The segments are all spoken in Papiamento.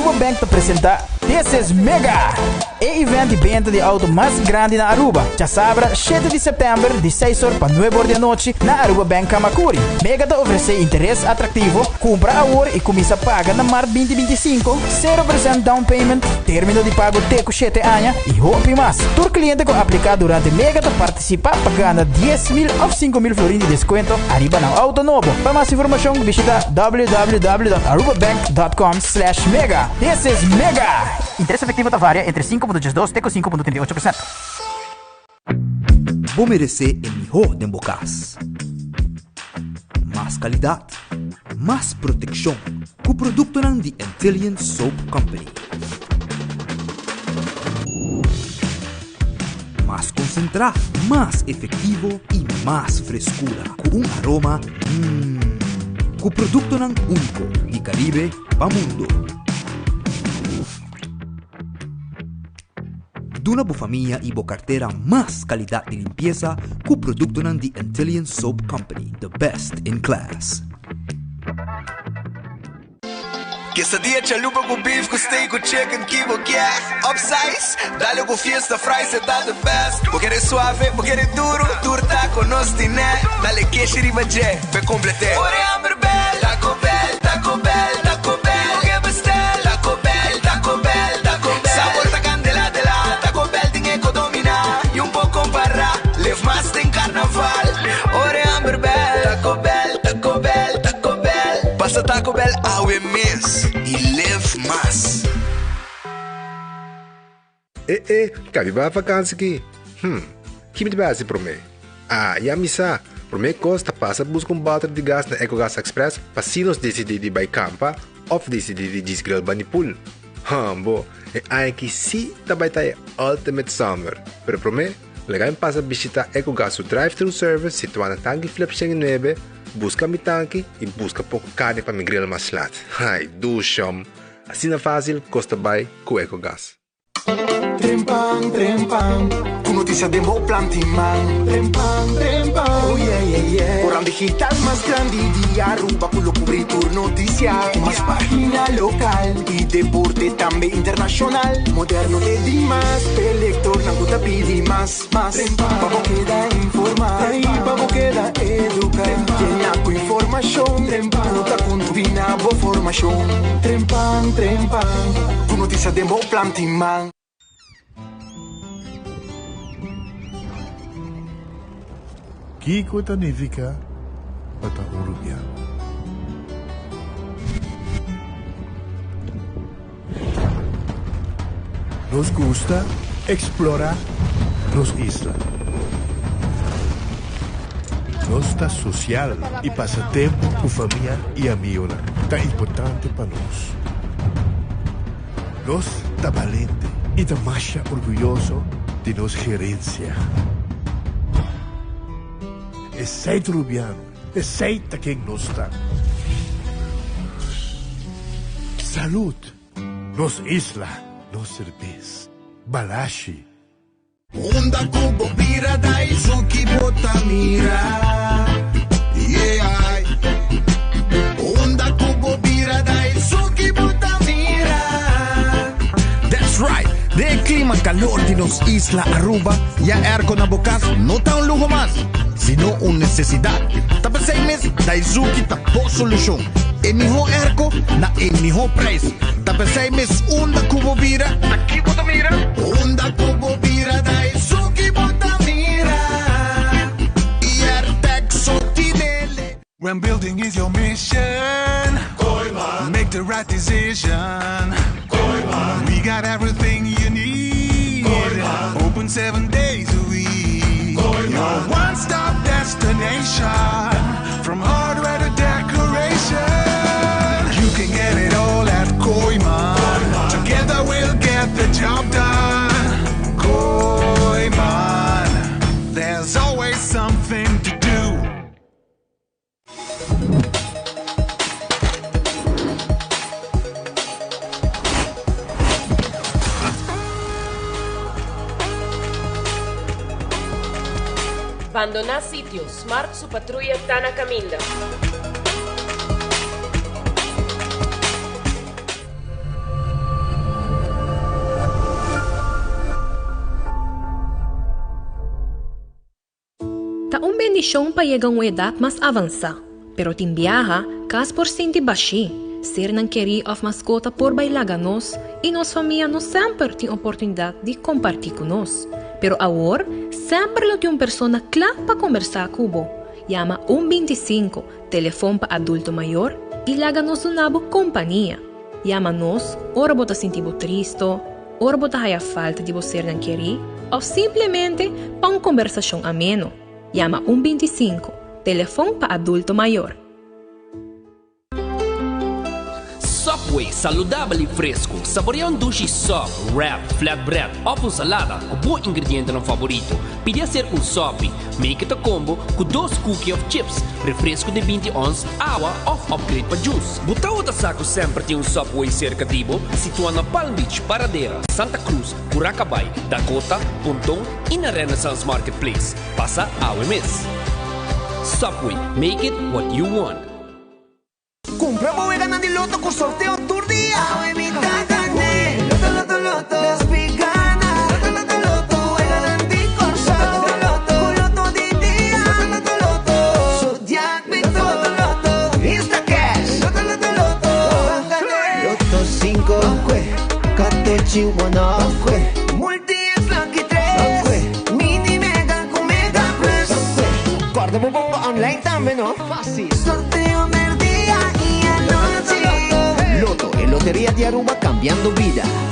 Aruba Bank ta presenta This is Mega! E event di benta di auto mas grandi na Aruba, djasabra shete di september di seis or pa nuebe or di anochi na Aruba Bank Camacuri. Mega ta ofrece interes atractivo, cumpra awor y cuminsa paga na mart 2025, 0% down payment, termino di pago te cu shete aña y hopi mas. Tur cliente cu aplica durante Mega ta participa pa gana 10,000 of 5,000 florin di descuento ariba nan auto nobo. Pa mas informacion bishita www.arubabank.com slash mega. This is Mega! Interes efectivo ta varia entre 5.12 te cu 5.38%. Bo meresé e mihó den bo kas. Mas kalidat, mas protekshon ku produktonan di Antillian Soap Company. Mas konsentrá, mas efektivo i mas freskura ku un aroma mmm. Ku produktonan úniko di Karibe pa mundo. Duna bo famia i bo kartera mas kalidat di limpiesa ku produktonan di Antillian Soap Company, the best in class. Quesadilla chalupa cu beef cu steak cu chicken ki bo kier Upsize, dale cu fiesta fries e ta the best Bo kere suave, bo kere duro, tur taco nos tine Dale keshi riba dje, p'e complete Ora e hamber bel, Taco Bell, Taco Bell, Taco Bell Bo ke bestel, Taco Bell, Taco Bell, Taco Bell Sabor ta candela de la, Taco Bell tin e co domina Y un por compara, live mas den carnaval Ora e hamber bel, Taco Bell, Taco Bell, Taco Bell Pasa Taco Bell awe mes y live mas. E e, kabi bai vakansi ki? Hm, ki mi ta bai hasi promé? Ah, ya mi sa! Promé kos ta pasa buska un bòter di gas na Ecogas Express pa si nos disidí di bai kampa òf disidí di djis grill bani pool. Hambo, e aña aki sí ta bai ta e ultimate summer! Pero promé, laga mi pasa bishitá Ecogas su drive-thru service situá na Tanki Flip 109, buska mi tanki i buska poko karni pa mi grill mas lat. Ai, dushom! Asina fásil kos ta bai ku Ecogas. Trempan, trempan, ku notisia den bo planti man. Trempan, trempan, oh yeah, yeah, yeah. Koran digital mas grandi di Aruba ku lo kubri tur notisia. Ku mas pagina lokal i deporte tambe internashonal. Moderno te dimas, p'e lektornan ku ta pidi mas, mas. Pa bo keda informa i pa bo keda eduka. Yena ku informashon ku ta kontribuí na bo formashon. Trempan, trempan, ku notisia den bo planti man. Kiko ta nifiká pa ta un rubiano? Nos gusta eksplorá nos isla. Nos ta sosial i pasa tempu ku famia i amigonan ta importante pa nos. Nos ta balente i ta masha orguyoso di nos gerensia. Esei ta Rubiano, esei ta ken nos ta. Salud! Nos isla, nos serbes. Balashi. Unda ku bo bira Daisuki bo ta mira Yeah Unda ku bo bira Daisuki bo ta mira. That's right! Den e klima kalor di nos isla Aruba, ya airco na bo kas no ta un luho mas, sino un nesesidat. Ta p'esei mes Daizuki ta bo solushon. E mihó airco na e mihó prijs. Ta p'esei mes unda ku bo bira, ta ki bo ta mira? Unda ku bo bira Daizuki bo ta mira. I Airtec so tinele. When building is your mission Kooiman Make the right decision Kooiman We got everything you need Kooiman Open seven days a week Kooiman Your one-stop destination From hardware to decoration You can get it all at Kooiman Kooiman Together we'll get the job done Kooiman There's always something to do Bandoná sitio, Smart su patruya ta na kaminda. Ta un bendishon pa yega un edat mas avansá, pero tin biaha kas por sinti bashí, sernan kerí òf maskota por bai laga nos i nos famia no semper tin oportunidat di kompartí ku nos. Pero awor semper lo tin un persona kla pa kombersá ku bo. Yama un 25, telefon pa adulto mayor, i laga nos duna bo kompania. Yama nos ora bo ta sinti bo tristo, ora bo ta haya falta di bo sernan kerí òf simplemente pa un kombersashon ameno. Yama un 25, telefon pa adulto mayor. Subway, saludabel i fresku. Saborea un dushi sub, wrap, flatbread òf un salada ku bo ingredientenan faborito. Pidi aser un sopi. Make it a combo ku dos cookie òf chips, refresku di 20 ons, awa òf upgrade pa juice. Bo tawata sa ku semper tin un Subway serka di bo? Situá na Palm Beach, Paradera, Santa Cruz, Curacabay, Dakota, Ponton i na Renaissance Marketplace. Pasa awe mes! Subway, make it what you want. Cumpra bo weganan di loto cu sorteo tur dia. Awe mi ta gane. Loto, loto, loto. Nos pi gana. Loto, loto, loto. Weganan di Corsou. Loto, loto, Cu loto di dia. Loto, loto, loto. Zodiac Loto, loto, loto. Insta cash. Loto, loto, loto. Ban gane. Loto 5. Katochi one. Multi X Lucky 3. Mini Mega cu Mega Plus. Corda bo bongo online tambe no. Facil. Sorteo merdia y anochi. Lotto, e loteria di Aruba cambiando bida.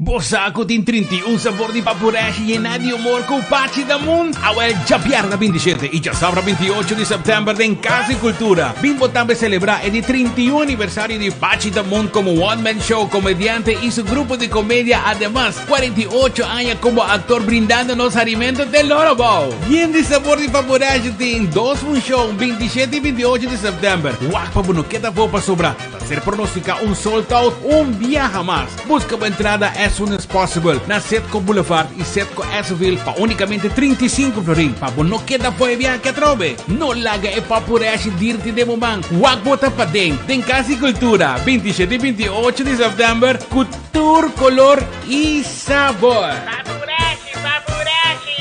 Bo sa ku tin 31 sabor di papureshi yená di humor ku Pachi Damun? Awel djabièrnè 27 i djasabra 28 di sèptèmber den Kas di Kultura bin bo tambe selebrá e di 31 aniversario di Pachi Damun komo one man show komediante i su grupo di komedia ademas 48 aña komo aktor brindando nos harimento te loro bou. Yen di sabor di papureshi tin dos funshon 27 i 28 di sèptèmber. Wak pa bo no keda afó pasobra ta ser pronosticá un sold out un biaha mas. Busca bo entrada as soon as possible na Setco Boulevard y Setco Esseville pa unicamente 35 florin pa bo no keda fo'i viahe atrobe. No laga e papureshi dirti den bo man. Wak bo ta paden den Cas di Cultura 27 y 28 di september cu tur color y sabor. Papureshi, papureshi!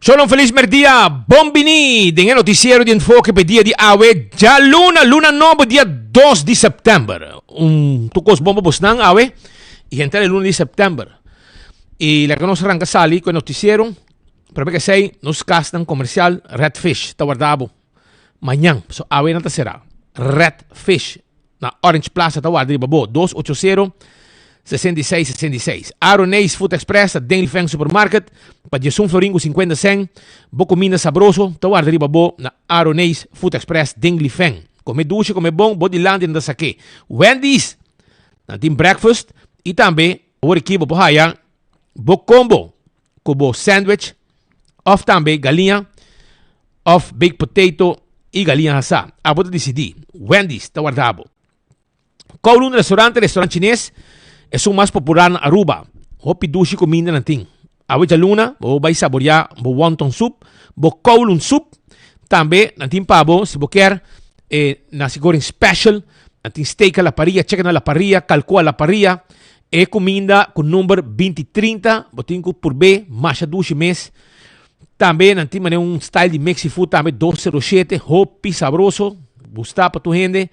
Shalom feliz merdia, bon bini den e noticiero di Enfoke pe dia di awe djaluna, luna nobo dia 2 di september. Un tu kos bon pa bosnan awe y henter e luna di september. Y laga nos ranka sali ku e noticiero, prome ke esei nos kasnan komersial Red Fish ta warda bo mañan, so awe nan ta sera. Red Fish na Orange Plaza ta warda riba bo 280 66 66. Aroneis Food Express ta den Lifeng Supermarket pa 11 florin ku 50 sen. Bo kuminda sabroso ta warda riba bo na Aroneis Food Express den Lifeng. Kome dushi, kome bon, bo dilanti nan ta sake. Wendy's nan tin breakfast i tambe awor aki bo por haya. Bo combo cu bo sandwich of tambe galiña of baked potato y galiña hasa. Abo ta dicidi. Wendy's ta warda bo. Kowloon Restaurant, restaurant chines, esun mas popular na Aruba. Hopi dushi cuminda nan tin. Awe djaluna bo por bay saborea bo wonton soup, bo Kowloon soup. Tambe nan tin pa bo si bo kier e nasi goreng special, nan tin steak a la parrilla, chicken a la parrilla, kalko a la parrilla. E cuminda cu number binti trinta bo tin cu purbe masha dushi mes. Tambe nan tin manera un style di mexi food tambe 207, hopi sabroso, gusta pa tur hende.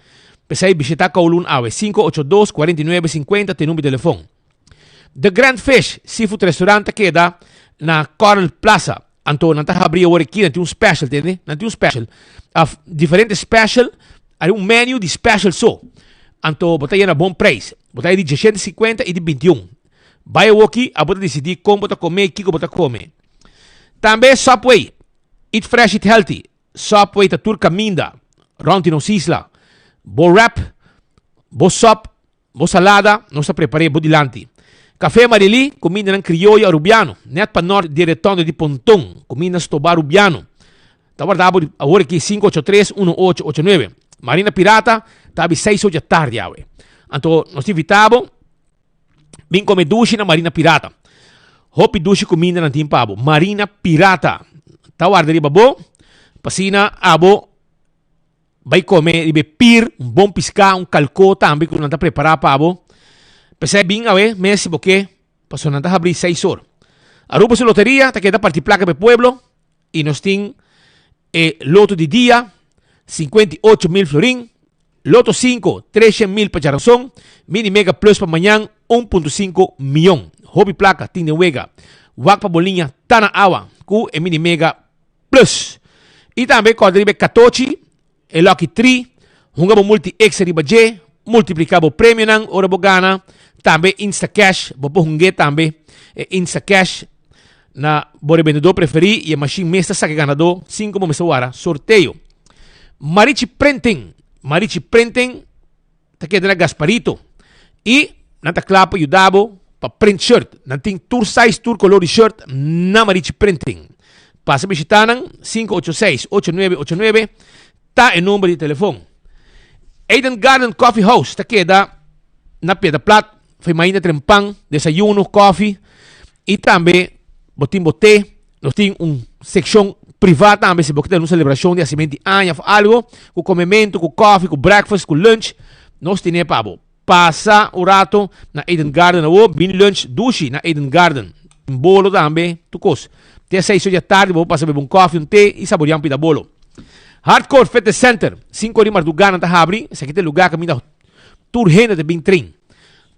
P'esei bishita Kowloon awe, 582 49 50 t'e number di telefon. The Grand Fish Seafood Restaurant ta keda na Coral Plaza. Anto nan ta habri awor aki, nan tin un special, tende? Nan tin un special. Af diferente special, hay un menu di special so. Anto bo ta yena bon prijs. Bo ta di 150 y di 21. Bai awoki, abo ta decidi kon bo ta come y kiko bo ta come. Tambe Subway, eat fresh, eat healthy. Subway ta tur caminda rond di nos isla. Bo wrap, bo sop, Bo salada nos ta prepar'é bo dilanti. Café Marilí, cumindanan crioyo Arubiano, net pa nort di e retondo di Ponton, cuminda stobá Rubiano. Ta warda bo awor aki 583 1889. Marina Pirata ta abi seis or dja tardi awe. Anto nos ta invitá bo bin come dushi na Marina Pirata. Hopi dushi cuminda nan tin pa bo. Marina Pirata ta warda riba bo pa asina abo Bai come riba e pir, un bon piská, un kalkó tambe ku nan ta prepará pa bo. P'esei bin awe mes si bo ke, pasobra nan ta habrí seis or. Aruba su loteria ta keda parti plaka pa e pueblo i nos tin e loto di dia, 58 mil florin, loto 5, 300 mil pa djaranson, mini mega plus pa mañan, 1.5 miyon. Hopi plaka tin den wega. Wak pa bo liña ta na awa ku e mini mega Plus. I tambe kòrda riba e katochi, e lucky tree, hunga bo multi extra riba dje, multipliká bo premionan ora bo gana, tambe Instacash, bo por hung'é tambe e Instacash na bo rebendedó preferí i e mashin mes ta saka e ganadó sin ku bo mester wara sorteo. Marichi Printing, Marichi Printing ta keda na Gasparito i nan ta kla pa yuda bo pa print shirt. Nan tin tur size, tur kolor di shirt na Marichi Printing. Pasa bishita nan, 586 8989 ta e number di telefon. Eden Garden Coffee House ta keda na Piedra Plat, for mainta trempan, desayuno, koffie i tambe bo tin bo te. Nos tin un seccion priva tambe si bo ke tene un celebracion di hacimento di aña of algo, cu comemento, cu coffee, cu breakfast, cu lunch, nos tine pa bo. Pasa un rato na Eden Garden awo, bin lunch dushi na Eden Garden. Tin bolo tambe, tur cos. Te seis or di atardi bo por pasa bebe un coffee, un te y saborea un pida bolo. Hardcore Fitness Center, cinco or di marduga nan ta habri, esaki ta e lugar caminda tur hende ta bin train.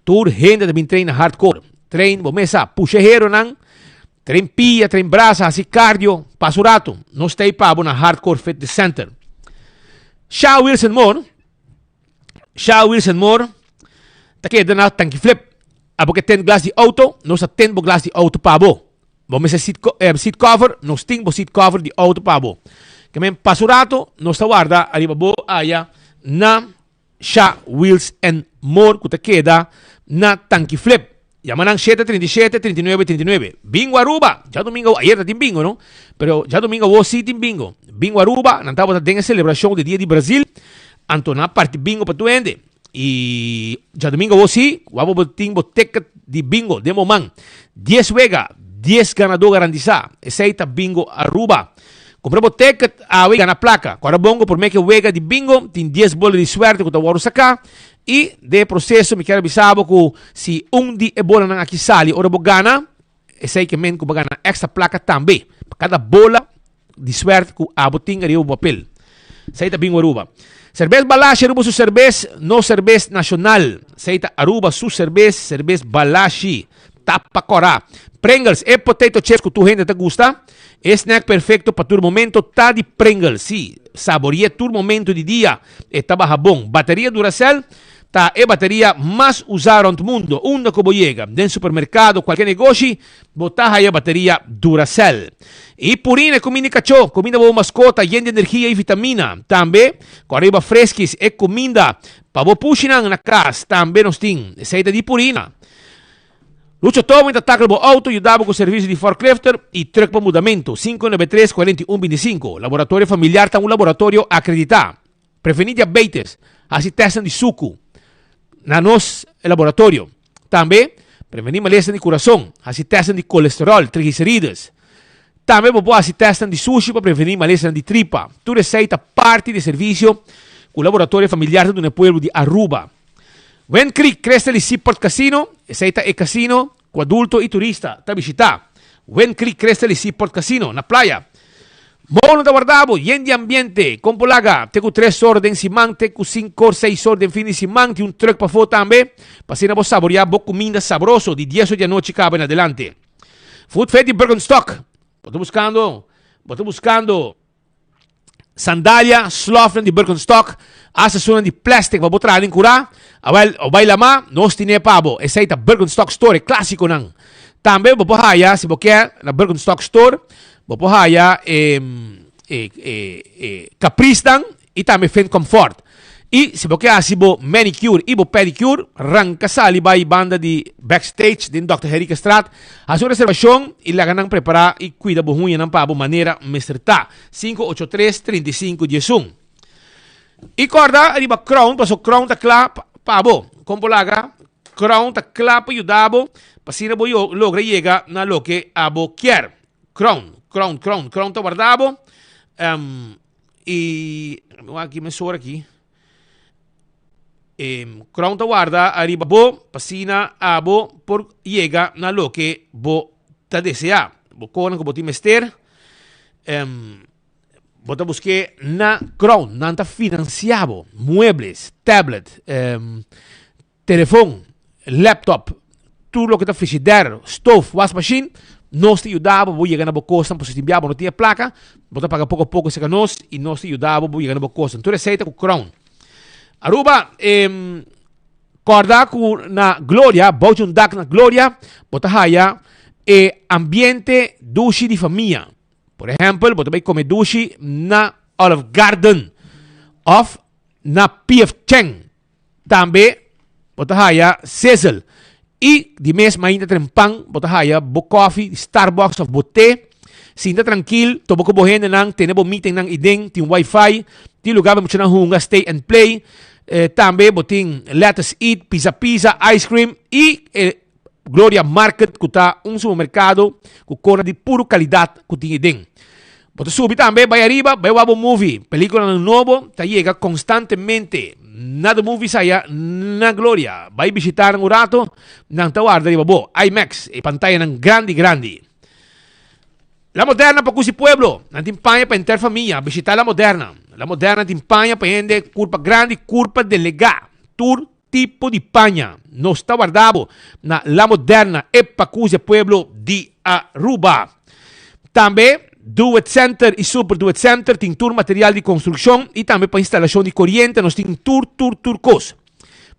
Tur hende ta bin train na Hardcore. Train bo mesa, pusha heronan. Train pia, train brasa, hasi cardio, pasa un rato. Nos ta ei pa bo na Hardcore Fitness Center. Sha Wilson Moore, Sha Wilson Moore, ta keda na Tanki Flip. Abo ke ten glas di auto, nos ta ten bo glas di auto pa bo. Bo mester seat, eh, seat cover, nos tin bo seat cover di auto pa bo. Ke men pasa un rato, nos ta warda ariba bo aya na Sha Wheels and More ku ta keda na Tanki Flip. Yama nan 737 39 39. Bingo Aruba! Djadumingo ayer ta tin bingo no, pero djadumingo awor si tin bingo. Bingo Aruba, nan tabata den e selebrashon di dia di Brazil, anto nan a parti bingo pa tur hende. I djadumingo awor si, wou bo tin bo ticket di bingo den bo man. Dies wega, dies ganadó garantisa. Esei ta Bingo Aruba. Kumpra bo ticket awe y gana plaka. Kòrda bon ku promé ke wega di bingo tin dies bola di suerte ku ta wòrdu saká i den e proseso mi kier a bisa bo ku si un di e bolanan aki sali ora bo gana esei ke men ku bo gana extra plaka tambe pa kada bola di suerte ku abo tin ariba bo papel. Esei ta Bingo Aruba. Serbes Balashi Aruba su serbes, nos serbes nashonal. Esei ta Aruba su serbes, serbes Balashi. Tapa kòrá. Pringles, e potato chips ku tur hende ta gusta. E snack perfecto pa tur momento ta di Pringles. Sí, sabore'é tur momento di dia. E ta baha bon. Bateria Duracell ta e bateria mas usá rònt mundo. Unda ku bo yega, den supermerkado, kualke negoshi, bo ta haya bateria Duracell. I Purina e kuminda di kachó, kuminda pa bo maskota yen di energia i vitamina. Tambe, ku ariba Friskies e kuminda pa bo pushinan na kas tambe nos tin. Esei ta di Purina. Lucho Towing ta tackle bo auto, yuda bo cu servicio di forklifter y truck pa mudamento. 593 41 25. Laboratorio Familiar ta un laboratorio acredita. Preveni diabetes, haci testnan di sucu na nos laboratorio. Tambe, preveni malesa di curason, haci testnan di colesterol, triglicerides. Tambe bo por haci testnan di sushi pa preveni malesanan di tripa. Tur esey ta parti di e servicio cu Laboratorio Familiar ta duna e pueblo di Aruba. Wind Creek Crystal y Seaport Casino, esey ta e casino cu adulto y turista ta bishita. Wind Creek Crystal y Seaport Casino, na playa. Mono ta warda bo, yen di ambiente, con por laga te cu tres or den siman te cu cinco or, seis or den fin di siman. Tin un truck pafo tambe pa asina bo saborea bo cuminda sabroso di dies or di anochi caba en adelante. Food Fair di Birkenstock, bo ta buscando, bo ta buscando. Sandalia, slofnan di Birkenstock, hasta esunnan di plastic pa bo traha den kurá. Awel, bo bai lamá, nos tine pa bo. Esei ta Birkenstock Store, e klásikonan. Tambe bo por haya, si bo ke, na Birkenstock Store, bo por haya e, e, e, e Caprisnan i tambe Finn Comfort. I si bo ke hasi bo manicure i bo pedicure, ranka sali bai banda di backstage den Dòkter Henriquestraat, hasi un reservashon i laga nan prepará i kuida bo huñanan pa bo manera mester ta. 583 35 11. I kòrda riba Crown, paso Crown ta kla pa bo. Kon por laga? Crown ta kla pa yuda bo pa asina bo logra yega na loke abo kier. Crown, Crown, Crown, Crown ta warda bo. I aki mesora aki. E Crown ta warda ariba bo pa asina abo por yega na loke bo ta desea. Bo konan ku bo tin mester, bo ta busk'é na Crown. Nan ta finansia bo muebles, tablet, Telefon, laptop, tur loke ta frigider, stof, wasmachine, nos ta yuda bo bo yega na bo kosnan pasobra si tin bia bo no tin e plaka, bo ta paga poko a poko serka nos i nos ta yuda bo bo yega na bo kosnan. Tur esei ta ku Crown. Aruba, kòrda ku na Gloria, bou di un dak na Gloria, bo ta haya e ambiente dushi di famia. Por ehèmpel, bo ta bai kome dushi na Olive Garden òf na PF Chang. Tambe bo ta haya sizzle y di mes mainta trempan bo ta haya bo koffie di Starbucks of bo te. Sinta trankil, topa ku bo hendenan, tene bo meetingnan iden, tin wifi, tin lugar pa muchanan hunga stay and play. Tambe bo tin Let Us Eat, Pizza Pizza, ice cream y e Gloria Market ku ta un supermerkado ku kona di puru kalidat ku tin eden. Bo ta subi tambe bai ariba bai wak bo movie. Pelikulanan nobo ta yega konstantemente na The Movies aya na Gloria. Bai bishita nan un rato, nan ta warda riba bo. IMAX, e pantayanan grandi grandi. La Moderna pa kusi pueblo. Nan tin paña pa henter famia. Bishita La Moderna. La Moderna tin paña pa hende kurpa grandi, kurpa delegá. Tur tipo di paña. Nos ta warda bo na La Moderna e Pacusia Pueblo di Aruba. Tambe Do It Center y Super Do It Center tin tur material di construccion y tambe pa instalacion di coriente nos tin tur tur tur cos.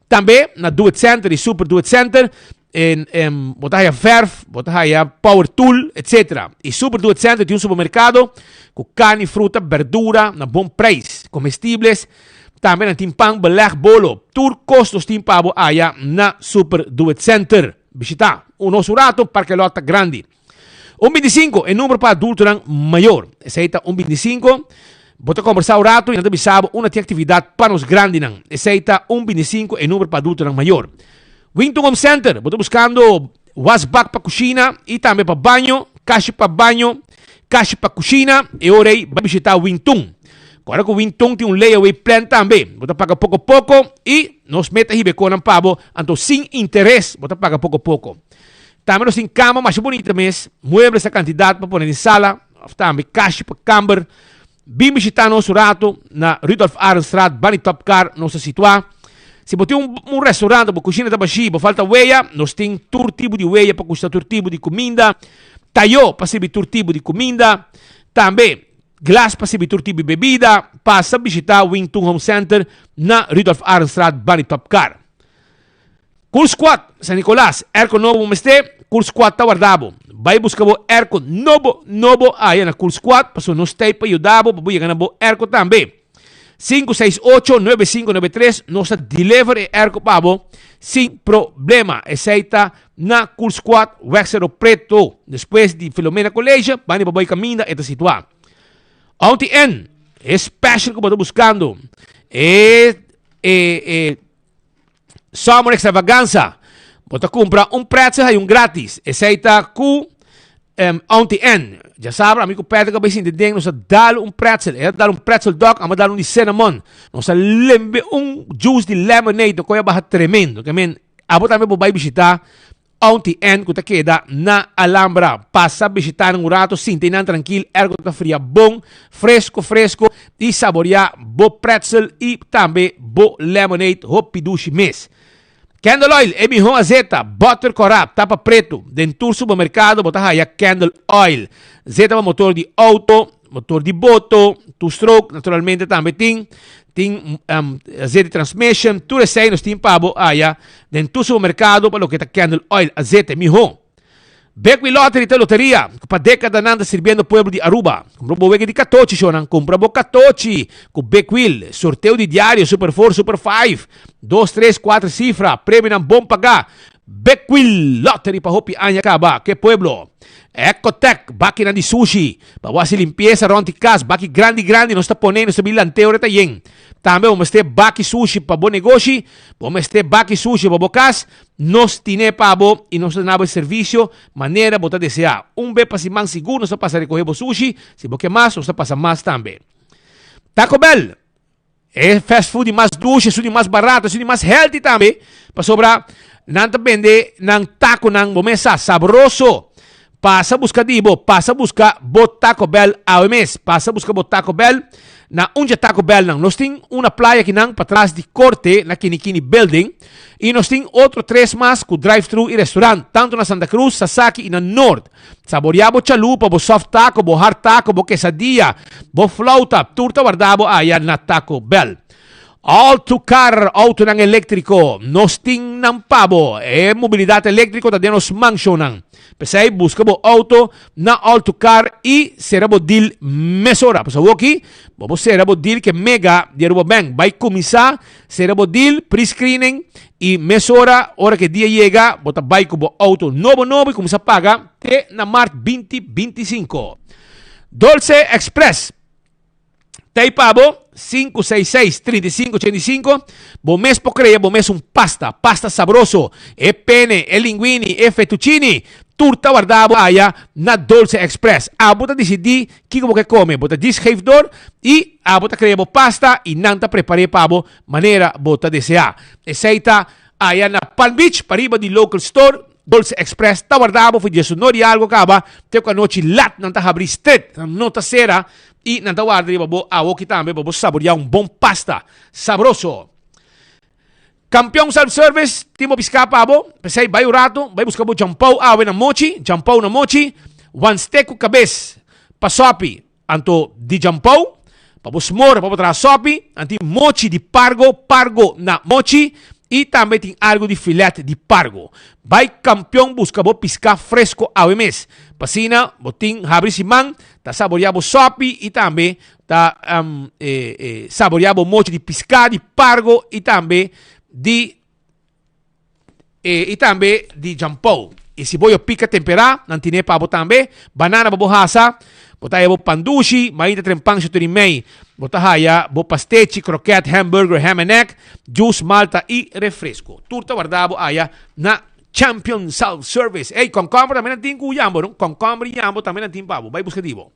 Tambe na Do It Center y Super Do It Center en, en, bo ta haya verf, bo ta haya power tool, etc. Y Super Do It Center tin un supermercado cu carne, fruta, berdura na bon prijs, comestibles. Tambe nan tin pan, beleg, bolo. Tur kos nos tin pa bo aya na Super Do It Center. Bishita nos un rato, parke lot ta grandi. Un 25, e numero pa adultonan mayor. Esei ta un 25. Bo ta kombersa un rato y nan ta bisa bo unda tin aktividat pa nos grandinan. Esei ta un 25, e numero pa adultonan mayor. Winton Home Center, bo ta buskando wasbak pa kushina y tambe pa baño, kashi pa baño, kashi pa kushina, e ora ei bai bishita Winton. Kòrda ku Winton tin un layaway plan tambe. Bo ta paga poko poko i nos meta hiba e konan pa bo, anto sin interes bo ta paga poko poko. Tambe nos tin kama masha bunita mes, muebles a kantidat pa pone den sala òf tambe kashi pa kamber. Bin bishita nos un rato na Rudolf Arendstraat, Bunny Top Car nos ta situá. Si bo tin un un restaurant òf bo kushina ta bashí, bo falta weya, nos tin tur tipo di weya pa kushina tur tipo di kuminda, tayó pa sirbi tur tipo di kuminda. Tambe Glas pa sirbi tur tipo di bebida, pasa bishita Wing Tun Home Center na Rudolf Arendstraat Bunny Top Car. Cool Squad, San Nicolas, airco nobo bo mester? Cool Squad ta warda bo. Bai busca bo airco nobo nobo aya na Cool Squad pasobra nos ta ei pa yuda bo pa bo yega na bo airco tambe. 568 9593 nos ta deliver e airco pa bo sin problema. Esei ta na Cool Squad, Weg Cerro Preto. Despues di Filomena College, bani pa bo e caminda e ta situa. Auntie N, e special cu bo ta buscando. E, e, e Summer Extravaganza. Bo ta cumpra un pretzel hay un gratis. Esei ta cu um, Auntie N. Ya sabra, ami cu Patrick a bay sinti den, nos a dal un pretzel. E a dal un pretzel dog, ama dal un di cinnamon. Nos a lembe un juice di lemonade, koe a baha tremendo. Que men, abo tambe bo bay visita Auntie Ann cu ta keda na Alhambra. Pasa bishita nan un rato, sinti nan trankil, ergo ta fria bon, fresco fresco y saborea bo pretzel y tambe bo lemonade hopi dushi mes. Candle Oil, e miho azeta, butter cora, tapa preto. Den tur supermercado bo ta haya Candle Oil. Zeta pa motor di auto, motor di boto, two stroke naturalmente tambe tin. Tin um, azeta di transmission, tur esei nos tin pa bo haya Den tur supermercado pa loke ta candle oil, azete, miho. Big Wheel Lottery ta loteria cu pa decadanan ta sirbiendo pueblo di Aruba. Cumpra bo wega di catochi, shownan. Cumpra bo catochi cu Big Wheel. Sorteo di diario, Super 4, Super 5, 2, 3, 4 cifra, premionan bon paga. Big Wheel Lottery pa hopi aña caba. Ke pueblo. Ecotec, bakinan di sushi. Pa bo haci limpieza rond di cas, baki grandi grandi nos ta pone, nos ta bin lanteo ora ta yen. Tambe bo mester baki sushi pa bo negoshi, bo mester baki sushi pa bo kas, nos tine pa bo i nos ta duna bo e servisio manera bo ta deseá. Un be pa siman sigur nos ta pasa rekohe bo sushi, si bo ke mas nos ta pasa mas tambe. Taco Bell, e fast food di mas dushi, esun di mas barato, esun di mas healthy tambe, pasobra nan ta bende nan takonan bo mes sa, sabroso. Pasa buska di bo, pasa buska bo Taco Bell awe mes. Pasa buska bo Taco Bell na un dje Taco Bellnan. Nos tin un na playa akinan patras di Korte na Kinikini Building i nos tin otro tres mas ku drive-thru i restaurant tantu na Santa Cruz, Sasaki i na Noord. Saborea bo chalupa, bo soft taco, bo hard taco, bo quesadilla, bo flauta, tur ta warda bo aya na Taco Bell. All to car, autonan eléktriko, nos tin nan pa bo. E mobilidat eléktriko ta den nos manshonnan. P'esei buska bo auto na All to Car i sera bo deal mesora. Pasobra awoki bo por sera bo deal ke Mega di Aruba Bank. Bai kuminsá sera bo deal, pre-screening, i mesora ora ke dia yega bo ta bai ku bo auto nobo nobo i kuminsá paga te na mart 2025. Dolce Express. Tei pa bo, 566 35 85, bo mes por crea bo mes un pasta, pasta sabroso, e pene, e linguini, e fettuccini, tur ta warda bo aya na Dolce Express. Abo ta dicidi kico bo ke come, bo ta djis geef door y abo ta crea bo pasta y nan ta prepare pa bo manera bo ta desea. Esey ta aya na Palm Beach, pariba di Local Store. Dolce Express ta warda bo for diesunor y algo caba te cu anochi lat nan ta habri stret, nan no ta cera y nan ta warda riba bo awoki tambe pa bo saborea un bon pasta sabroso. Campeon Self Service tin bo pisca pa bo, pesey bay un rato bay busca bo jampou awe na mochi, jampou na mochi, wan steak cu cabes pa sopi anto di jampou pa bo smora pa bo traha sopi, nan tin mochi di pargo, pargo na mochi y tambe tin algo di filet di pargo. Bay Campeon busca bo pisca fresco awe mes, pa asina bo tin habri siman Ta saboreá bo sòpi i tambe ta saboreá bo mochi di piská, di pargo i tambe di i tambe di jampou. I si bo yo pika temperá, nan tine pa bo tambe. Banana pa bo hasa, bo ta haya bo pandushi, mainta trempan shutur i mei. Bo ta haya bo pastechi, kroket, hamburger, ham and egg, juice, malta i refresco. Tur ta warda bo aya na Champion Self Service. Ey, concombre tambe nan tin cu yambo, no? Concombre y yambo tambe nan tin pa bo. Bay busca di bo.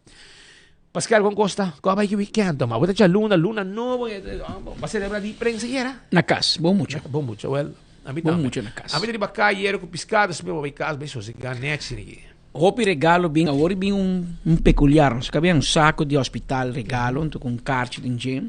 Pascal, con costa? Con a bay ki weekend, toma? Bo ta djaluna, luna nobo, ba celebra di prensa yera? Na cas, bon mucha. Bon mucha, well, a mi Bon tambe. mucha na cas. A mi ta riba cay yera cu piscado, así mi bo bay cas, bay sosega nechi niki. Hopi regalo bin, awor bin un, un peculiar. Nos cabia un saco di hospital regalo, anto cu un carchi den dje.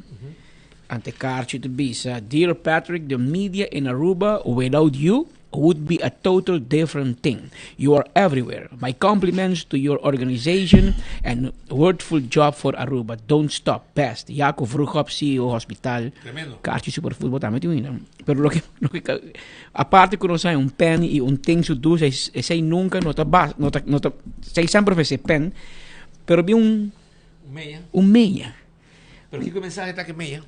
Ante carchi ta bisa, Dear Patrick, the media in Aruba without you would be a total different thing. You are everywhere. My compliments to your organization and wordful job for Aruba. Don't stop. Best. Jaco Vroegop, CEO Hospital. Tremendo. Carchi Superfood, bo tambe tin un. Pero loke, loke, aparte cu nos hay un pen y un ting su dus, esey nunca no ta bas, no ta, no ta, esey semper ofrece pen, pero bin un, Un meya. un meya. Pero kiko e mensahe ta ke meya?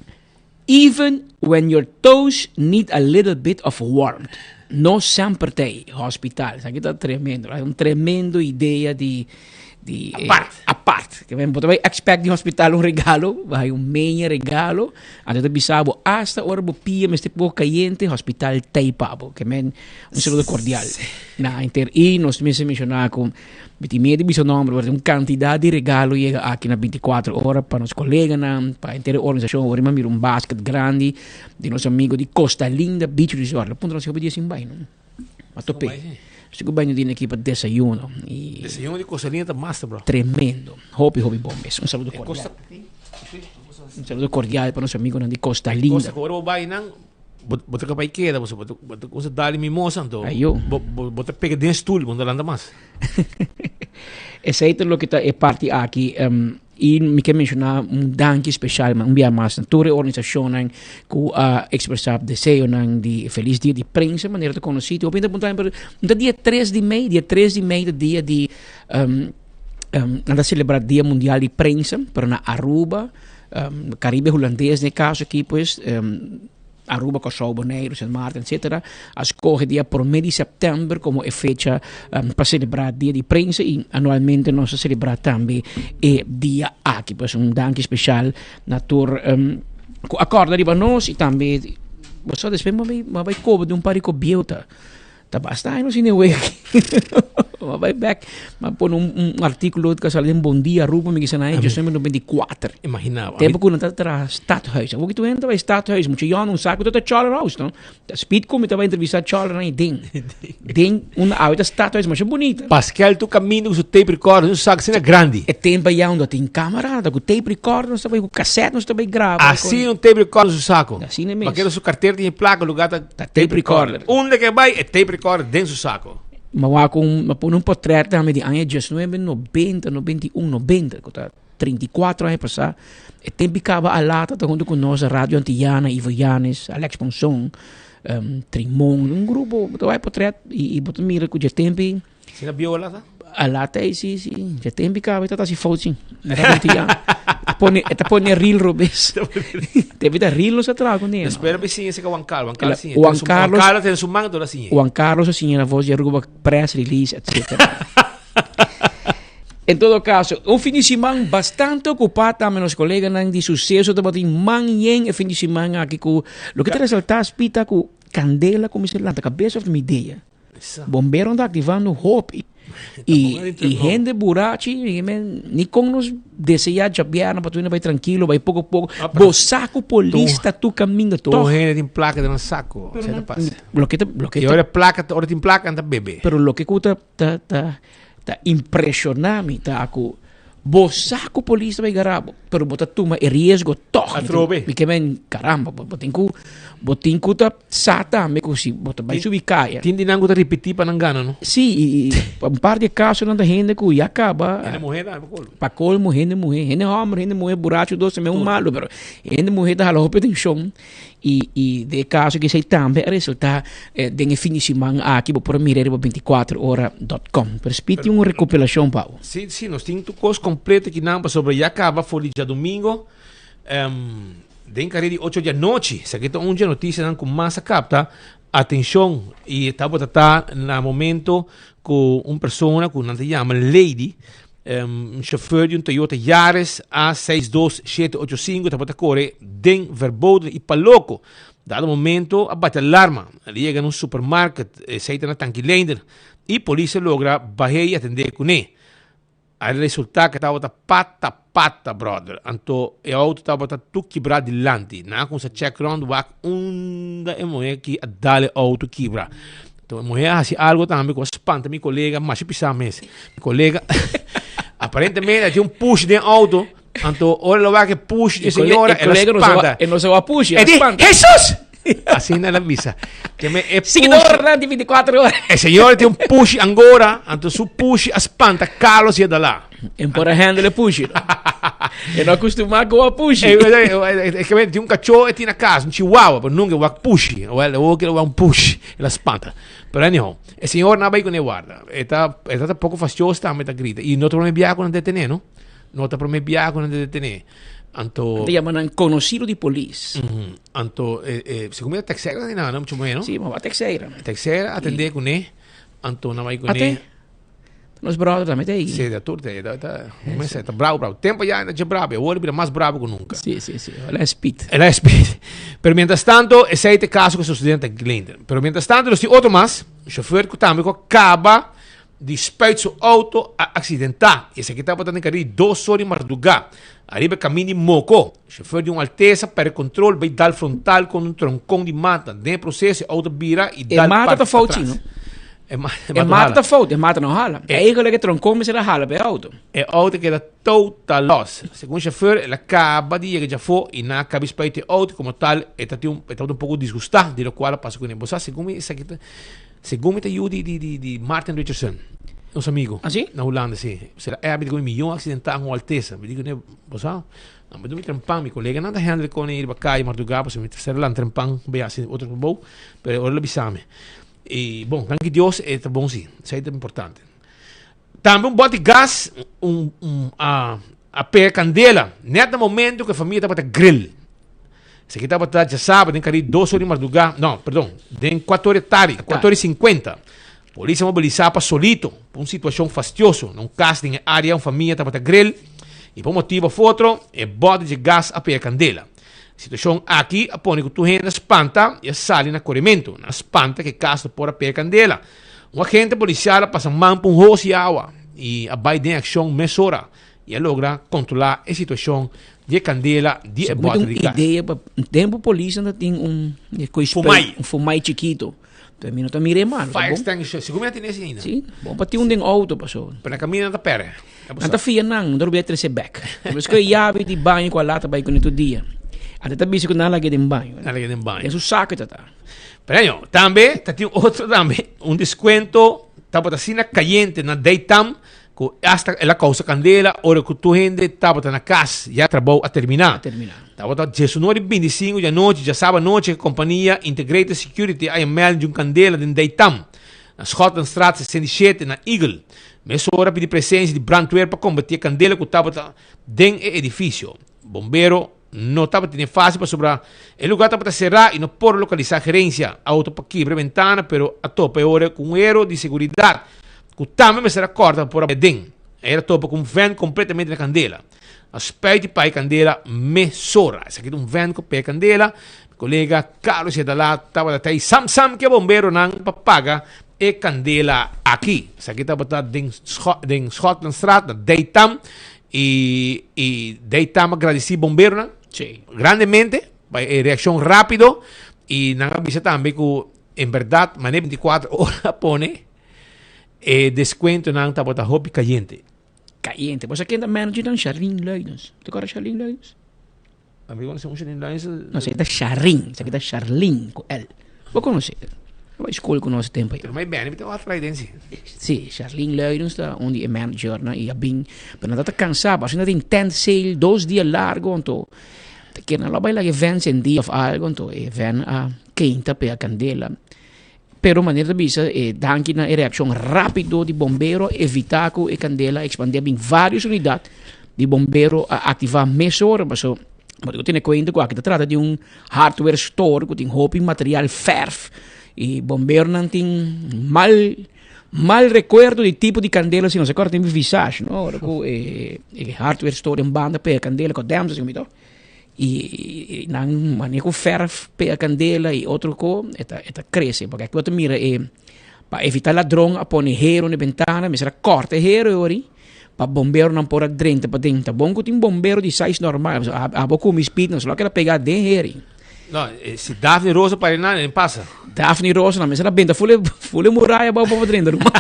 Even when your toes need a little bit of warmth. No semper t'ei hospital. Esaki ta tremendo. Un tremendo idea di di eh, Apart. apart. Ke men bo ta bai expect di hospital un regalo, bo hay un meña regalo, anto ta bisa bo hasta ora bo pia mester poco cayente, hospital t'ei pa bo. Ke men un saludo cordial na henter. Y nos mester menciona cu Mi tin miedu di bisa nomber, pero un cantidad di regalo yega aki na 24 ora pa nos coleganan, pa henter e organisacion. Ora mi a mira un basket grandi di nos amigo di Costa Linda Beach Resort. Lo puntra nos si hopi dia sin bai, no? Ma tope. Sigur bai no dina aki pa desayuno. Y Desayuno di Costa Linda ta master, bro. Tremendo. Hopi, hopi bon mes. Un saludo E cordial. Costa Un saludo cordial pa nos amigonan di Costa Linda. Costa, ora bo bai nan, Bo bo ta kapay keda bo bo bo ta kusa dali mimosa anto. Ayo. Bo bo bo ta pega den stoel bo no ta lanta mas. Esei ta loke ta e parti aki um, i mi ke menshoná un danki spesial un bia mas na tur e organisashonnan ku a ekspresá deseonan di felis dia di prensa manera ta konosí. Hopi hende a puntra mi pero no ta dia tres di mei? Dia tres di mei ta dia di um, um, nan ta selebrá dia mundial di prensa pero na Aruba Caribe Hulandes den e caso aki pues, Aruba, Kòrsou, Boneiru, Sint Maarten etcetera, a scoge dia prome di september como e fecha pa celebra dia di prensa y anualmente nos ta celebra tambe e dia aki. Pues un danki special na tur cu a corda riba nos y tambe bo sa despues mi a bay coba di un par di cobieuta. Ta basta aña nos hende wega aki. Ma bai bek, ma pone un, un artículo que sali en Bon Dia Aruba, mi kisa na aña 1994. Imagina. Tempo ku nan ta traha Stadhuis. Awor ki tu entra bai Stadhuis, mucha yon un saco ta Charler House, no? Ta speed ku mi ta bai entrevista Charler na den. Den un awe ta Stadhuis, masha bonita. Pascal tu caminda ku su tape recorder, un saco asina grandi. E tempo ya unda tin camera, ta ku tape recorder nos ta bai ku cassette nos ta bai graba. Asina un tape recorder su saco. Asina mes. Paquero su cartera tin placa lugar ta Ta tape recorder. Unda ke bai e tape recorder den su saco. Ma wak un, ma pone un portret tambe di aña diesnuebe nobenta, nobenta i un, nobenta, ku ta 34 aña pasá. E tempi kaba a lata ta huntu ku nos Radio Antillana, Ivo Yanes, Alex Ponson, um, Trimon, un grupo, bo ta wak e portret i, i bo ta mira ku dje tempi. Sina bieu a lata? A lata ei, si, si. Dje tempi kaba e ta hasi fout si. Radio Antillana. Pone, e ta pone reel robes. Tempi ta reel nos a traha kuné. Espera pa siña esei Juan Carlos. Juan Carlos siña. Juan Carlos. Juan Carlos ten su man toda siña. Juan Carlos a siña la voz di Aruba press release etc. En todo caso, un fin di siman bastante ocupá tambe nos coleganan di suceso tabatin man yen e fin di siman aki ku loke ta resaltá spita ku candela kuminsá lanta cabes of mi idea. Bomberonan ta activando hopi. Y, y hende burachi, ni con nos desea djabièrnè pa tu hende bai tranquilo, bai poco poco. Ah, Bo saco polis ta tu caminda toch. Tur hende tin placa den nan saco. Pero no, pasa. Loke ta, loke Y ora placa, ora tin placa, ta bebe. Pero loke ku ta, ta, ta, ta impresiona mi ta ku Bo sa ku polis ta bai gara bo, pero bo ta tuma e riesgo tòg. Atrobe. Mi ke men, karamba, bo tin ku, bo tin ku ta sa tambe ku si bo ta bai subi kaya. Tin di nan ku ta ripití pa nan gana, no? Sí, i un par di e kasonan ta hende ku ya kaba. Hende muhé tambe pa kolmo. Pa kolmo hende muhé, hende hòmber, hende muhé, buracho dos ta meun malu, pero hende muhé ta hala hopi atenshon. I i den e kaso ki esei tambe a resultá den e fin di siman aki bo por a mira riba 24 ora dot com. Pero Speed tin un rekopilashon pa bo. Sí, sí, nos tin tur kos kompleto kinan pasobra ya kaba for di djadumingo den kare di ocho di anochi. Esaki ta un dje notisianan ku mas a kapta atenshon i tabata ta na momento ku un persona ku nan ta yama Lady Un chauffeur di un Toyota Yaris A 62785 tabata kore den Verboden y Paloco. Dado momento a bati alarma. El a yega na un supermarket, esey ta na Tanki Leender, y polis a logra bah'é y atendé kuné. A resulta ke tabata pata pata brother. Anto e auto tabata tur kibra dilanti. Nan a kumsa check rond wak unda e muhé aki a dal e auto kibra. Enton e muhé a hasi algo tambe ku a spanta mi kolega masha pisá mes. Mi kolega aparentemente a tin un push den auto, anto ora lo wak e push di e señora, el a spanta. E no sa wak push, el a E di, spanta. Hesus! Asina el a bisa. Ke me e push. Seguidor durante 24 ora. E señora tin un push angora, anto su push a spanta Carlos i a dala. En por a handle e pushi. E no acostuma cu a pushi. E, e, e, e, tin un cachó e tin na casa, un chihuahua, pero nunca wak pushi. Well, e que un pushi, el a spanta. Pero anyhow, e señor na bai con e guarda. E ta, e ta poco fastioso tambe ta grita. Y no ta prome biaha cu nan detené, no? No ta prome biaha cu nan detené. Anto. Ta yama nan conocido di polis. Anto, segun mi ta Texeira di nan, mucho menos. Si, ma Texeira. Texeira atende ku ne, anto nan bai ku ne. Nos brother tambe ta ahí. Si, da tur ta ahí. Ta, ta, ta bravo, bravo. Tempo ya na bravo, awor bira mas bravo ku nunca. Si, si, si. El a speed. El a speed. Pero mientras tanto, esei ta e caso ku sucedió na Glendon. Pero mientras tanto, nos tin otro mas, un chauffeur ku tambe ku a kaba di spuit su auto a accidentá. Y esaki tabata den kari dos or di mardugá, ariba e kamin di Moko. Chauffeur di un Alteza perde control bay dal frontal con un troncon di mata. Den e proceso e auto bira y E dal mata parti ta fout, patras. si, no? E ma- E e mata mata hala. ta fout, e mata no hala. Eigenlijk e troncon mester a hala pa e auto. E auto keda total loss. Segun chauffeur, el a caba di yega djafó y nan a caba di spuit e auto y como tal e ta tin un e tabata un poco disgustá di locual a pasa cune. Bo sa segun mi esaki ta Segun mi ta yu di di di di Martin Richardson, nos amigo. Ah, si? Na Hulanda, si. Sera e abi di mi yon accidentá con Alteza. Mi di ku ne, bo sa, no, mi dumi trempan, mi colega nan ta handle con e riba calle mardugá, pasobra mi ta sera lan trempan bai hasi otro trabou, pero ora lo bisa mi. I bon, danki Dios e ta bon si, esei ta importante. Tambe un bòt di gas un un a a pega kandela nèt na momento ku e famia tabata grill. Esaki tabata djasabra den kari dos ora di mardugá, no, perdon, den kuater ora di tardi, kuater ora i sinkuenta. Polis a mobilisá pa Solito pa un situashon fastioso na un kas den e área un famia tabata grill i pa un motibu òf otro e bòt di dje gas a pega kandela. E situashon aki a pone ku tur hende a spanta i a sali na korementu. Nan a spanta ku e kas lo por a pega kandela. Un agente polisial a pasa man pa un hos di awa i a bai den akshon mesora i a logra kontrolá e situashon di e kandela di e bòter di gas. Idea pa tempo polis nan ta tin un Fumai. Un fumai chikito. Pero mi no ta mira e malo. Fire extinguisher. Sigur mi a tene ese ainda. Si, bon pa tin un den auto paso. Pero na kaminda nan ta perde. Nan ta fia nan, nan ta rubia trese bek. Pero es ku e yabi di baño ku a lata bai kuné tur dia. Ante ta bisa ku nan a lag'é den baño. Nan a lag'é den baño. Den su sako e ta ta. Pero año, tambe ta tin otro tambe, un descuento tabata asina cayente na Daytam cu hasta el a causa candela ora cu tur hende tabata na cas, ya trabou a termina. A termina. Tabata diesunora y binticinco di anochi, djasaba anochi, e compania Integrated Security a yamel di un candela den Daytam, na Schotlandstraat 67 na Eagle. Mesora a pidi presencia di brandweer pa combati e candela cu tabata den e edificio. Bombero No tabatin e fácil pasobra e lugar tabata será y no por localisá gerencia. Auto pa kibra e ventana pero a topa e ora cu un hero di seguridad cu tambe mester a corta pa por a bai aden. E a topa cu un vent completamente na candela. A spuit y paga e candela mesora. Esaki ta un vent cu pega candela. Mi colega Carlos Yedalá tabata ta ey sam sam cu e bomberonan pa paga e candela aki. Esaki tabata den den Schotlandstraat na Daytam. Y y dei tam a gradeci bomberonan. Sí. Grandemente pa e reaccion rapido y nan a bisa tambe cu en berdad mane 24 ora pone e descuentonan tabata hopi cayente. Cayente. Bo sa ken ta manager dan? Charlene Luidens. Te acorda Charlene Luidens? Ami conoce un Charlene Luidens. No, esaki ta Charlene. Esaki ta Charlene cu L. Bo conoce. Bo bai school cu nos tempo. Pero mai bene mi ta wak Luidens si. Si, Charlene Luidens ta un di e managernan y a bin. Pero nan ta cansa, pasobra nan tin tent sale dos dia largo, anto ta kier nan lo bai laga e van sendi of algo, anto e van a keinta pega candela. Pero manera ta bisa e danki na e reaccion rapido di bombero a evita cu e candela a expande a bin varios unidad di bombero a activa mesora paso bo tin cu tene cuenta cu aki ta trata di un hardware store cu tin hopi material verf y bomberonan tin mal mal recuerdo di tipo di candela asina nos a corda tin visage no ora cu e hardware store den banda pega candela cu a dams asina Y nan mane cu verf pega candela y otro co e ta e ta crece porque aki bo ta mira e pa evita ladron a pone hero na e bentana mester a corta e hero e ori pa bomberonan por a drenta paden ta bon cu tin bombero di size normal pasobra abo cu mi speed nos lo a keda pega den heri. No, si Daphne Rosa pare nan e pasa. Daphne Rosa nan mester a benta ful e ful e muraya abao pa drenta ruman.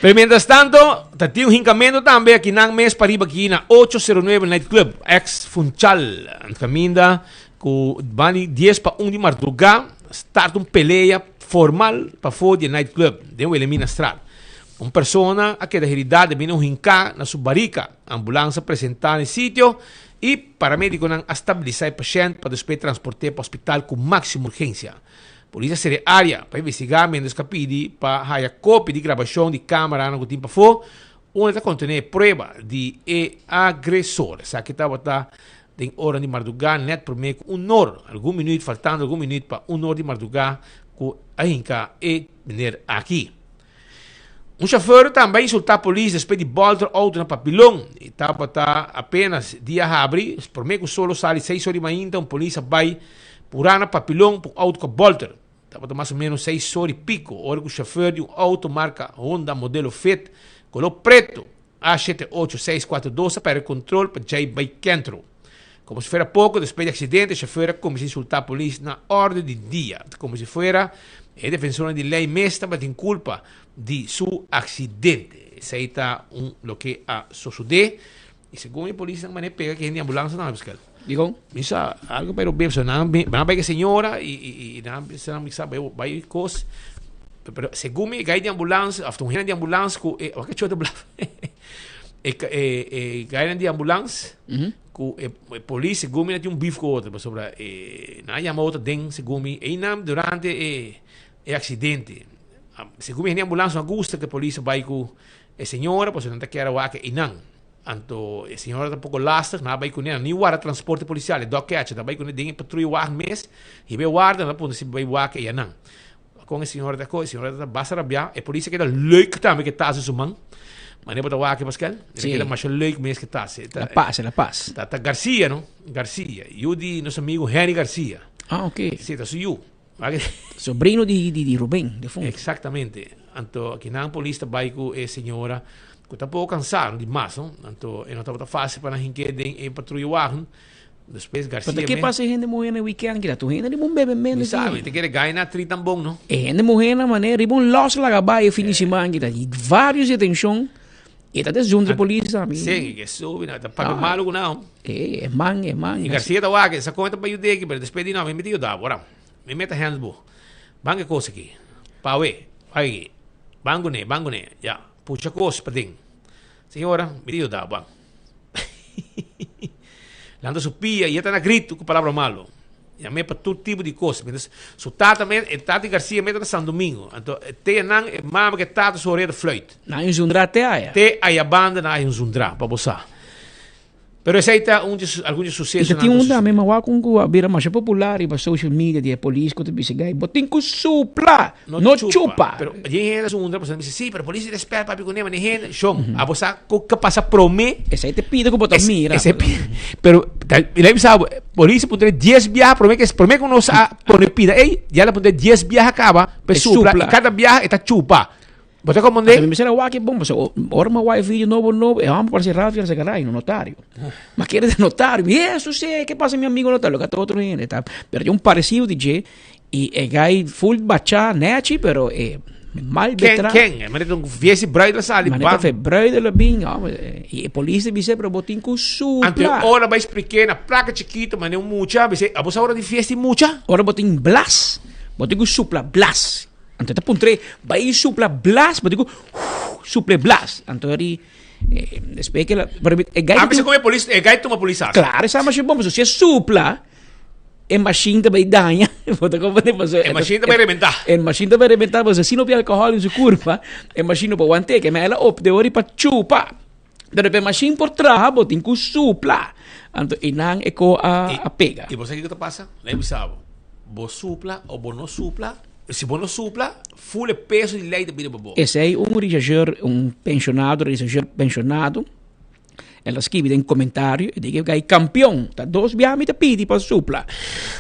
Pero mientras tanto, ta tin un hincamento tambe aki nan mes pariba aki na 809 Night Club, ex Funchal, caminda cu bani 10 pa 1 di marduga, start un pelea formal pafo di e night club den Wilhelminastraat. Un persona a keda herida debi na un hinca na su barica. Ambulans a presenta na e sitio y paramediconan a stabilisa e pashent pa despues transporte pa hospital cu maximo urgencia. Polis a sera e área pa investigá miéntras ku a pidi pa haya kopia di grabashon di kámaranan ku tin pafó. Unda ta kontené prueba di e agresor. Esaki tabata den ora di mardugá nèt promé ku un or, algun minuut, faltando algun minuut pa un or di mardugá ku a hinka e meneer aki. Un shofèr tambe a insultá polis despues di bòlter outo na Papilon. E tabata apenas dia habri, promé ku solo sali seis or di mainta un polis a bai purá na Papilon pa un outo ku a bòlter. Tabata mas o menos seis or i piko ora ku shofèr di un outo marka Honda modelo Fit koló preto A shete ocho seis kuater dos a pèrdè kontrol pa djai bai kentro. Komo si fuera poko, despues di aksidente e shofèr a kuminsá insultá polis na òrde di dia. Ta komo si fuera e defensornan di lei mes tabatin kulpa di su aksidente. Esei ta un loke a sosodé i segun e polisnan manera pega ku hende di ambulansa tambe Pascal. Dikon? Mi sa algo pero beb so nan nan bai ku e señora i i nan bisa nan bisa bai bai kos pero segun mi e gai di ambulans of un hende di ambulans ku e wak e chota blaf e e e gainan di ambulans ku e polis segun mi nan tin un beef ku otro pasobra e nan a yama otro den segun mi einan durante e e aksidente segun mi hende di ambulans no a gusta ku e polis a bai ku e señora pasobra nan ta kier a wak einan. Anto e señora ta poko lastig, nan a bai kuné, nan ni warda transporte polisial, e dog catcher, nan a bai kuné den e patruya wagen mes, hiba e warda, nan a puntra si bai wak eyanan. Kon e señora ta ko, e señora ta basta rabiá, e polis a keda leuk tambe ke tas den su man, manera bo ta wak Pascal, e ta keda masha leuk mes ke tas. La paz, la paz. Ta ta Garcia no, Garcia, yu di nos amigo Henry Garcia. Ah, ok. Si, ta su yu. Sobrino di di di Ruben, defunto. Exactamente. Anto kinan polis ta bai ku e señora ku ta poko kansá di mas, no? Anto e no tabata fásil pa nan hink'é den e patruyewagen. Despues Garcia Pero ta ke pasa e hende muhé na weekend kila? Tur hende riba un bebe Mi sa, mi ta kere gai na tri tan bon, no? E hende muhé na manera riba un lòs laga bai e fin di siman kila. I varios detenshon. E ta desjuntra polis tambe. Sí, ke subi na ta papia malo ku nan. E, e man, e man. I Garcia ta wak, sa kon e ta pa yud'é aki, pero despues di no, mi mete yuda bo, ora. Mi mete hands bo. Ban e kos aki. Pawe, wak aki. Ban kuné, ban kuné. Ya, pucha kos paden. Señora, mi ta yuda bo, ban. Lanta su pia i e ta na gritu ku palabra malo. Yam'é pa tur tipo di kos. Mientras su tata mes, e tata di Garcia mes ta na San Domingo. Anto e te nan, e mama ku e tata su orea ta fluit. Nan hay un zundra te aya. Te aya banda nan hay un zundra, pa bo sa. Pero esei ta un di algun di susesonan. I ta tin un tambe, mi a wak un ku a bira masha popular riba social media di e polis ku ta bisa gai, bo tin ku supla, no chupa. Pero yen hende a zundra pasobra nan bisa, si, pero polis di respet papia ku ne, ma ne hende, shon, abo sa ku ke pasa prome. Esei ta pida ku bo ta mira. Esei pida, pero mi ta bisa bo, polis a puntra dies biaha prome ke, prome ku nos a pone pida ei, ya el a puntra dies biaha kaba pa e supla, i kada biaha e ta chupa. Bo ta comprende? Mi mester a wak e bon, pasobra ora mi a wak e video nobo nobo, e homber parse Ralph Yarzagaray, un notario. Ma kere ta notario, mi, eh, sucede, ke pasa mi amigo notario? Loke ta otro hende, ta, pero tin un parecido di dje, y e guy full bacha, nechi, pero e mal Ken, betra. ken? E manera un viesi bruid la sali, Manera bam. fe bruid la bin, homber, y e polis ta bisa, pero bo tin cu Anto supla. ora bai spliké na placa chikito, manera un mucha, bisa, abo sa ora di fiesta di mucha? Ora bo tin blas, bo tin cu supla blas. Anto ta puntr'é, bai supla blas, bo diku, suple blas. Anto eri, despues ke la, pero e gai A bisa kon e polis, e gai tuma polis as. Klaro, esei masha bon, pasobra si e supla, e mashin ta bai daña, bo ta komprende? Pasobra E mashin ta bai rebentá. E mashin ta bai rebentá, pasobra si no tin alkohòl den su kurpa, e mashin no por want'é, ke mei el a opta ori pa chupa. Pero pa e mashin por traha, bo tin ku supla. Anto einan e ko a pega. I bo sa kiko ta pasa? Lei bisa bo, bo supla o bo no supla, Si bo no supla, full e peso di ley ta bira pa bo. Esei un rechercheur, un pensionado, rechercheur pensionado, el a skibi den comentario, e di ke campeon, ta dos bia mi ta pidi pa supla.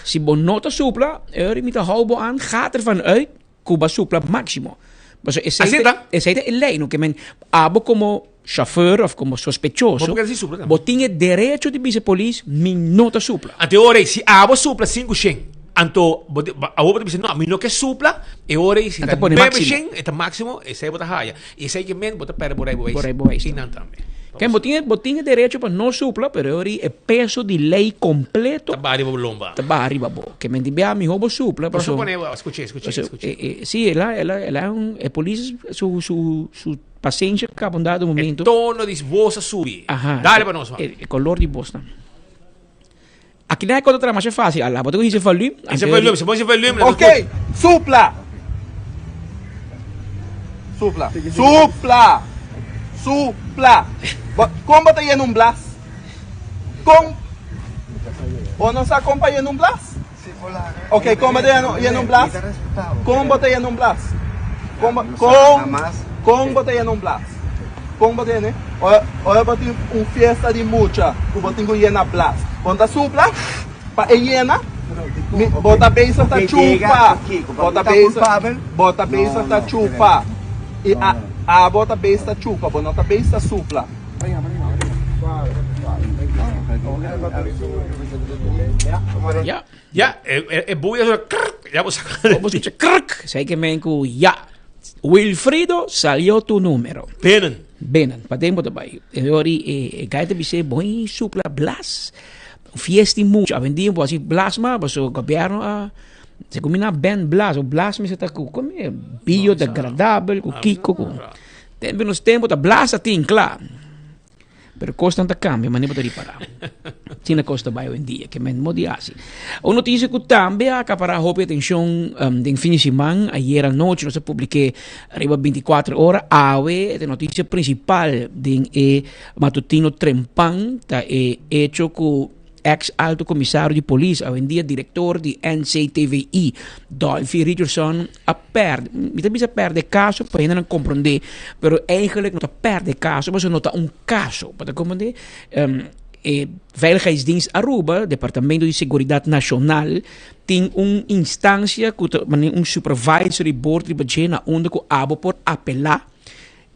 Si bo no ta supla, eri mi ta hou bo aan, gaat ervan uit ku bo a supla maximo. Pasobra esei Así ta, ta? esei ta e ley, no ke men abo como chauffeur of como sospechoso, Bo por keda sin supla tambe. bo tin e derecho di bisa polis, mi no ta supla. Anto e ora ei, si abo supla sinku shen, anto bo di, abo bo ta bisa, no, mi no ke supla, e ora ei si Nan ta ta pone nuebe máximo. shen, e ta máximo, esei bo ta haya. I esei ke men bo ta pèrdè bo rijbewijs. Bo rijbewijs I nan tambe. Ken, bo tin e, bo tin e derecho pa no supla, pero e ora ei e peso di lei kompleto Ta baha riba bo lomba. ta baha riba bo. Ke men di bia mihó bo supla, Pero paso supone, skuché, skuché, paso skuché. e, e, si, el a, el a, el a un, e polis su, su, su Pasensia kaba un dado E momento. tono di bos a subi. Aha. Dale pa nos, man. E, e color di bos nan. Aki nan e kota traha masha fácil. Ala, bo ta ku hisa volume. Hisa volume, si bo hisa volume, nan ta Ok, supla. Supla. Supla. Supla. Bo, kon bo ta yena un blas? Kon? Bo no sa kon pa yena un blas? Ok, kon bo ta yena un blas? Kon bo ta yena un blas? Kon bo, kon, kon bo ta yena un blas? Kon bo ta yena? Ora, ora bo tin un fiesta di mucha ku bo tin ku yena blas, bo no ta supla pa e yena? Mi, bo ta bezig ta chupa. Bo ta bezig, bo ta bezig ta chupa. I a, abo ta bezig ta chupa, bo no ta bezig ta supla. Ja. Ja, e, e, e buya zo krk, ya bo sa. Bo escucha krk, sei que men ku ja. Wilfrido salió tu número. Binnen. Binnen, pa tempo te bai. E ori e, e gaita bise boi supla blas. Fiesta mucho. Awendia bo hasi blas ma, paso gobierno a se kumina ben blas, o blas mi se ta ku come biodegradabel ku kiko ku. Tempo nos tempo ta blas a tin kla. Pero kosnan ta kambia, mane bo ta ripará. Asina kos ta bai oyendia, ke men mo di hasi. Un notisia ku tambe a akapará hopi atenshon um, den fin di siman, ayer anochi nos a publiké riba 24 ora, awe e notisia prinsipal den e matutino Trempan ta e hecho ku ex alto komisario di polis, awendia direktor di NCTVI, Dolfi Richardson, a perde, mi ta bisa perde kaso pa hendenan komprondé, pero eigenlijk no ta perde kaso, pasobra no ta un kaso, bo ta komprondé? E Veiligheidsdienst Aruba, Departamento di Seguridat Nashonal, tin un instansia ku ta manera un supervisory board riba dje na unda ku abo por apelá.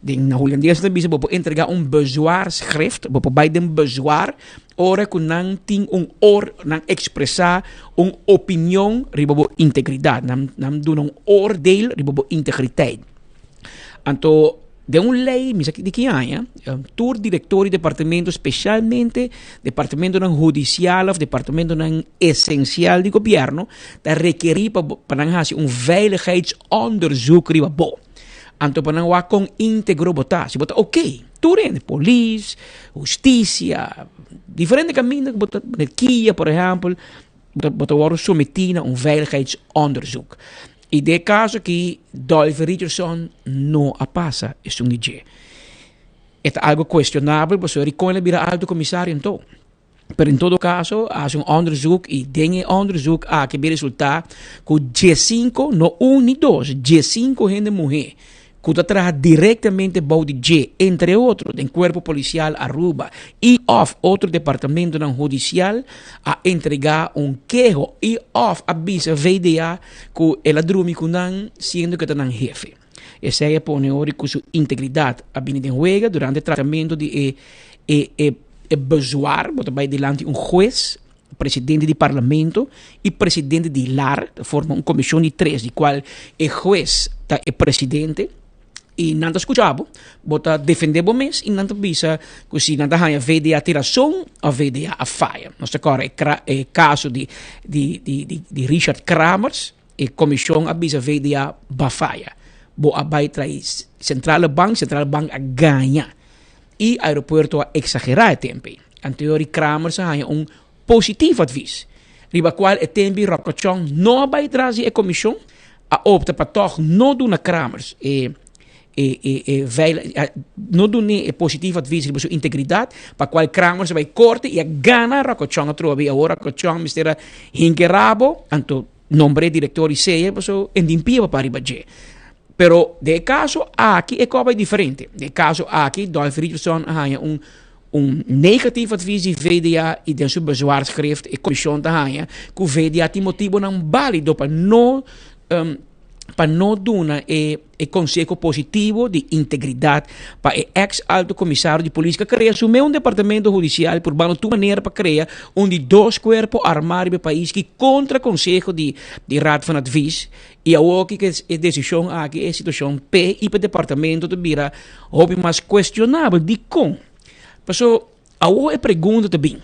Den na hulandes ta bisa bo por entrega un bezwaarschrift, bo por bai den bezwaar ora ku nan tin un or nan ekspresá un opinion riba bo integridat, nan nan duna un oordeel riba bo integriteit. Anto den un lei, mi sa di ki aña, tur direktor di departamento, spesialmente departamentonan hudisial òf departamentonan esensial di gobièrnu, ta rekerí pa bo pa nan hasi un veiligheidsonderzoek riba bo. Anto pa nan wak kon íntegro bo ta. Si bo ta oké, tur hende, polis, hustisia, diferente kaminda ku bo ta, e kia por ehèmpel, bo ta wòrdu sometí na un veiligheidsonderzoek. I den e kaso aki Dolphy Richardson no a pasa esun di dje. E ta algu kuestionabel pasobra dikon el a bira alto komisario anto? Pero en todo caso, a haci un onderzoek y den e onderzoek aki bin resulta cu diescinco, no un ni dos, diescinco hende muhe cu ta traha directamente bou di dje, entre otro den Cuerpo Policial Aruba y of otro departamentonan hudicial, a entrega un keho y of a bisa VDA cu el a drumi cu nan siendo cu e ta nan hefe. Esey a pone ori cu su integridad a bini den huega durante tratamento di e e e e bezwaar, bo ta bai dilanti un hues, presidente di parlamento y presidente di lar, ta forma un comision di tres di cual e hues ta e presidente y nan ta scucha bo, bo ta defende bo mes y nan ta bisa cu si nan ta haya VDA tin razon of VDA a faya. Nos ta corda e e caso di di di di Richard Kramers, E komishon a bisa VDA ba faya. Bo a bai trai Centrale Bank, Centrale Bank a gaña. I aeropuerto a eksagerá e tempi. Anteori Kramers a haña un positief advies, riba kual e tempi Ròkòchòn no a bai tras di e komishon, a opta pa tòg no duna Kramers e e e e veil no dun'é e positief advies riba su integridat, pa kual Kramers a bai korte i a gana Ròkòchòn atrobe. I awor Ròkòchòn mester a hinka e rabo, anto Nombre director y seye paso en din pia pa riba dje. Pero den e caso aki e coba e diferente. Den e caso aki Dolphy Richardson a haña un un negatief advies di VDA y den su bezwaarschrift e comision ta haña cu VDA tin motibonan balido pa no pa no duna e e conseho positivo di integridad pa e ex alto comisario di polis cu a crea su meun departamento hudicial purbando tur manera pa crea un di dos cuerpo arma riba e pais ki contra conseho di di Raad van Advies y awoki cu e decision aki e situacion p'e y p'e departamento ta bira hopi mas cuestionabel. Dicon? Paso Awor e pregunta ta bin,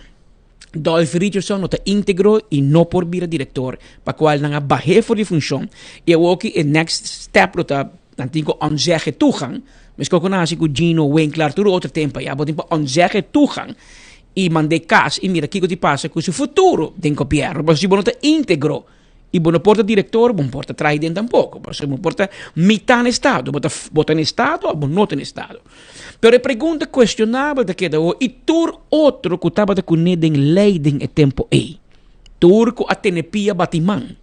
Dolphy Richardson no ta integro y no por bira director, pa cual nan a bah'é for di funcion, y awor ki e next step lo ta nan tin cu ontzegge toegang, mescos cu nan haci cu Gino Winklaar tur otro tempo aya, bo tin pa ontzegge toegang y mand'é cas y mira kico ti pasa cu su futuro den gobierno, pasobra si bo no ta integro. I bo no por ta direktor, bo no por ta traha den tampoko. Pasobra bo por ta mitá na estado. Bo ta bo ta na estado òf bo no ta na estado. Pero e pregunta kuestionabel ta keda awor, i tur otro ku tabata kuné den lei den e tempu ei? Tur ku a tene pia bati man?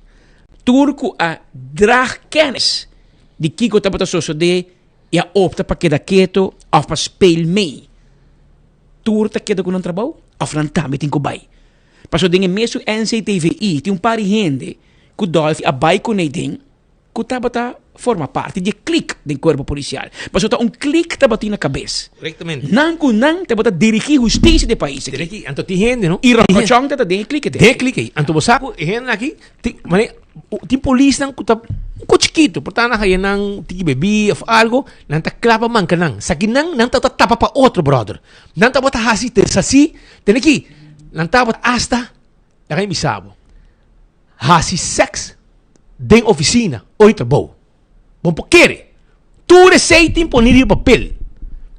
Tur ku a drag kennis di kiko tabata sosodé i a opta pa keda keto òf pa speel mee? Tur ta keda ku nan trabou òf nan tambe tin ku bai? Pasobra den e mesun NCTVI tin un par di hende ku Dolfi a bai kuné den ku tabata forma parti di e klik den kuerpo polisial. Pasobra ta un klik tabatin na kabes. Korektamente. Nan ku nan tabata dirigí hustisia di e pais aki. Dirigí. Anto tin hende, no? I Rokochon tabata den e klik ei. Den e klik ei. Anto bo sa ku e hendenan aki tin, manera, tin polisnan ku ta un ko chikitu, por ta nan haya nan tiki bebí òf algu, nan ta kla pa manka nan. Esaki nan, nan tabata tapa pa otro, bròder. Nan tabata hasi desasí, tene ki, nan tabata asta, laga mi bisa bo, hasi sèks den ofisina ora di trabou. Bo por kere. Tur esei tin poni riba papel.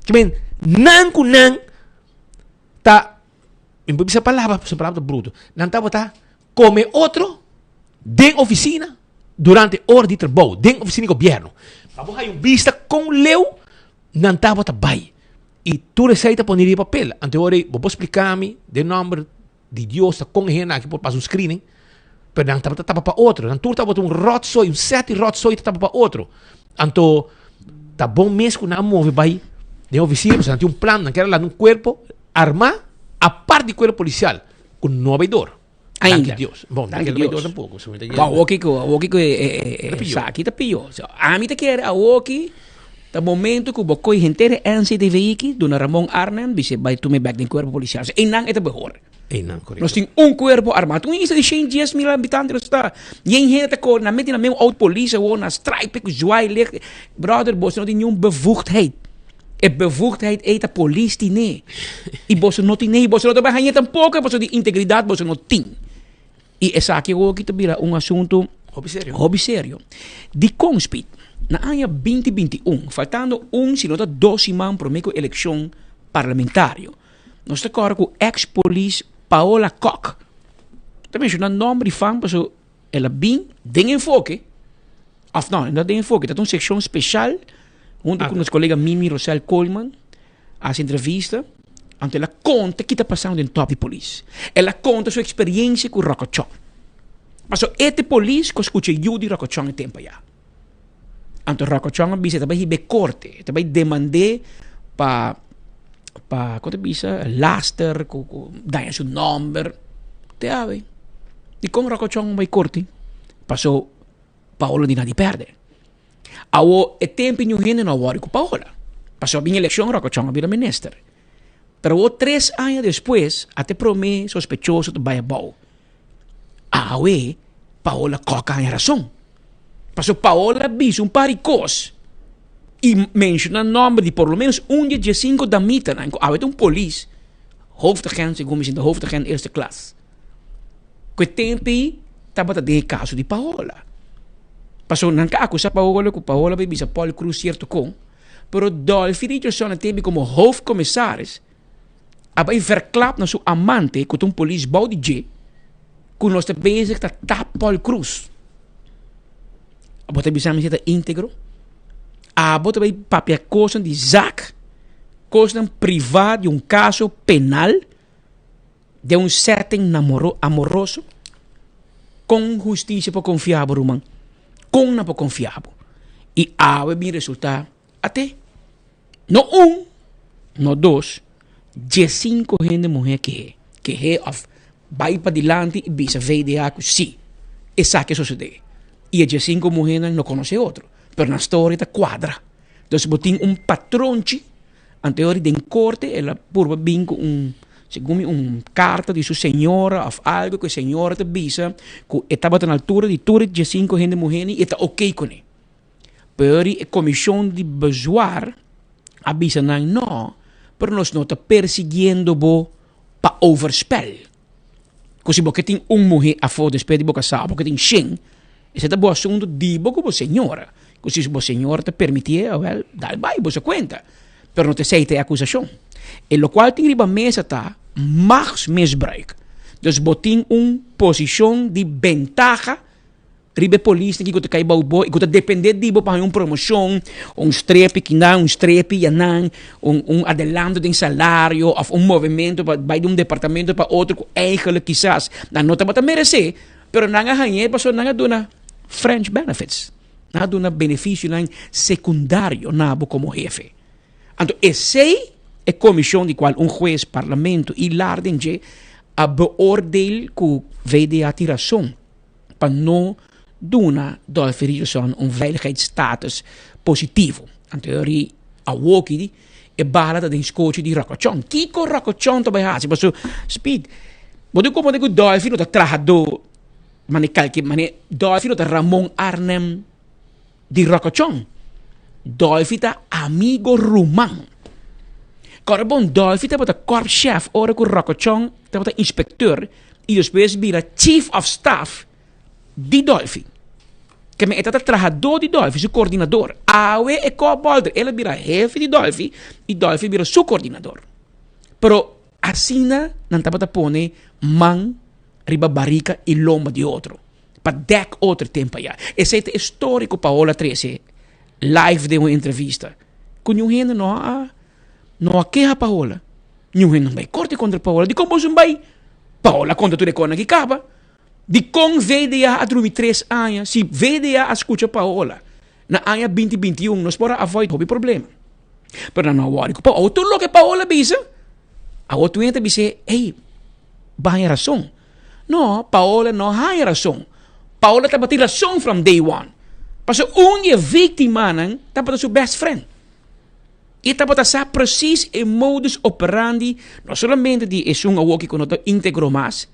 Ke men, nan ku nan ta, mi por bisa palabra, pasobra palabra ta bruto, nan tabata kome otro den ofisina durante ora di trabou, den ofisina di gobièrnu. Pa bo haya un bista kon leu nan tabata bai. I tur esei ta poni riba papel. Anto ora ei bo por splika mi den nòmber di Dios ta kon e hende aki por pasa un screening, pero nan tabata tapa pa otro. Nan tur tabata un rotzooi, un set di rotzooi ta tapa pa otro. Anto ta bon mes ku nan a move bai den ofisina, pasobra nan tin un plan, nan kier a lanta un kuerpo armá apart di kuerpo polisial ku no a bai dor. Ainda. Danki Dios. Bon, Danki no bai dor Dios. tampoco. So, Ba awoki ku awoki ku e Ta pió. esaki ta pió. So, ami ta kere awoki ta momento ku bo koi henter e NCTV aki duna Ramon Arnhem bis'é bai tuma e bek den kuerpo polisial. So, einan e ta mehor. Einan, korekto. Nos tin un kuerpo armá. Un isla di shen dies mil habitante nos ta. Yen hende ta kore nan meti nan mes auto polis awor nan stripe ku zwaailicht. Brother, boso no tin niun bevoegdheid. E bevoegdheid ei ta polis tine. I boso no tine, i boso no ta bai hañ'é tampoko, pasobra di integridat boso no tin. I esaki awor aki ta bira un asuntu Hopi serio. hopi serio. Dikon, Speed? Na aña 2021, faltando un si no ta dos siman promé ku elekshon parlamentario, nos ta kòrda ku eks polis Paola Kok, ta menshoná nòmber di fam pasobra el a bin den enfoke, òf no, no den enfoke, ta un sekshon speshal hunto ku nos kolega Mimi Rosel Koolman a hasi entrevista, anto el a konta ki ta pasando den tòp di polis. El a konta su eksperiencia ku Rokochon. Pasobra e ta e polis ku a skucha yu di Rokochon e tempu ayá. Anto Rokochon a bisa e ta bai hiba e korte, e ta bai demand'é pa pa kon ta bisa laster ku ku daña su nòmber. Te awe, dikon Rokochon bai korte? Paso Paolo di na di pèrdè. Awo e tempu niun hende no a wòri ku Paola. Pasobra a bin elekshon Rokochon a bira minister. Pero awo tres aña despues a te promé sospechoso ta bai abou. Awe Paola kòk a haña rason. Pasobra Paola a bisa un par di kos i menshoná nòmber di por lo ménos un di e diesinko damitanan ku awe ta un polis, hoofdagent segun mi sinta hoofdagent eerste klas. Ku e tempu ei tabata den e kaso di Paola. Pasobra nan ka akusá Paola ku Paola bai bisa Paul Croes sierto kon, pero Dolfi Richardson a tempu komo hoofdcommissaris a bai verklap na su amante ku ta un polis bou di dje ku nos ta bezig ta tap Paul Croes. Abo ta bisa mi si e ta íntegro? Abo ta bai papia kosnan di zak, kosnan privá di un kaso penal? Den un setting namoro amoroso, kon hustisia por konfia bo ruman? Kon nan por konfia bo? I awe bin resultá ate. No un, no dos, diesinko hende muhé kehe, kehe òf bai padilanti i bisa VDA ku sí, esaki a sosodé. I e diesinko muhénan no konosé otro, pero nan storia ta kuadra. Dus bo tin un patronchi. Anterior den korte el a purba bin ku un, segun mi, un karta di su señora òf algu ku e señora ta bisa ku e tabata na altura di tur e diesinko hende muhé i e ta oké kuné. Pero e komishon di bezwaar a bisa nan no, pero nos no ta persiguiendo bo pa overspel. Ku si bo ke tin un muhé afó despues di bo kasá, bo ke tin shen, esei ta bo asuntu di bo ku bo señora. Ku si bo señora ta permitié, awèl, dal bai, bo sa kuenta. Pero no ta esei ta e akusashon. E lokual tin riba mesa ta machtsmisbruik. Dus bo tin un posishon di bentaha. Riba e polisnan ki ku ta kai bou bo i ku ta dependé di bo pa haña un promoshon, un strepi kinan, un strepi yanan, un un adelanto den salario òf un movementu pa bai di un departamento pa otro ku eigenlijk kisas nan no tabata meresé, pero nan a hañ'é pasobra nan a duna fringe benefits, nan a duna benefisionan sekundario na bo komo hefe. Anto esei e komishon di kual un hues, parlamento i lar den dje a beoordeel ku VDA tin rason. pa no duna Dolphy Richardson un veiligheidsstatus positivo. Anto e ori awoki e bala ta den skochi di Rokochon. Kiko Rokochon ta bai hasi? Paso Speed, bo tin komprende ku Dolphy no ta trahadó mane kalke mane Dolphy no ta Ramon Arnhem di Rokochon. Dolphy ta amigo ruman. Kòrda bon Dolphy tabata korpschef ora ku Rokochon tabata inspekteur i despues bira chief of staff di Dolphy. Keme e tabata trahadó di Dolphy, su koordinador. Awe e kòpbolter, el a bira hefe di Dolphy i Dolphy bira su koordinador. Pero asina nan tabata pone man riba barika i lomba di otro pa dèk otro tempu ayá. Esei ta e story ku Paola trese live den un entrevista ku niun hende no a no a keha Paola. Niun hende no bai korte kontra Paola. Dikon boso no bai? Paola konta tur e kosnan ki kaba. Dikon VDA a drumi tres aña? Si VDA a skucha Paola na aña binti 21 nos por a avoid hopi problema. Pero nan no a wòri ku Paola. Tur loke Paola bisa, awor tur hende ta bis'é, ey, bo haña rason. No, Paola no haña rason. Paola tabatin rason from day one. Pasobra un di e víktimanan tabata su best friend. E tabata sa precies e modus operandi, no solamente di esun awoki ku no ta integro mas,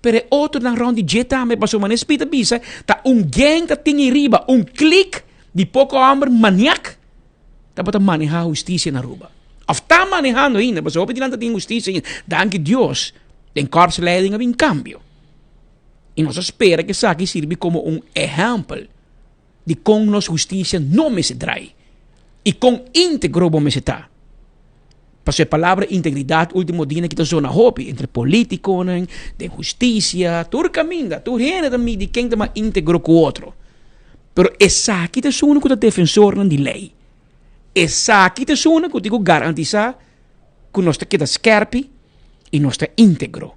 pero e otronan rond di dje tambe, pasobra manera Speed a bisa, ta un gang ta tin ei riba, un klik di poko hòmber maniak tabata manehá hustisia na Aruba. Òf ta manehando ainda, pasobra hopi di nan ta tin hustisia ainda. Danki Dios, den korpsleiding a bin kambio. I nos a spera ku esaki sirbi komo un ehèmpel. di kon nos hustisia no mester drai i kon íntegro bo mester ta. Pasobra e palabra integridat último dianan ki ta zona hopi entre polítikonan, den hustisia, tur kaminda, tur hende ta midi ken ta mas íntegro ku otro. Pero esaki ta esun ku ta defensornan di lei. Esaki ta esun ku tin ku garantisá ku nos ta keda skèrpi i nos ta íntegro.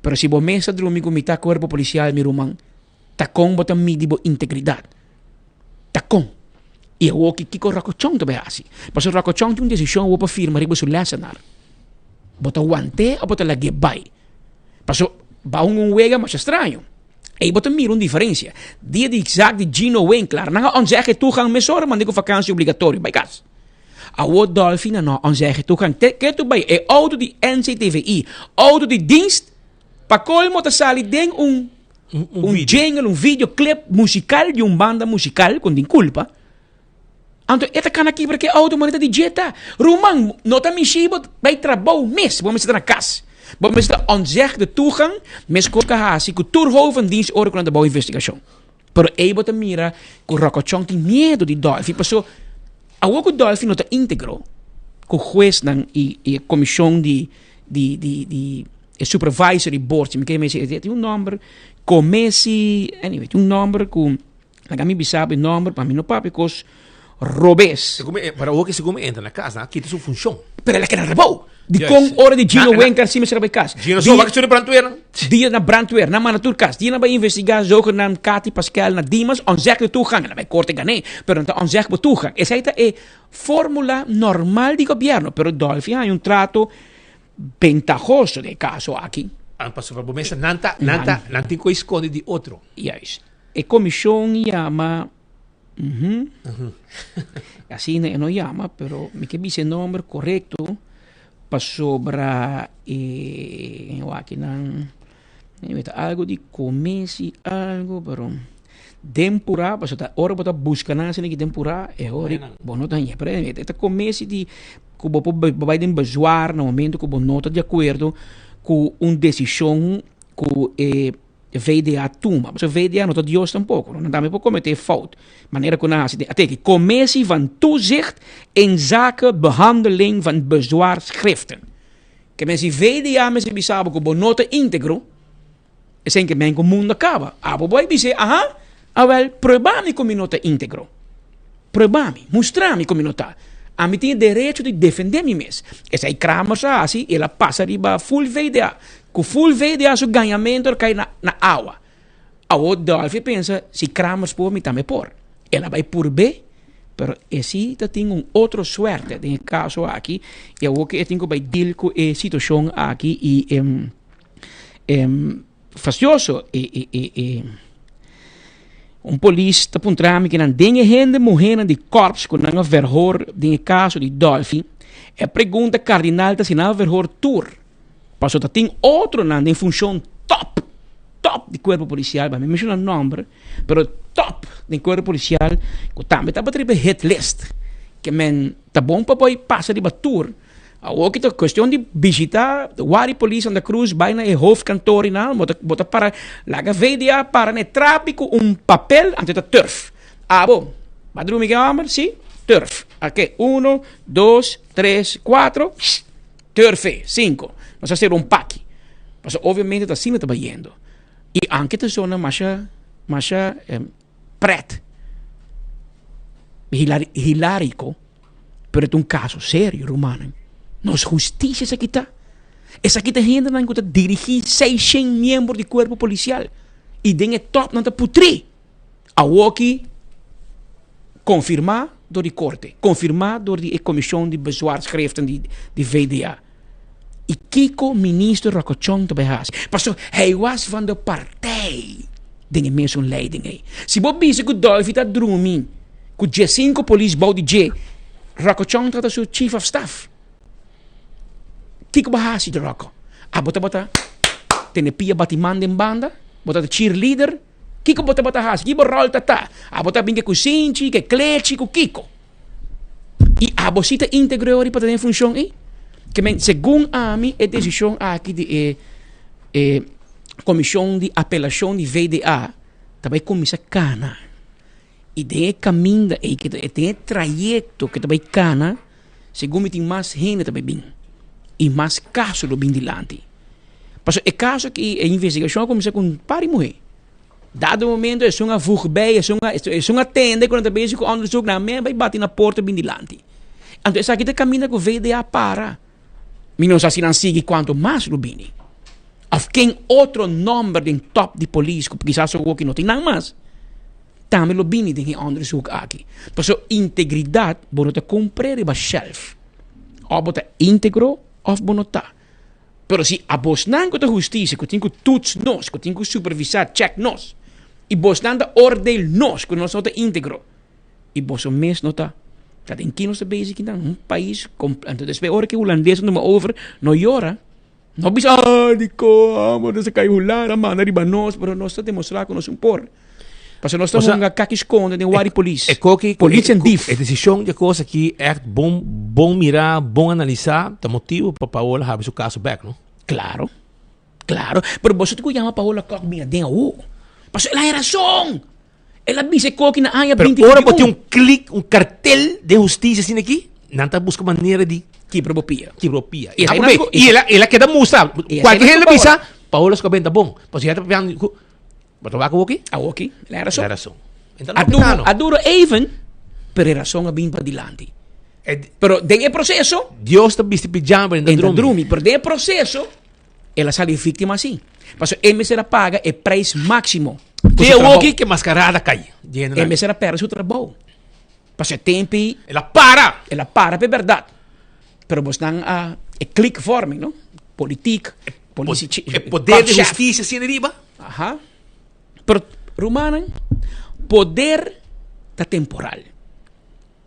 Pero si bo mes ta drumi ku mitá kuerpo polisial, mi ruman, Ta kon bo ta midi bo integridat? Ta kon? I awor ki kiko Rokochon ta bai hasi? Pasobra Rokochon tin un desishon awor pa firma riba su lèsenar. Bo ta want'é òf bo ta lag'é bai? Pasobra bou un wega masha straño. Ei bo ta mira un diferensia. Dia di zaak di Gino Winklar, nan a ontzeg e toegang mesora manda ku vakansi obligatorio bai kas. Awor Dolfi nan no a ontzeg e toegang. Te ke tu bai e outo di NCTVI, outo di dienst, pa kolmo ta sali den un un jingle, un videoclip musical di un banda musical con tin culpa. Anto e ta cana kibra ke auto manera di dje ta. Ruman, no ta mishi bo bay trabou mes, bo mester ta na cas. Bo mester ta ontzegde toegang, meskos ka hasi ku tur hovendienst ora ku nan ta bou investigacion. Pero ey bo ta mira ku Rokochon tin miedo di Dolfi, paso awor ku Dolfi no ta integro, ku huesnan i e comision di di di di e supervisory board, si mi kere mester e tin un nomber, commissie, anyway, tin un nomber ku laga mi bisa bo e nomber pa mi no papia kos robes. Segun mi, pero awor ke segun mi entra na kas, nan a kita su funcion. Pero el a keda rebou. Di kon ora di Gino Wenker si mester a bai kas. Gino so wak suri brandweer nan. Dia na brandweer, nan manda tur kas. Dia nan bai investiga zogenaamd Cathy Paskel na Dimas, onzegde toegang. Nan bai korte gané, pero nan ta onzeg bo toegang. Esei ta e formula normal di gobierno, pero Dolfi haña un trato bentahoso den e kaso aki. An pasobra bo mester nan ta nan ta nan tin ku eskonde di otro. Juist. E komishon yama Uhum. Asina e no yama, pero mi ke bisa e nomber korekto pasobra e wak nan e ta algo di komesi algo pero den purá pasobra ta ora bo ta buska nan asina aki den purá e hori bo no ta haña pero e ta komesi di ku bo por bai den bezwaar na momento ku bo no ta di akuerdo ku un desishon ku e VDA tuma. Pasobra VDA no ta Dios tampoco. Nan tambe por comete fout. Manera cu nan haci den ateki. Commissie van Toezicht inzake behandeling van bezwaarschriften. Ke men si VDA mester bisa bo cu bo no ta integro, Esei ke men ku mundu a kaba. Abo bo a bis'é, Aha, awèl, prueba mi ku mi no ta íntegro. Prueba mi, mustra mi ku mi no ta. Ami tin e derecho di defendé mi mes. Esei Kramers a hasi, el a pasa riba full VDA. Ku full VDA su gañamentu a kai na na awa. Awor Dolfi a pensa, si Kramers por, mi tambe por. El a bai purb'é, pero e si ta tin un otro suerte den e kaso aki, i awor ku e tin ku bai deal ku e situashon aki i e Fastioso e e e un polis ta puntra mi kinan den e hende muhernan di korps ku nan a verhoor den e kaso di Dolfi e pregunta kardinal ta si nan a verhoor tur pasobra ta tin otronan den funshon top top di kuerpo polisial bo a mi menshona nomber pero top den kuerpo polisial ku tambe tabata riba e hit list ke men ta bon pa bo pasa riba tur. Awor ki ta cuestion di bishita Wari Police Santa Cruz bai na e hoofdkantoor y nan bo ta bo ta para laga VDA para na e trapi cu un papel anto ta turf. Abo ba drumi ke homber? Si, turf. Oke, uno, dos, tres, cuatro, turfe, cinco. Nos a hacer un paki. Pasobra obviamente ta asina ta bayendo. Y anke ta zona masha masha pret, hilarico. Pero ta un kaso serio, rumannan. Nos hustisia esaki ta. Esaki ta hendenan ku ta dirigí seishen miembro di kuerpo polisial i den e tòpnan ta putrí. Awoki konfirmá dor di korte, konfirmá dor di e komishon di bezwaarschriften di di VDA. I kiko minister Rocco Chong ta bai hasi? Pasobra hij was van de partij den e mesun leiding ei. Si bo bisa ku Dolfi ta drumi ku diesinko polis bou di dje, Rocco Chong tabata su chief of staff. Kiko bo hasi di Rocco? Abo tabata tene pia bati man den banda? Bo tabata cheerleader? Kiko bo tabata hasi? Ki bo ròl ta ta? Abo ta bin ke kusinchi, ke klechi, ku kiko? I abo si ta íntegro ori pa ta den funshon ei? Ke men, segun ami, e desishon aki di e e komishon di apelashon di VDA ta bai kuminsá kana. I den e kaminda ei, ke ta den e trayekto ke ta bai kana, segun mi tin mas hende ta bai bin i mas kaso lo bin dilanti. Pasobra e kaso aki, e investigashon a kuminsá ku un par di muhé. Dado momento esun a vug bay, esun a esun a tende ku nan ta bezig ku onderzoek, nan mes bay bati na porta bin dilanti. Anto esaki ta kaminda ku VDA para. Mi no sa si nan sigui kuantu mas lo bini. Of ken otro nomber den top di polis ku kisas awoki no tin nan mas, tambe lo bini den e onderzoek aki. Pasobra integridat bo no ta kumpr'é riba shelf. Of bo ta integro of bo no ta. Pero si abosnan ku ta hustisia, ku tin ku tuts nos, ku tin ku supervisá, chèk nos, i bosnan ta ordeel nos ku nos no ta íntegro, i boso mes no ta, ta den ki nos ta bezig kinan? Un pais kompl-, anto despues ora ku e hulandesnan tuma over, no yora, no bisa, ah, dikon amo nos a kai Hulanda a manda riba nos, pero nos ta demostrá ku nos un por. Pasobra nos ta hunga kaki skonde den wari polis. E koki, Politie en dief. E desishon di e kos aki ègt bon, bon mirá, bon analisá, ta motibu pa Paola habri su kaso bèk, no? Klaro, klaro. Pero boso tin ku yama Paola Kok bini aden awo. Pasobra el a haña rason. El a bisa e koki na aña Pero binti ora binti bo tin un. un klik, un kartel den hustisia asina aki, nan ta buska manera di Kibra bo pia. Kibra bo pia. I I esei aprobe, nan ku- i el a, el a keda mustra. I esei Kualke nan hende ku bisa, Paola su kabenta bon. Pasobra ya ta papiando ku. Bo ta wak awoki? Awoki, el a razon. El a razon. A duro, a duro even, pero e razon a bin padilanti. Pero den e proceso... Dios ta bisti pijama en ta drumi. drumi. Pero den e proceso, el a sali víctima sí. Paso e mester a paga e prijs máximo. Te awoki ke mascarada kai. E mester a perde su trabou. Paso e tempi... El a para! El a para pe berdad. Pero bosnan a... E klikvorming, no? Politiek. Politie, e poder de justicia sin riba. Aha. Pero, rumannan, poder ta temporal.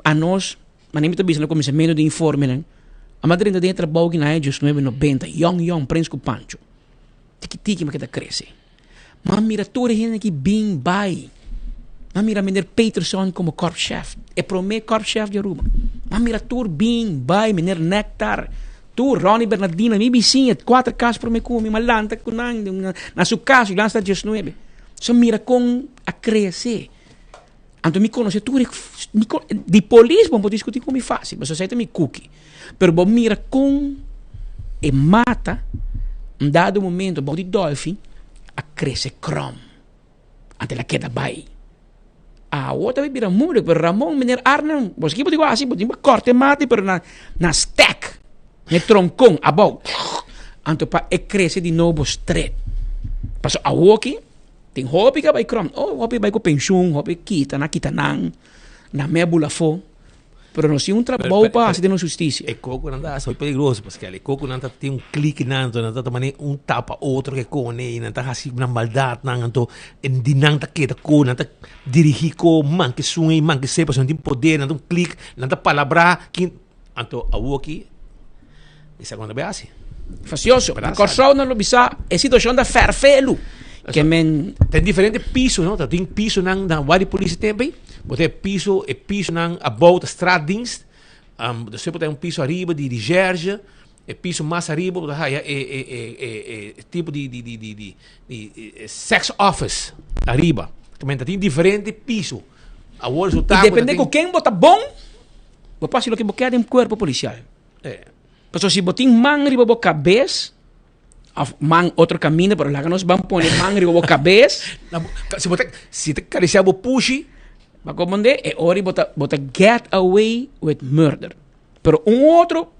A nos, manera mi ta bisa na kuminsamentu di informenan, a mi a drenta den e trabou ki na aña diesnuebe nobenta, yòn yòn, prens ku pancho. Tiki tiki mi a keda krese. Mi a mira tur e hende ki bin bai. Mi a mira meneer Peterson komo korpschef, e promé korpschef di Aruba. Mi a mira tur bin bai, meneer Nectar, Tur, Ronnie Bernardino, mi bisiña, kuater kas promé ku mi, mi a lanta ku nan na su kas, Yolanda sta diesnuebe. So mira kon a krese. Anto mi konosé tur e, mi ko, di polis bo por diskutí ku mi fásil, pasobra esei ta mi kuki. Pero bo mira kon e mata un dado momento bou di Dolfi. A krese krom. Anto el a keda bai. Awo ta bira moeilijk, pero Ramon, meneer Arnhem, bos ki bo digo asi, bo tin pa korte mati, pero na, na stek, ne tronkon, abou. Anto pa e krese di nobo stret. Paso awoki, tin hopi ka bai krom. Oh, hopi bai ku pensioen, hopi kita, na kita nan, na me bula afó. Pero nos tin un trabou pa hasi den nos hustisia. E koko nan ta hasi hopi peligroso paske e koko nan ta tin un klik nan anto nan ta mane un tapa otro ke kone i nan ta hasi nan maldatnan anto di nan ta keda ko nan ta dirigi ko man ke sun ei man ke se pasobra nan tin poder nan ta un klik nan ta palabrá kin anto awoki esaki nan ta bai hasi. Fastioso. Na Kòrsou nan lo bisa e situashon ta fèrfelu. Ke men. Ten diferente piso no, ta tin pisonan na wak di polis tempo ei. Bo ta e piso, e pisonan abou ta straatdienst. Um, despues bo ta un piso ariba di recherche. E piso mas ariba bo ta haya e e e e e tipo di di di di di di sex office ariba. Ke men ta tin diferente piso. Awor resulta I depende ku ken bo ta bon, bo por hasi loke bo kier den kuerpo polisial. Pasobra si bo tin man riba bo kabes, of man otro kaminda, pero laga nos ban pone man riba bo kabes. Si bo ta, si ta karisiá bo pushi. Bo komprendé? E ora bo ta, bo ta get away with murder. Pero un otro,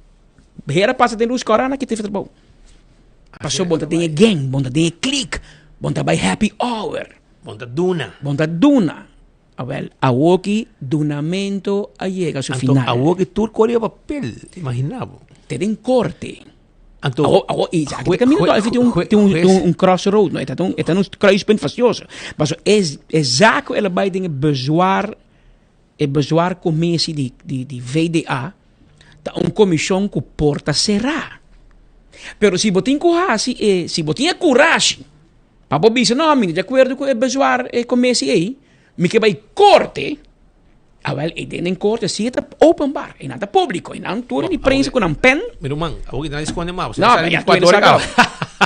hera pasa den lus kòrá na kita e trabou. Pasobra bo ta den e gang, bo ta den e clique, bo ta bai happy hour. Bo ta duna. Bo ta duna. Awel, awoki dunamento a yega su Anto, final. awoki tur kor riba papel, imagina bo. Te den korte. Anto, Awo, awo, i aki jue- ta kaminda jue- to, efi tin un, jue- tin un, juez- tin un crossroad, no, e ta un, e ta un kruispunt fastioso. Paso e, e zaak ku el a bai den e bezwaar, e bezwaarcommissie di, di, di VDA, ta un komishon ku por ta será. Pero si bo tin ku hasi e, si bo tin e kurashi, Pa bo bisa, no, mi no di akuerdo ku e bezwaar e komisi ei, mi ke bai korte, awel e den den korte si e ta openbaar, e nan ta públiko, e nan tur di prensa ku nan pen. Mi ruman, awor ki nan a skonde mas, No, ya tur hende sa kaba.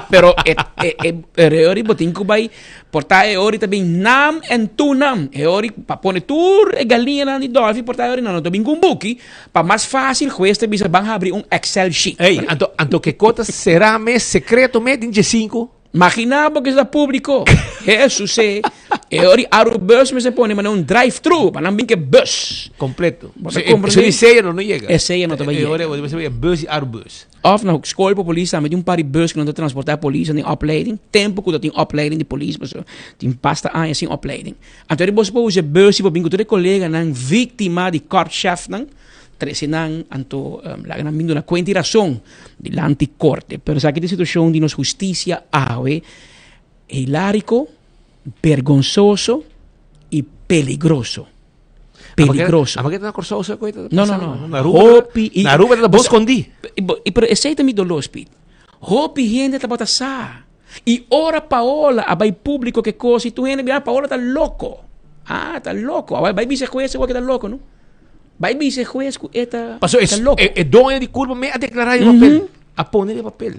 Pero e e e e ori bo tin ku bai, por ta e ori ta bin nam en tu nam, e ori pa pone tur e galiñanan di Dolfi por ta e ori nan no ta bin ku un buki, pa mas fásil hues ta bisa ban habri un Excel sheet. Ey, anto anto ke kos ta será mes sekreto mes den djesinku? Magina bo ke ta publico. Jesus e. E ori Arubus mester pone mane un drive thru pa nan bin ke bus. Completo. Bo ta Se, comprende? se di seya no no yega. E seya no ta bai E ori yega. bo mester bus y Arubus. Of na skol pa polis tambe tin un par di bus ku nan ta transporta polis den opleiding. Tempo ku ta tin opleiding di polis pasobra tin basta aña sin opleiding. Anto ori bo por usa e bus y bo bin ku tur e koleganan viktima di korpschefnan. Trese nan anto laga nan bin duna kuenta i rason dilanti korte. Pero esaki ta e situashon di nos hustisia awe, hilariko, bergonsoso i peligroso. Peligroso. Aba ke ta na Kòrsou sa ku ta No, no, no. Na Aruba, Hopi i na Aruba ta bon skondí. I pero esei ta mi doló, Speed. Hopi hende tabata sa. I ora Paola a bai públiko ke kos i tur hende a bira, Paola ta loko. Ah, ta loko. Awor bai bisa e hues awor ke ta loko, no? Bai bisa e hues ku e ta, Paso ta loko. E, e doño di kurpa me a deklará riba papel. A pone riba papel.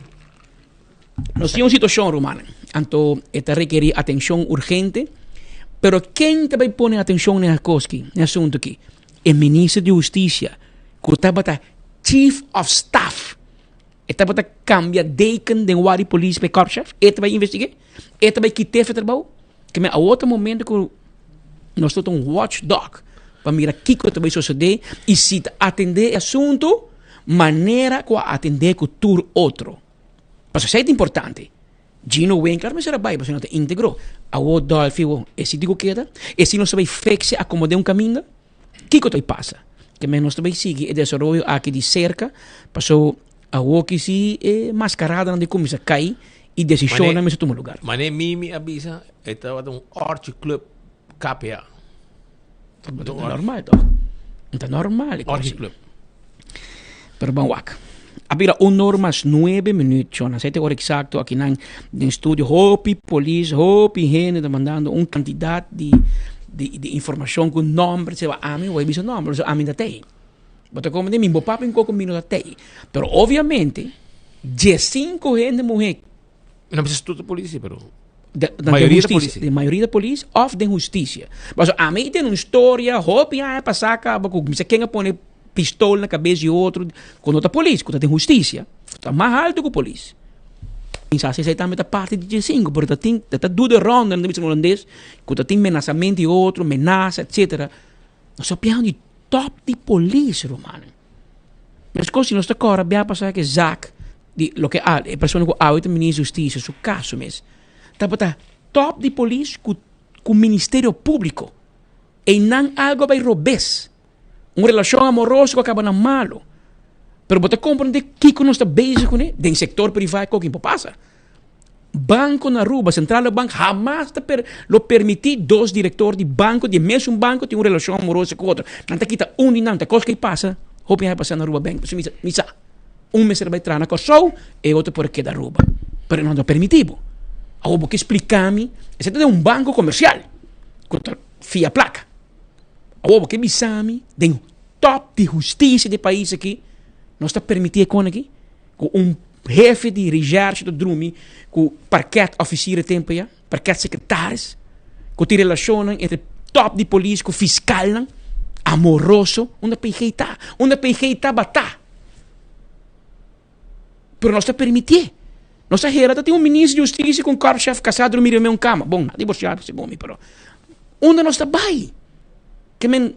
Nos tin un situashon, rumannan. Anto e ta rekerí atenshon urgente. Pero ken ta bai pone atenshon na e kos ki, na e asuntu ki? E minister di hustisia, ku tabata chief of staff. E tabata cambia deken den wari polis pa e korpschef. E ta bai investigue. E ta bai kite fe trabou. Ke men awor ta momento ku nos ta un watchdog pa mira kiko ta bai sosode i si ta atende e asunto manera ku a atende ku tur otro. Pasobra esei ta importante. Gino Winkler mester a bai pasobra no ta integro. Awor Dolfi wo e si di ku keda. E si nos ta bai fixe acomode un caminda. Kiko ta pasa? Ke men nos ta bai sigui e desaroyo aki di serka, paso awoki si e maskaradanan di kuminsá kai i desishonnan mester tuma lugar. Mane Mimi a bisa e tabata un Orchi Club KPA. Ta normal toch? Ta normal e Orchi Club. Pero ban wak. A bira un or mas nuebe minuut, chona. Sete ora exacto akinan den studio. Hopi polis, hopi hende ta mandando un cantidad di di di informacion cu nomber. Se ami wou bisa nomber, so ami ta tey. Bo ta comprende? Mi bo papia un poco mi no ta tey. Pero obviamente, diescinco hende muhe. No bisa tur ta policia, pero De, de mayoria ta justicia, policia. De mayoria ta polis of den justicia. Paso ami tin un storia hopi aña pasá kaba ku mi sa ken a pone pistol na kabes di otro ku no ta polis, ku ta den justicia. Ta mas alto ku polis. Pensa si esei tambe ta parti di dje-sinku, pero ta tin, ta duda ronda nan ta bisa na hulandes, ku ta tin menasamentu di otro, menasa, etsetera. Nos ta piando di top di polis, rumannan. Meskos si nos ta kòrda bia pasá ke zaak di loke a e persona ku awe ta minister di hustisia su kaso mes tabata top di polis ku ku ministerio públiko. Einan algu a bai robes. Un relashon amoroso ku a kaba na malu. Pero bo ta komprendé kiko nos ta bezig kuné? Den sektor privá e kokin por pasa. Banko na Aruba, Centrale Bank, hamas ta per, lo permití dos direktor di banko di e mesun banko tin un relashon amoroso ku otro. Nan ta kita un di nan. Ta kos ku ei pasa, hopi aña pasá na Aruba Bank. Pasobra mi sa, mi sa. Un mester bai traha na Kòrsou, e otro por a keda Aruba. Pero nan no ta permití bo. Awor bo ke splika mi, esei ta den un banko komersial ku ta fia plaka. Awor bo ke bisa mi den top di hustisia di e pais aki nos ta permiti e kon aki? Ku un hefe di recherche ta drumi ku parket officier e tempo ya, parket secretaris, ku tin relashonnan entre top di polis ku fiskalnan amoroso, unda PG ta? Unda PG tabata? Pero nos ta permitié. Nos a hera ta tin un minister di hustisia ku un korpschef kasá drumi riba un kama. Bon, a divorsiá segun mi, pero unda nos ta bai? Ke men,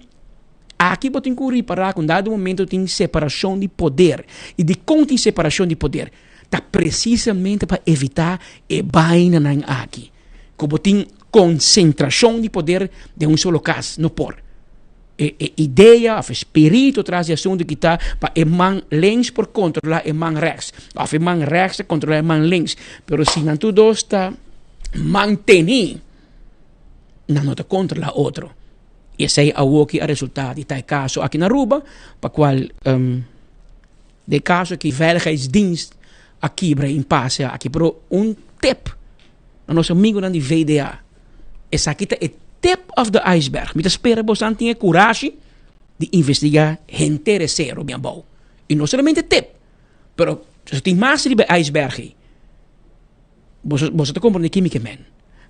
aki bo tin ku ripará ku un dado momento tin separashon di poder. I dikon tin separashon di poder? Ta presisamente pa evitá e bainanan aki. Ku bo tin konsentrashon di poder den un solo kas, no por. E e idea of e spiritu tras di asuntu ki ta pa e man links por kontrolá e man rechts of e man rechts ta kontrolá e man links. Pero si nan tur dos ta mantení, nan no ta kontrolá otro. I esei awoki a resultá di ta e kaso aki na Aruba, pa kual den kaso ki Veiligheidsdienst a kibra e impase aki. Pero un tip na nos amigunan di VDA, Esaki ta e tip of the iceberg. Mi ta spera bosan tin e kurashi di investigá henter e sero bien abou. I no solamente tip, pero so tin mas riba e iceberg ei. Boso, boso ta komprendé ki mi ke men.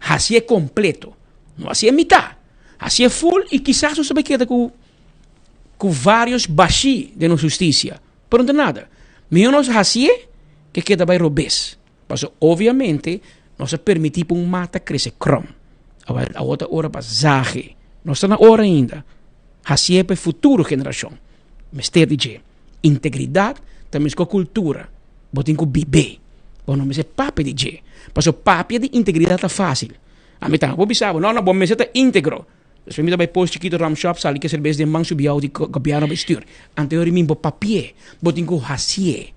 Hasié kompleto. No hasié mitá. Hasié full i kisas nos ta bai keda ku ku vários bashí den nos hustisia. Pero no ta nada. Mihó nos hasié ke keda bai robes. Pasobra obviamente nos a permití pa un mata krese krom. Awor awor ta ora pa zage. No sta na ora ainda. Hasié pa e futuro generashon. Mester di dje. Integridat ta meskos kultura. Bo tin ku bib'é. Bo no mester papia di dje. Pasobra papia di integridat ta fásil. Ami tambe por bisa bo, no, no, bo mester ta íntegro. Despues mi ta bai Pos Chikito Rum Shop, sali ke serbes den man subi auto di gobièrnu bai stuur. Anto mi bo papi'é, bo tin ku hasié.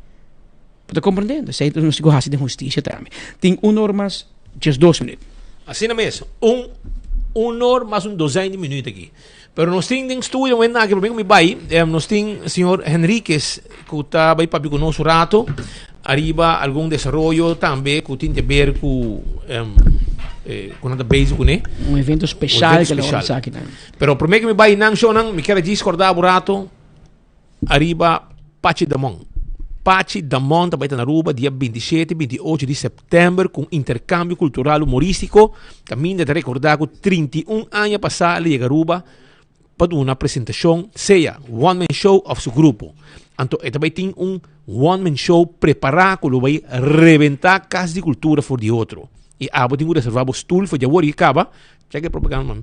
Bo ta komprendé? Esei nos tin ku hasi den hustisia tambe. Tin un or mas 12 minüt. Asina mes, un un or mas un dozijn di minüt aki. Pero nos tin den studio momento aki, promé ku mi bai, nos tin señor Henriquez ku ta bai papia ku nos un rato ariba algun desaroyo tambe ku tin te ber ku ku nan ta bezig kuné. Un evento special ke lo organisa aki nan. Pero promé ku mi bai nan shownan, mi kier a djis kòrda bo rato ariba Pachi Damon. Pachi Damon ta bai ta na Aruba dia 27 i 28 di sèptèmber ku un interkambio kultural humorístiko. Kaminda ta rekordá ku 31 aña pasá el a yega Aruba pa duna presentashon sea one man show òf su grupo. Anto e ta bai tin un one man show prepará ku lo bai rebentá Kas di Kultura for di otro. I abo tin ku reservá bo stul for di awor i kaba. Check e propaganda man.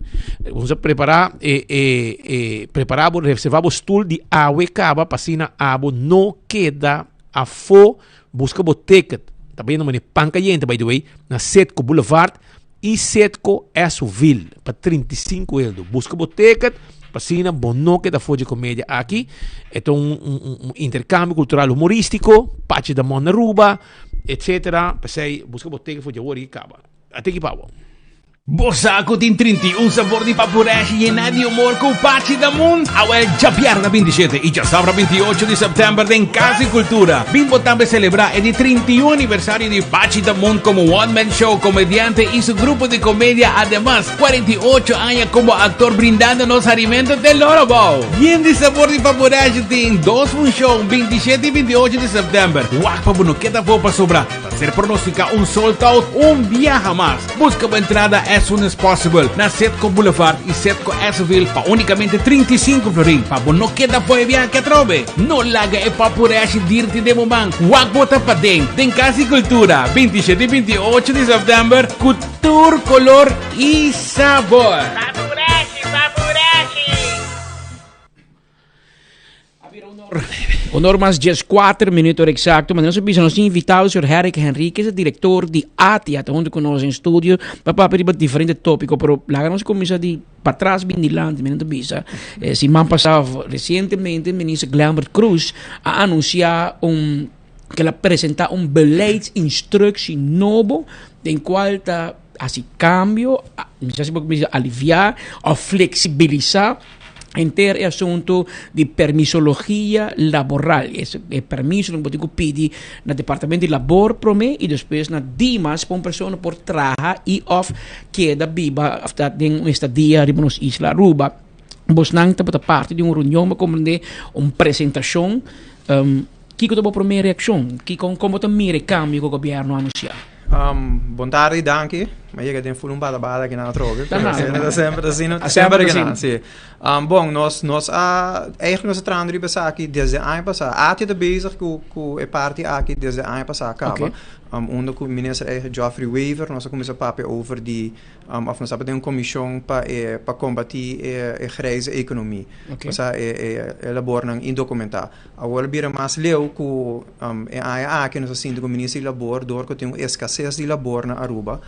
Bo sa prepara e e e prepara bo reserva bo stoel di awe kaba pa asina abo no keda afo. Buska bo ticket. Ta bayendo mane pan cayente by the way na Setco Boulevard y Setco Esoville pa 35 eldo. Buska bo ticket pa asina bo no keda afo dje comedia aki. E ta un un un intercambio cultural humoristico, Pachi Damon na Aruba, etcetera. P'esei buska bo ticket for dje awor y kaba. A tiki pa bo. Bo sa ku tin 31 sabor di papureshi yená di humor ku Pachi Damun? Awel djabièrnè 27 i djasabra 28 di sèptèmber den Kas di Kultura. Bin bo tambe selebrá e di 31 aniversario di Pachi Damun komo one man show, komediante i su grupo di komedia. Ademas, 48 aña komo aktor brindando nos harimentu te loro bou. Yen di sabor di papureshi tin dos funshon, 27 i 28 di sèptèmber. Wak pa bo no keda afó pasobra. Ser pronostica un sold out un biaha mas. Busca bo entrada as soon as possible na Setco Boulevard y Setco Esseville pa unicamente 35 florin pa bo no keda fo'i biaha atrobe. No laga e papureshi dirti den bo man. Wak bo ta paden den Cas di Cultura 27 y 28 di september cu tur color y sabor. Papureshi, papureshi! Honor mas 14 minuut ora exacto. Maar nos bisa nos invitado, señor Herrick Henriquez, director di ATIA, ta hunto cu nos en studio, pa papia riba diferente topico, pero laga nos cuminsa di patras bin dilanti, mi no ta bisa. Eh, siman pasa, recientemente, minister Glenbert Croes a anuncia un, que la presenta un beleidsinstructie nobo, den cual ta haci cambio, mi sa si por bisa alivia of flexibilisa henter e asunto di permisologia laboral. E permiso nan bo tin ku pidi na departamento di labor prome i despues na Dimas pa un persona por traha i of keda biba of ta den un estadia riba nos isla Aruba. Bosnan tabata parti di un reunion, bo komprende, un presentashon. Kiko ta bo prome reakshon? Kiko, kon bo ta mira e kambio ku gobièrnu a anunsiá? Bon tardi, danki. Mi a yega den full un bala bala aki nan atrobe. Ta nada. Semper asina, semper asina, si. Bon, nos nos a eigenlijk nos a trahando riba esaki desde aña pasá. ATIA ta bezig ku ku e parti aki desde aña pasá kaba. Unda ku minister eigenlijk Geoffrey Wever nos a kuminsá papia over di Of nos tabata den un komishon pa e pa kombatí e e grijze ekonomie. Osea e e e labornan indokumentá. Awor a bira mas leu ku e aña aki nos a sinti ku Minister di Labor dor ku tin un eskases di labor na Aruba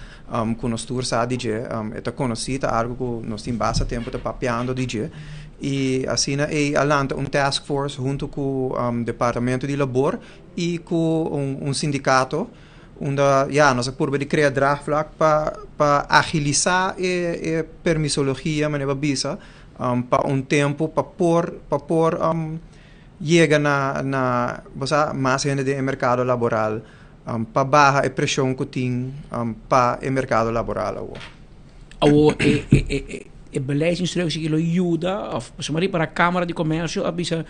ku nos tur sa di dje. E ta konosí, ta algu ku nos tin basta tempu ta papiando di dje. I asina ei a lanta un task force huntu ku Departamento di Labor i ku un sindikato. Unda ya nos a purba di krea draagvlak pa pa agilisá e e permisologia manera bo a bisa pa un tempu pa por pa por yega na na bo sa mas hende den e merkado laboral pa baha e preshon ku tin pa e merkado laboral awor. Awor e e e e beleidsinstructie aki lo yuda of pasobra riba Kamara di Komersio a bisa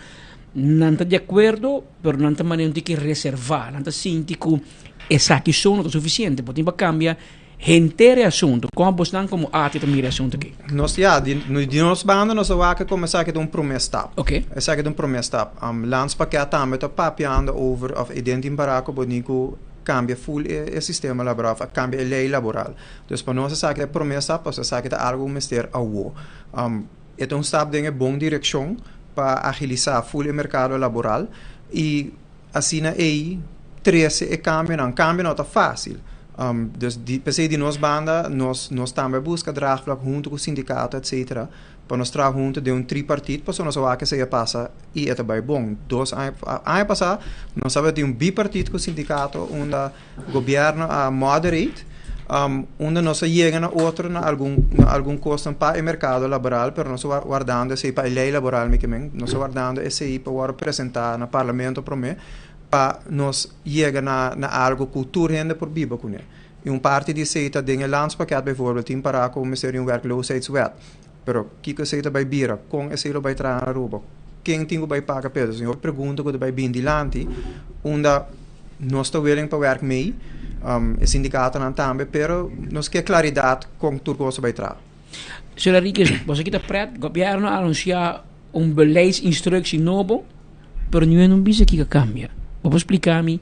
nan ta di akuerdo Pero nan ta manera un tiki reservá. Nan ta sinti ku esaki so no ta sufisiente. Bo tin pa kambia henter e asuntu. Kon abosnan komo arte ta mira e asuntu aki? Nos, ya, di di nos banda nos a wak komo esaki ta un promé stap. Esaki ta un promé stap. Landspakket tambe ta papiando over of e den tin para ku bo tin ku kambia ful e e sistema laboral of kambia e lei laboral. Dus pa nos esaki ta e promé stap pasobra esaki ta algu ku mester awo. E ta un stap den e bon direkshon pa agilisá ful e merkado laboral i asina ei trese e kambionan. Kambio no ta fásil. Dus di p'esei di nos banda nos nos tambe a buska draagvlak huntu ku sindikato etsetera pa nos traha huntu den un tripartit pasobra nos a wak esei a pasa i e ta bai bon. Dos aña aña pasá nos tabatin un bipartit ku sindikato unda Gobierno a moderate, unda nos a yega na otro na algun na algun cosnan pa e mercado laboral, pero nos a wardando esey pa e ley laboral mi ke men, nos a wardando esey pa worde presenta na parlamento prome pa nos yega na na algo cu tur hende por biba cune. Y un parti di esey ta den e landspakket bijvoorbeeld tin para cu mester di un werkloosheidswet, pero kico esey ta bay bira, con esey lo bay traha na Aruba, ken tin cu bay paga p'e? Entonces hopi pregunta cu ta bay bin dilanti unda Nos ta willing pa werk mee, e sindikatonan tambe, pero nos ke klaridat kon tur kos ta bai traha. Señor Henriquez, boso kita pret, gobierno a anuncia un beleidsinstructie nobo, pero niun no bisa kiko a cambia. Bo por splica mi,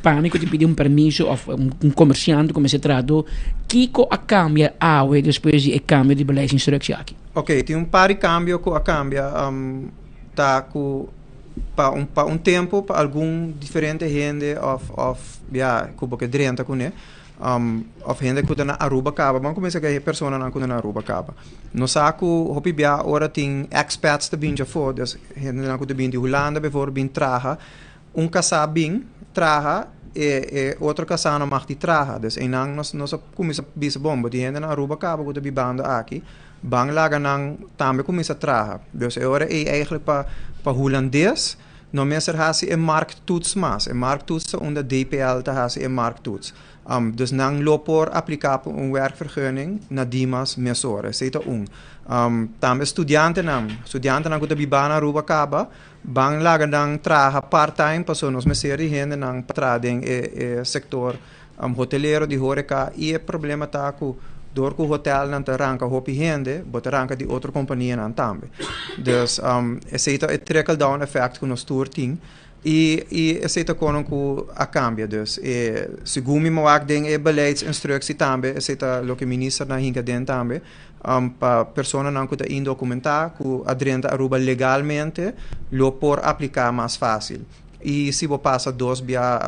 pa mi cu ta pidi un permiso of un comerciante cu mester trahador, kiko a cambia awe despues di e cambio di beleidsinstructie aki? Ok, tin un par di cambio cu a cambia, ta cu. Pa un pa un tempu pa algun diferente hende of of ya ku bo ke drenta kuné of hende ku ta na Aruba kaba ban kuminsá ku e personanan ku ta na Aruba kaba. Nos sa ku hopi bia ora tin expats ta bin djafó dus hendenan ku ta bin di Hulanda befòrbel bin traha un kasá bin traha e e otro kasá no mag di traha dus einan nos nos a kuminsá bisa bon bo tin hende na Aruba kaba ku ta bibando aki. Ban laga nan tambe kuminsá traha. Dus e ora ei eigenlijk pa pa hulandes No mester hasi e markttoets mas. E markttoets ta unda DPL ta hasi e markttoets. Dus nan lo por apliká pa un werkvergunning na Dimas mesora. Esei ta un. Tambe studiantenan, studiantenan ku ta bibá na Aruba kaba, ban laga nan traha part-time pasobra nos mester di hendenan pa traha den e e sektor hotelero di horeca i e problema ta ku dor ku hotelnan ta ranka hopi hende, bo ta ranka di otro kompanianan tambe. Dus esei ta e trickle down effect ku nos tur tin. I i esei ta kono ku a kambia. Dus e segun mi mawak den e beleidsinstructie tambe, esei ta loke ministernan hinka den tambe, pa personanan ku ta indokumentá ku a drenta Aruba legalmente lo por apliká mas fásil. I si bo pasa dos bia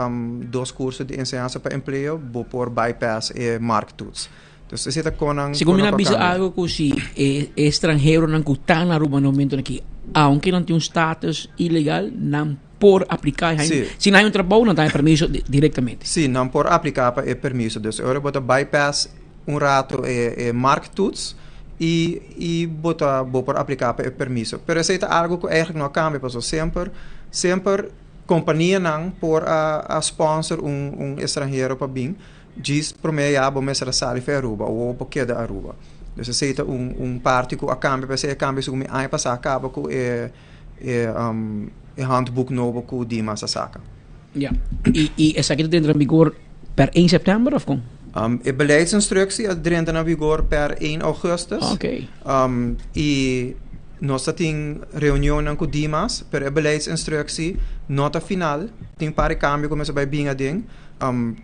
dos kurso di enseñansa pa empleo, bo por bypass e markttoets. Dus esei ta konan Segun mi konan nan ku a bisa kambia. algo ku si e estranheronan ku ta na Aruba na momentonan aki, aunke nan tin un status ilegal, nan por apliká i Sí. si nan hay un trabou nan ta hay permiso direktamente. Sí, nan por apliká pa e permiso. Dus e ora bo ta bypass un rato e e markttoets i i bo ta bo por apliká pa e permiso. Pero esei ta algo ku eigenlijk no a kambia pasobra semper semper kompanianan por a a sponsor un un estranhero pa bin. Djis promé ya bo mester a sali for Aruba o bo keda Aruba. Dus esei ta un un parti ku a kambia, p'esei a kambia segun mi aña pasá a kaba ku e e e handboek nobo ku Dimas a saka. Ya. I i esaki ta drenta na vigor per één sèptèmber òf kon? E beleidsinstructie a drenta na vigor per één augustus. Oké. I nos ta tin reunionnan ku Dimas, pero e beleidsinstructie no ta final. Tin par di kambio ku mester bai bin aden.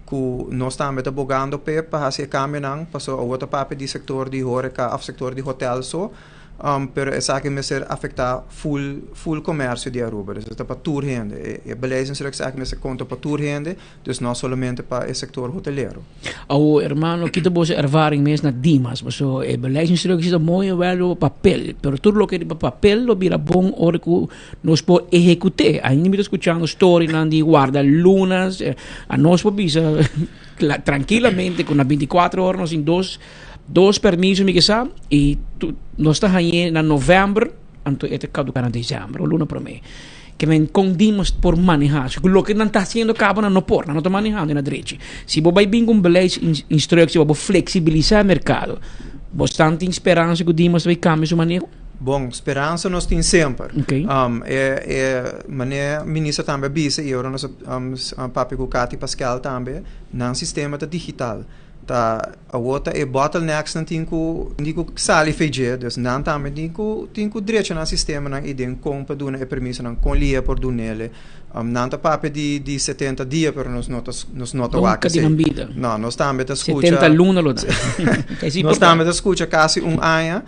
Ku nos tambe ta bogando p'e pa hasi e kambionan, pasobra awor ta papia di sektor di horeka òf sektor di hotèl so, pero esaki mester afektá ful ful komersio di Aruba. Dus e ta pa tur hende. E e beleidsinstructie aki mester konta pa tur hende, dus no solamente pa e sektor hotelero. Awor, hermano, kita boso ervaring mes na Dimas, pasobra e beleidsinstructie ta mooi en wel riba papel, pero tur loke riba papel lo bira bon ora ku Nos por ehecute. Ainda mi ta scuchando storynan di guarda lunas. A nos por bisa tranquilamente cu na 24 horas nos tin dos, dos permiso mi ke sa y tu, nos ta hañe na november, anto e ta caduca na december o luna prome. Ke men con dimos por maneha. So, loke nan ta haciendo caba nan no por, nan no ta manehando na drechi. Si bo bay bin cu un beleidsinstructie pa bo flexibilisa e mercado, bo stan tin speransa cu Dimas ta bay cambia su maneho? Bon, speransa nos tin semper. E e manera minister tambe a bisa y ora nos a papia cu Cathy Paskel tambe, nan sistema ta digital. Ta awor ta e bottlenecks nan tin cu tin cu sali fe dje, dus nan tambe tin cu tin cu drecha nan sistemanan y den con pa duna e permisonan, con lihe por dunele. Nan ta papia di di setenta dia pero nos no ta nos no ta wak Nunca di esey. nan bida. No, nos tambe ta scucha. Setenta luna lo ta. Nos tambe ta scucha casi un aña.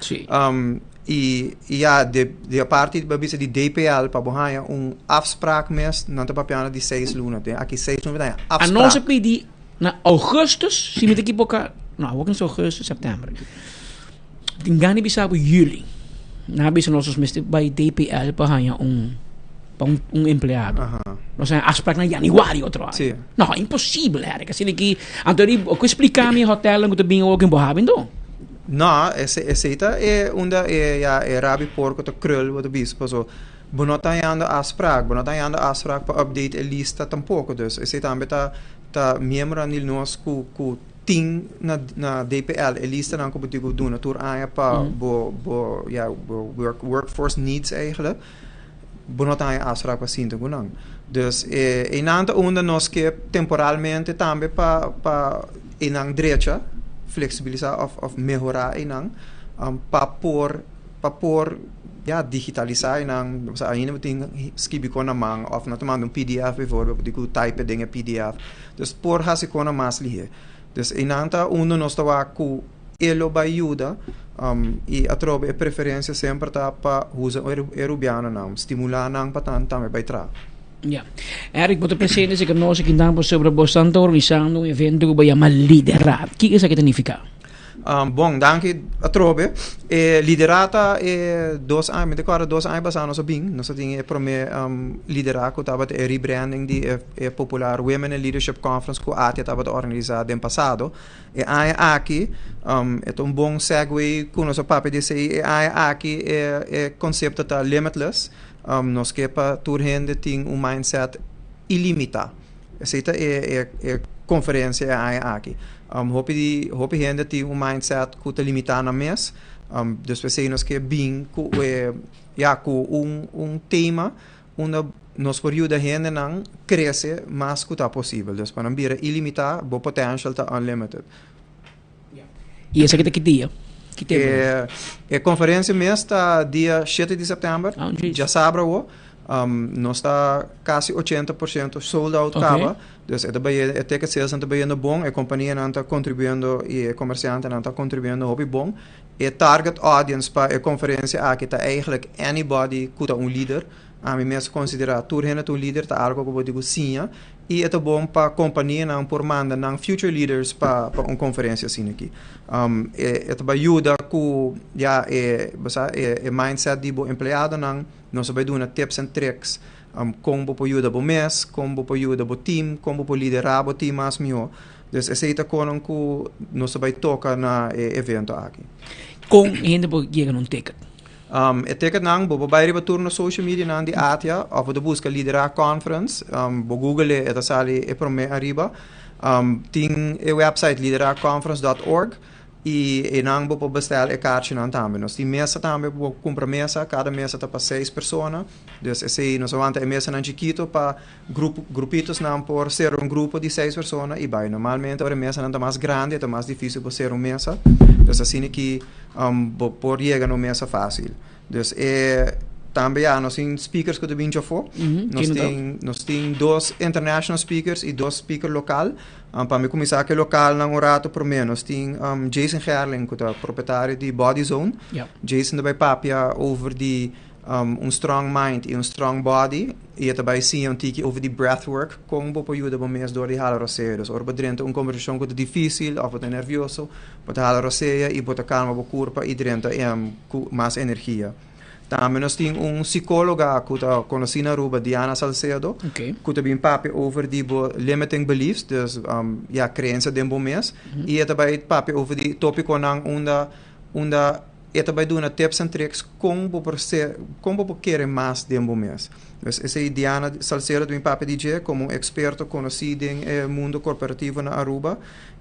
Y y ya de di aparte bo bisa di DPL pa bo haña un afspraak mes nan ta papiando di seis luna. Den aki seis luna bo ta haña A nos a afspraak. pidi na augustus, si mi ta ekiboka, no awor no augustus, september. Tin gana di bisa bo juli. Nan a bisa nos nos mester bai DPL pa haña un pa un un empleado. Nos haña afspraak na januari otro aña. Sí. No, imposibel Eric. Asina ki anto di bo ku explica mi hotelnan ku ta bin awor ku bo habi anto. No, ese esei ta e unda e ya e rabi porco ta krul bo ta bisa paso bo no ta hañando afspraak, bo no ta hañando afspraak pa update e lista tampoco. Dus esei tambe ta ta miembronan di nos ku ku tin na na DPL e listanan ku bo tin ku duna tur aña pa bo bo ya bo work workforce needs eigenlijk bo no ta haña afspraak pa sinta ku nan. Dus e einan ta unda nos ke temporalmente tambe pa pa einan drecha, flexibilisa of of mehora einan pa por pa por ya digitalisá einan osea ainda bo tin skibi kon na man of nan ta manda un pdf bijvoorbeeld bo tin ku type den e pdf. Dus por hasi kona mas lihé. Dus einan ta unda nos ta wak ku e lo bai yuda i atrobe e preferensia semper ta pa usa e rubianonan, stimulá nan pa nan tambe bai traha. Ya. Eric, bo ta presente si ku nos aki nan pasobra bo esnan ta organisando un evento ku bo yama Liderat. Kiko esaki ta nifiká? Bon, danki atrobe. E liderá ta e dos aña, mi ta kòrda dos aña pasá nos a bin, nos a tin e promé liderá ku tabata e rebranding di e e popular Women in Leadership Conference ku ATIA tabata organisá den pasado. E aña aki, e ta un bon segue ku nos a papia di esei, e aña aki e e konsepto ta Limitless. Um, nos ke pa tur hende tin un mindset ilimitá. Esei ta e, e, e konferensia e aña aki. Um, hopi di, hopi hende tin un mindset ku ta limitá nan mes. Um, dus p'esei nos ke bin ku e, ya, ku un, un tema unda nos por yuda hendenan krese mas ku ta posibel. Dus pa nan bira ilimitá, bo potential ta unlimited. I esaki ta ki dia? Ki tempu? E, e konferensia mes ta dia 7 di sèptèmber, Ah, djis. djasabra awo. Um, nos ta kasi 80% sold out Ok. kaba. Dus e ta bai, e ticket salesnan ta bayendo bon, e kompanianan ta kontribuyendo i e komersiantenan ta kontribuyendo hopi bon. E target audience pa e konferensia aki ta eigenlijk anybody ku ta un lider. Ami mes konsiderá tur hende ta un lider, ta algo ku bo tin ku siña. I e ta bon pa kompanianan por manda nan future leaders pa pa un konferensia asina aki. E e ta bai yuda ku ya e bo sa e e mindset di bo empleadonan. Nos a bai duna tips and tricks kon bo por yuda bo mes, kon bo por yuda bo team, kon bo por liderá bo team mas mihó. Dus esei ta konan ku nos ta bai toka na e evento aki. Kon hende por yega na un ticket? Um, e ticketnan, bo por bai riba tur nos social medianan di ATIA of bo ta buska Lidera Conference, um, bo google e, e ta sali e promé ariba. Um, tin e website lideraconference.org i einan bo por bestel e kaarchinan tambe. Nos tin mesa tambe, bo por kumpra mesa, kada mesa ta pa seis persona. Dus esei nos a wanta e mesanan chikito pa grupo, grupitosnan por sera un grupo di seis persona i bai. Normalmente ora e mesanan ta mas grandi e ta mas difícil pa sera un mesa. Dus asina ki um, bo por yega na un mesa fácil. Dus e tambe ya nos tin speakers ku ta bin djafó. Nos Ken ta? tin nos tin dos international speakers i dos speaker lokal. Um, pa mi kuminsá ku e lokalnan un rato promé nos tin um, Jason Gerling ku ta propietario di Body Zone. Jason ta bai papia over di Um, un strong mind i un strong body, i e ta bai siña un tiki over di breathwork, kon bo por yuda bo mes dor di hala rosea. Dus ora bo drenta un kombersashon ku ta difísil òf bo ta nervioso, bo ta hala rosea i bo ta kalma bo kurpa i drenta ku mas energia. Tambe nos tin un sikóloga ku ta konosí na Aruba, Diana Salcedo, ku ta bin papia over di bo limiting beliefs, dus ya, kreensia den bo mes, i e ta bai papia over di tópikonan unda unda E ta bai duna tips en tricks kon bo por ser, kon bo por kere mas den bo mes. Dus esei Diana Salcedo ta bin papia di dje komo un eksperto konosí den e mundo korporativo na Aruba.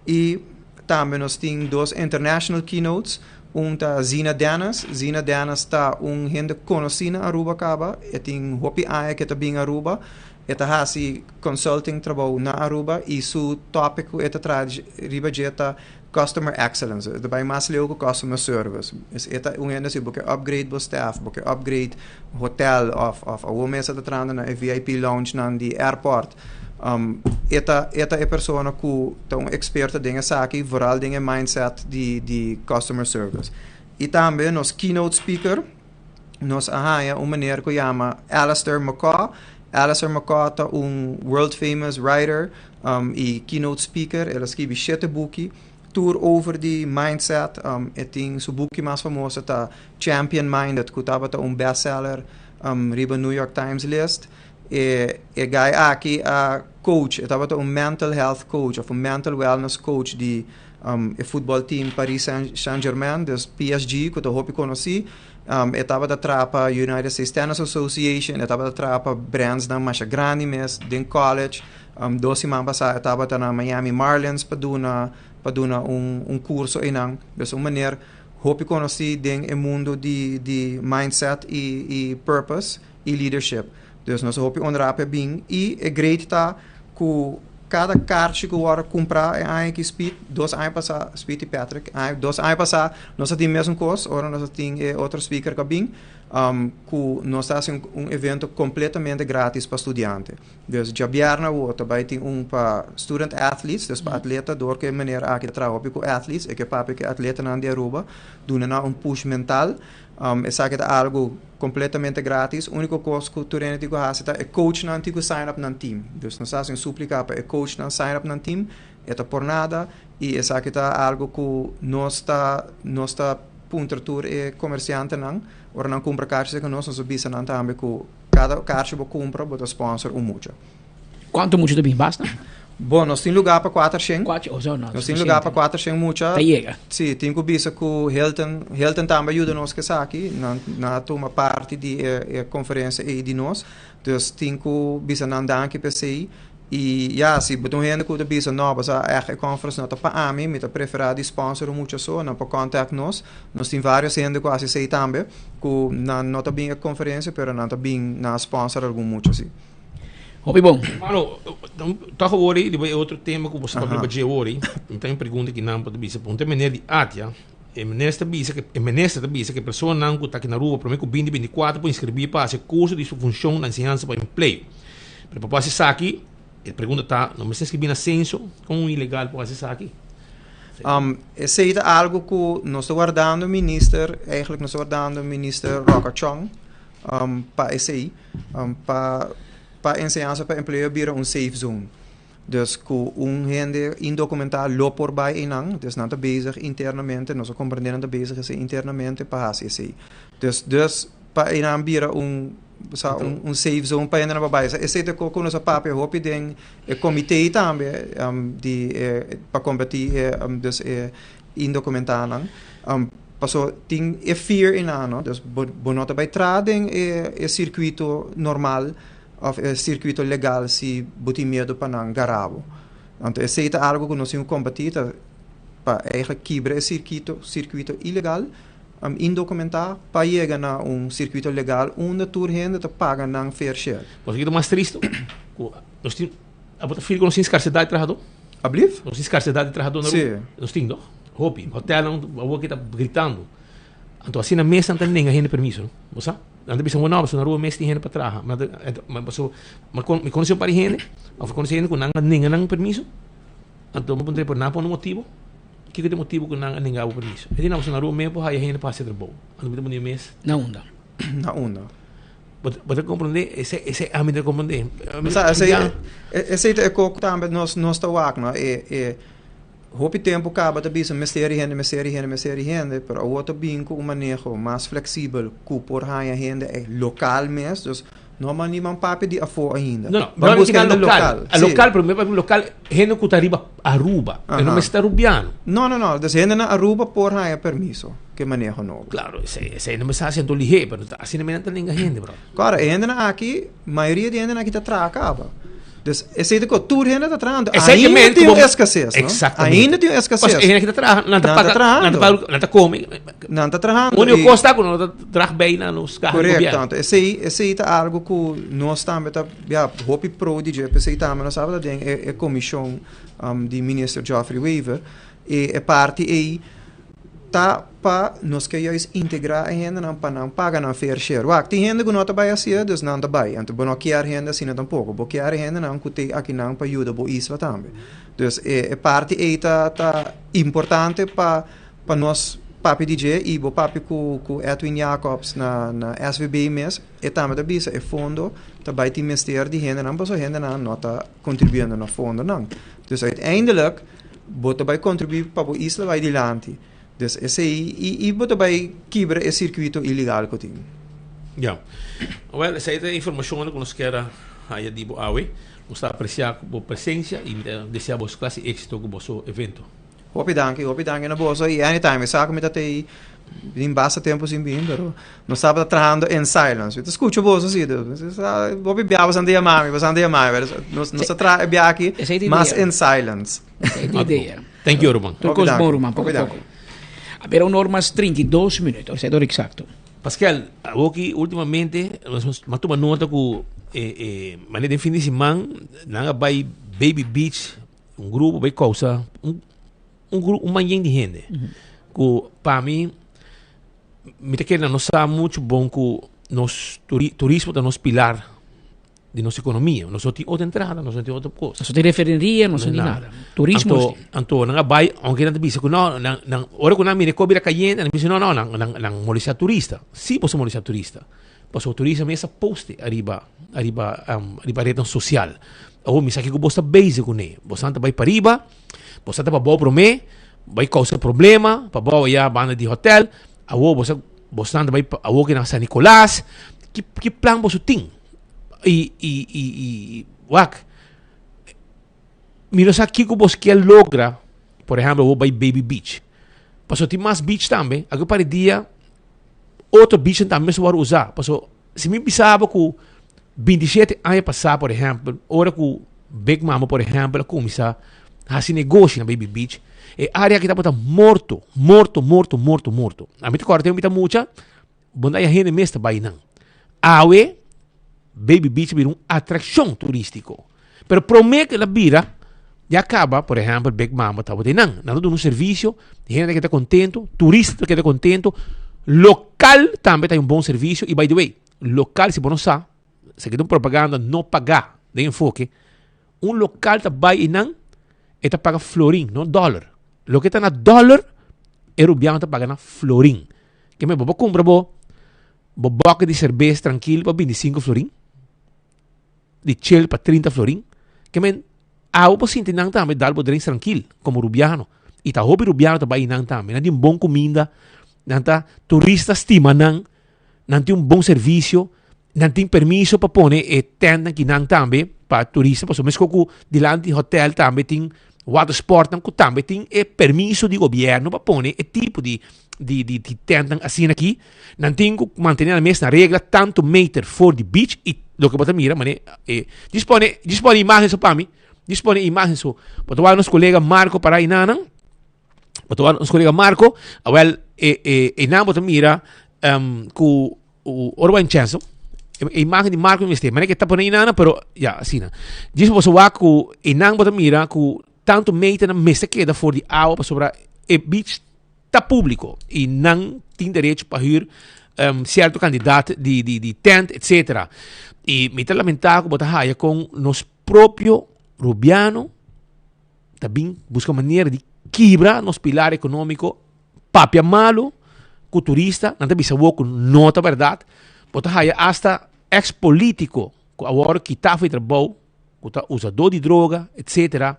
I tambe nos tin dos international keynotes, un ta Zina Dennis. Zina Dennis ta un hende konosí na Aruba kaba, e tin hopi aña ke ta bin Aruba. E ta hasi consulting trabou na Aruba i su topic ku e ta traha riba dje ta Customer excellence, e ta bai mas leu ku customer service. Es e ta un hende si bo ke upgrade bo staff, bo ke upgrade hotel of of awor mes a ta trahando na e VIP lounge nan di airport. Um, e ta e ta e persona ku ta un eksperto den esaki, vooral den e mindset di di customer service. I tambe nos keynote speaker, nos a haña un meneer ku yama Alistair McCaw. Alistair McCaw ta un world famous writer um, i keynote speaker. El a skibi shete buki, tur over di mindset. Um, e tin su buki mas famoso ta Champion Minded, ku tabata un bestseller um, riba New York Times list. E, e guy aki a coach, e tabata un mental health coach of un mental wellness coach di um, e football team Paris Saint-Germain, dus PSG, ku ta hopi konosí. Um, e tabata traha pa United States Tennis Association, e tabata traha pa brandsnan masha grandi mes den college. Um, dos siman pasá e tabata na Miami Marlins pa duna pa duna un, un kurso einan. Dus un meneer hopi konosí den e mundo di, di mindset i, i purpose i leadership. Dus nos hopi honrá pa e bin. I e great ta ku kada karchi ku wòrdu kumprá e aña aki Speed, dos aña pasá, Speed i Patrick, aña, dos aña pasá nos a tin mesun kos, ora nos a tin e otro speaker ku a bin, ku nos ta hasi un un evento kompletamente gratis pa studiante. Dus djabièrnè awor ta bai tin un pa student athletes, dus pa atleta, dor ku e meneer aki ta traha hopi ku athletes, e ke papia ku e atletanan di Aruba, duna nan un push mental. Esaki ta algu kompletamente gratis. Úniko kos ku tur hende tin ku hasi ta e coachnan tin ku sign up nan team. Dus nos ta hasi un súplika pa e coachnan sign up nan team. E ta por nada i esaki ta algu ku nos ta nos ta puntra tur e komersiantenan ora nan kumpra karchi serka nos, nos ta bisa nan tambe ku kada karchi bo kumpra bo ta sponsor un mucha. Kuantu mucha ta bin? Basta? Bon, nos tin lugá pa 400. Cuatro, oh, so, no, Nos tin lugá pa 400 mucha. Ta yega. Sí, tin ku bisa ku Hilton, Hilton tambe a yuda nos ku esaki. Nan, nan a tuma parti di e, e konferensia ei di nos. Dus tin ku bisa nan danki pa esei. I ya, si bo ta un hende ku ta bisa, no, pasobra ègt e conference no ta pa ami, mi ta preferá di sponsor un mucha so, nan por contact nos. Nos tin vários hende ku hasi esei tambe, ku nan no ta bin e konferensia, pero nan ta bin, nan a sponsor algun mucha si. Hopi bon. Mano, toch awor ei, riba e otro tema ku bo sa papia riba dje awor ei, mi ta un pregunta ki nan por ta bisa. Punta e meneer di Atia, e minister ta bisa ke, e minister ta bisa ke personanan ku ta aki na Aruba prome ku binti 24 por inskribí pa hasi kurso di su funshon na enseñansa pa empleo. Pero pa por hasi esaki, e pregunta ta, no mester inskribí na senso? Kon un ilegal por hasi esaki? Esei ta algu ku nos ta wardando minister, eigenlijk nos ta wardando minister Rocca Chong pa esei. Pa pa enseñansa pa empleo bira un safe zone. Dus ku un hende indokumentá lo por bai einan, dus nan ta bezig internamente, nos a komprendé nan ta bezig esei internamente pa hasi esei. Dus dus pa einan bira un sa un un safe zone pa hendenan pa bai. Esei ta ku nos a papia hopi den e komité tambe di e pa kombatí e dus e indokumentanan. Paso tin e fear einan no, dus bo bo no ta bai tra den e e sirkuito normal of e sirkuito legal si bo tin miedu pa nan gara bo. Anto esei ta algu ku nos tin ku kombatí ta pa eigenlijk kibra e sirkito sirkuito ilegal indokumentá pa yega na un sirkuito legal unda tur hende ta paga nan fair share. Bo sa kiko ta mas tristu? Ku nos tin abo ta feel ku nos tin skarsedat di trahadó? Ablief? Nos tin skarsedat di trahadó na Sí. Aruba. Nos tin, no? Hopi. Hotelnan awor ki ta gritando. Anto asina mes nan ta nenga hende permiso, no? Bo sa? Nan ta bisa, no, pasobra na Aruba mes tin hende pa traha. Ma ma paso ma mi konosé un par di hende, òf mi konosé hende ku nan a nenga nan permiso. Anto mi puntra, pero nan a pone un motibu? Kiko ta e motibu ku nan a nenga bo permiso? E di, no, pasobra na Aruba mes por haya hende pa hasi e trabou. Anto mi ta pone mes. Na unda? Na unda? Bo bo ta komprondé? Esei esei ami ta komprondé. Sa esei esei ta e koko tambe nos nos ta wak no e e hopi tempu kaba ta bisa mester di hende mester di hende mester di hende pero awor ta bin ku un maneho mas fleksibel ku por haña hende e lokal mes dus no man niman papia di afó ainda. No no Ban no buska hende lokal. lokal A si. lokal pero mi papia lokal hende ku ta riba Aruba e no mester ta Arubiano. No no no dus hende na Aruba por haña permiso. Ke maneho nobo. Claro, esei, esei no mester hasi anto lihé, pero ta asina mi nan ta nenga hende, bro. Kòrda, e hendenan aki, mayoria di hendenan aki ta traha kaba. Dus esei ta ko tur hende ta trahando. Esei ke Ainda men tin ku un bo- eskases, no? Exactamente. Ainda tin un eskases. Pas e hende aki ta traha, nan ta Nan ta paga, nan ta trahando. paga, nan ta kome. Nan ta trahando Úniko i- kos ta ku nan ta drag bij na nos kaha di Correcto, gobierno. anto esei, esei ta algo ku nos tambe ta, ja, hopi pro di dje, p'esei tambe nos tabata den e, e komishon, um, di minister Geoffrey Wever, e, e parti ei Ta pa nos ke juist integra e hendenan pa nan paga nan fair share. Wak, tin hende ku no ta bai asia, dus nan ta bai. Anto bo no kier hende asina tampoko. Bo kier e hendenan ku t'ei akinan pa yuda bo isla tambe. Dus e e parti ei ta ta importante pa pa nos papia di dje i bo papia ku ku Edwin Jacobs na na SVB mes, e tambe ta bisa e fondo ta bai tin mester di hendenan pasobra hendenan no ta kontribuyendo na fondonan. Dus uiteindelijk Bo ta bai kontribuí pa bo isla bai dilanti. Dus esei i i bo ta bai kibra e sirkuito ilegal ku tin. Ya. Wel, esei ta e informashonnan ku nos kier a haya di bo awe. Nos ta apresiá bo presensia i mi ta deseá boso klase éksito ku boso evento. Hopi danki, hopi danki na boso i anytime. E sa ku mi ta tei tin basta tempu sin bin, pero nos tabata trahando in silence. Mi ta skucha boso si, hopi bia boso a yama mi, boso a yama mi, pero nos nos a traha e bia aki mas in silence. Esei ta idea. Thank you, ruman. Tur kos bon, ruman, poko poko. A bira un or mas 32 minuut, ora esei ta ora eksakto. Pascal, awoki ultimamente nos a tuma nota ku e manera den fin di siman nan a bai Baby Beach, un grupo bai kousa un un grupo un manyen di hende ku pa mi mi ta kere nan no sa muchu bon ku nos turismo ta nos pilar di nos ekonomia. Nos no tin otro entrada, nos no tin otro kos. Nos no tin refineria, nos no tin nada. Turismo Anto, anto nan a bai, aunke nan ta bisa ku no, nan, nan, ora ku nan mira e kos bira kayente, nan bisa no, no, nan, nan, nan molestia turista. Si boso molestia turista. Pasobra turista mes a poste ariba, ariba, ariba rednan sosial. Awor mi sa kiko bo ta bezig kuné. Boso ta bai pariba, boso ta pabou promé, bai kousa problema, pabou ayá banda di hotel. Awor boso, boso ta bai awor ki na San Nicolas. Ki, ki plan boso tin? I, i, i, i, wak. Mi no sa kiko bos kier logra, por ehempel bo bai Baby Beach. Paso tin mas beach tambe, aki un par di dia otro beachnan tambe mester wòrdu usá. Paso si mi bisa bo ku 27 aña pasá por ehempel, ora ku Big Mama por ehempel a kuminsá hasi negoshi na Baby Beach, e área aki tabata morto, morto, morto, morto, morto. Ami ta kòrda tempu mi ta mucha, bo no ta haya hende mes ta bai nan. Awe Baby Beach a bira un atrakshon turístiko. Pero promé ku el a bira, ya kaba, por ehèmpel, Big Mama tabata einan. Nan ta duna un servisio, hende ta keda kontentu, turista ta keda kontentu, lokal tambe ta hay un bon servisio. I by the way, lokal si bo no sa, esaki ta un propaganda no pagá den enfoke, un lokal ta bai einan, e ta paga florin, no dòler. Loke ta na dòler, e rubiano ta paga na florin. Ke men bo por kumpra bo bo bòke di serbes trankil pa 25 florin, di chel pa 30 florin. Ke men awo bo sinti nan tambe dal bo drinks trankil komo rubiano. I ta hopi rubiano ta bai nan tambe. Nan tin bon kuminda, nan ta turista stima nan, nan tin un bon servisio, nan tin permiso pa pone e tentnan ki nan tambe pa turista, pasobra meskos ku dilanti hotel tambe tin watersportnan ku tambe tin e permiso di gobierno pa pone e tipo di di di di tentnan asina aki. Nan tin ku mantene nan mes na regla tantu meter for di beach i loke bo ta mira mane e djis pone djis pone imagen so pa mi djis pone imagen so bo ta wak nos kolega Marco para enanan bo ta wak nos kolega Marco awel e e enan bo ta mira ku ora bo a chance e imagen di Marco mester mane ke ta pone enanan pero ya asina djis bo wak ku enan bo ta mira ku tantu meternan mester keda for di awa pasobra e beach ta públiko i nan tin derecho pa hür sierto kandidat di di di tent etcetera. I mi ta lamentá ku bo ta haya kon nos propio rubiano ta bin buska manera di kibra nos pilar ekonómiko, papia malu ku turista, nan ta bisa bo ku no ta bèrdat, bo ta haya asta eks polítiko ku awor kitá for di trabou, ku ta usadó di droga etcetera,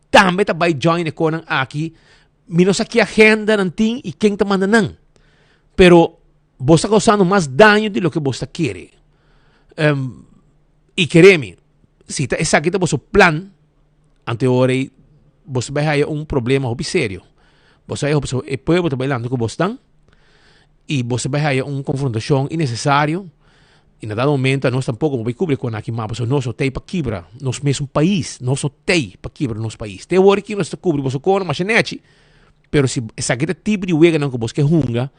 tambe ta bai join e konan aki. Mi no sa ki agenda nan tin i ken ta manda nan. Pero bo sta causando mas daño di loke bo sta kere. Um, i kere mi, si ta esaki ta boso plan, ante ora ei bo sta bai haya un problema hopi serio. Bo sa hopi so e pueblo ta bai lanta ku bo stan i bo sta bai haya un konfrontashon innecesario. I na dado momento anos tampoco bo bai kubri kon aki mas pasobra nos no tei pa kibra nos mesun pais, nos no tei pa kibra nos pais. Te awor aki nos ta kubri boso kona masha nechi, pero si esaki ta tipo di weganan ku bos ke hunga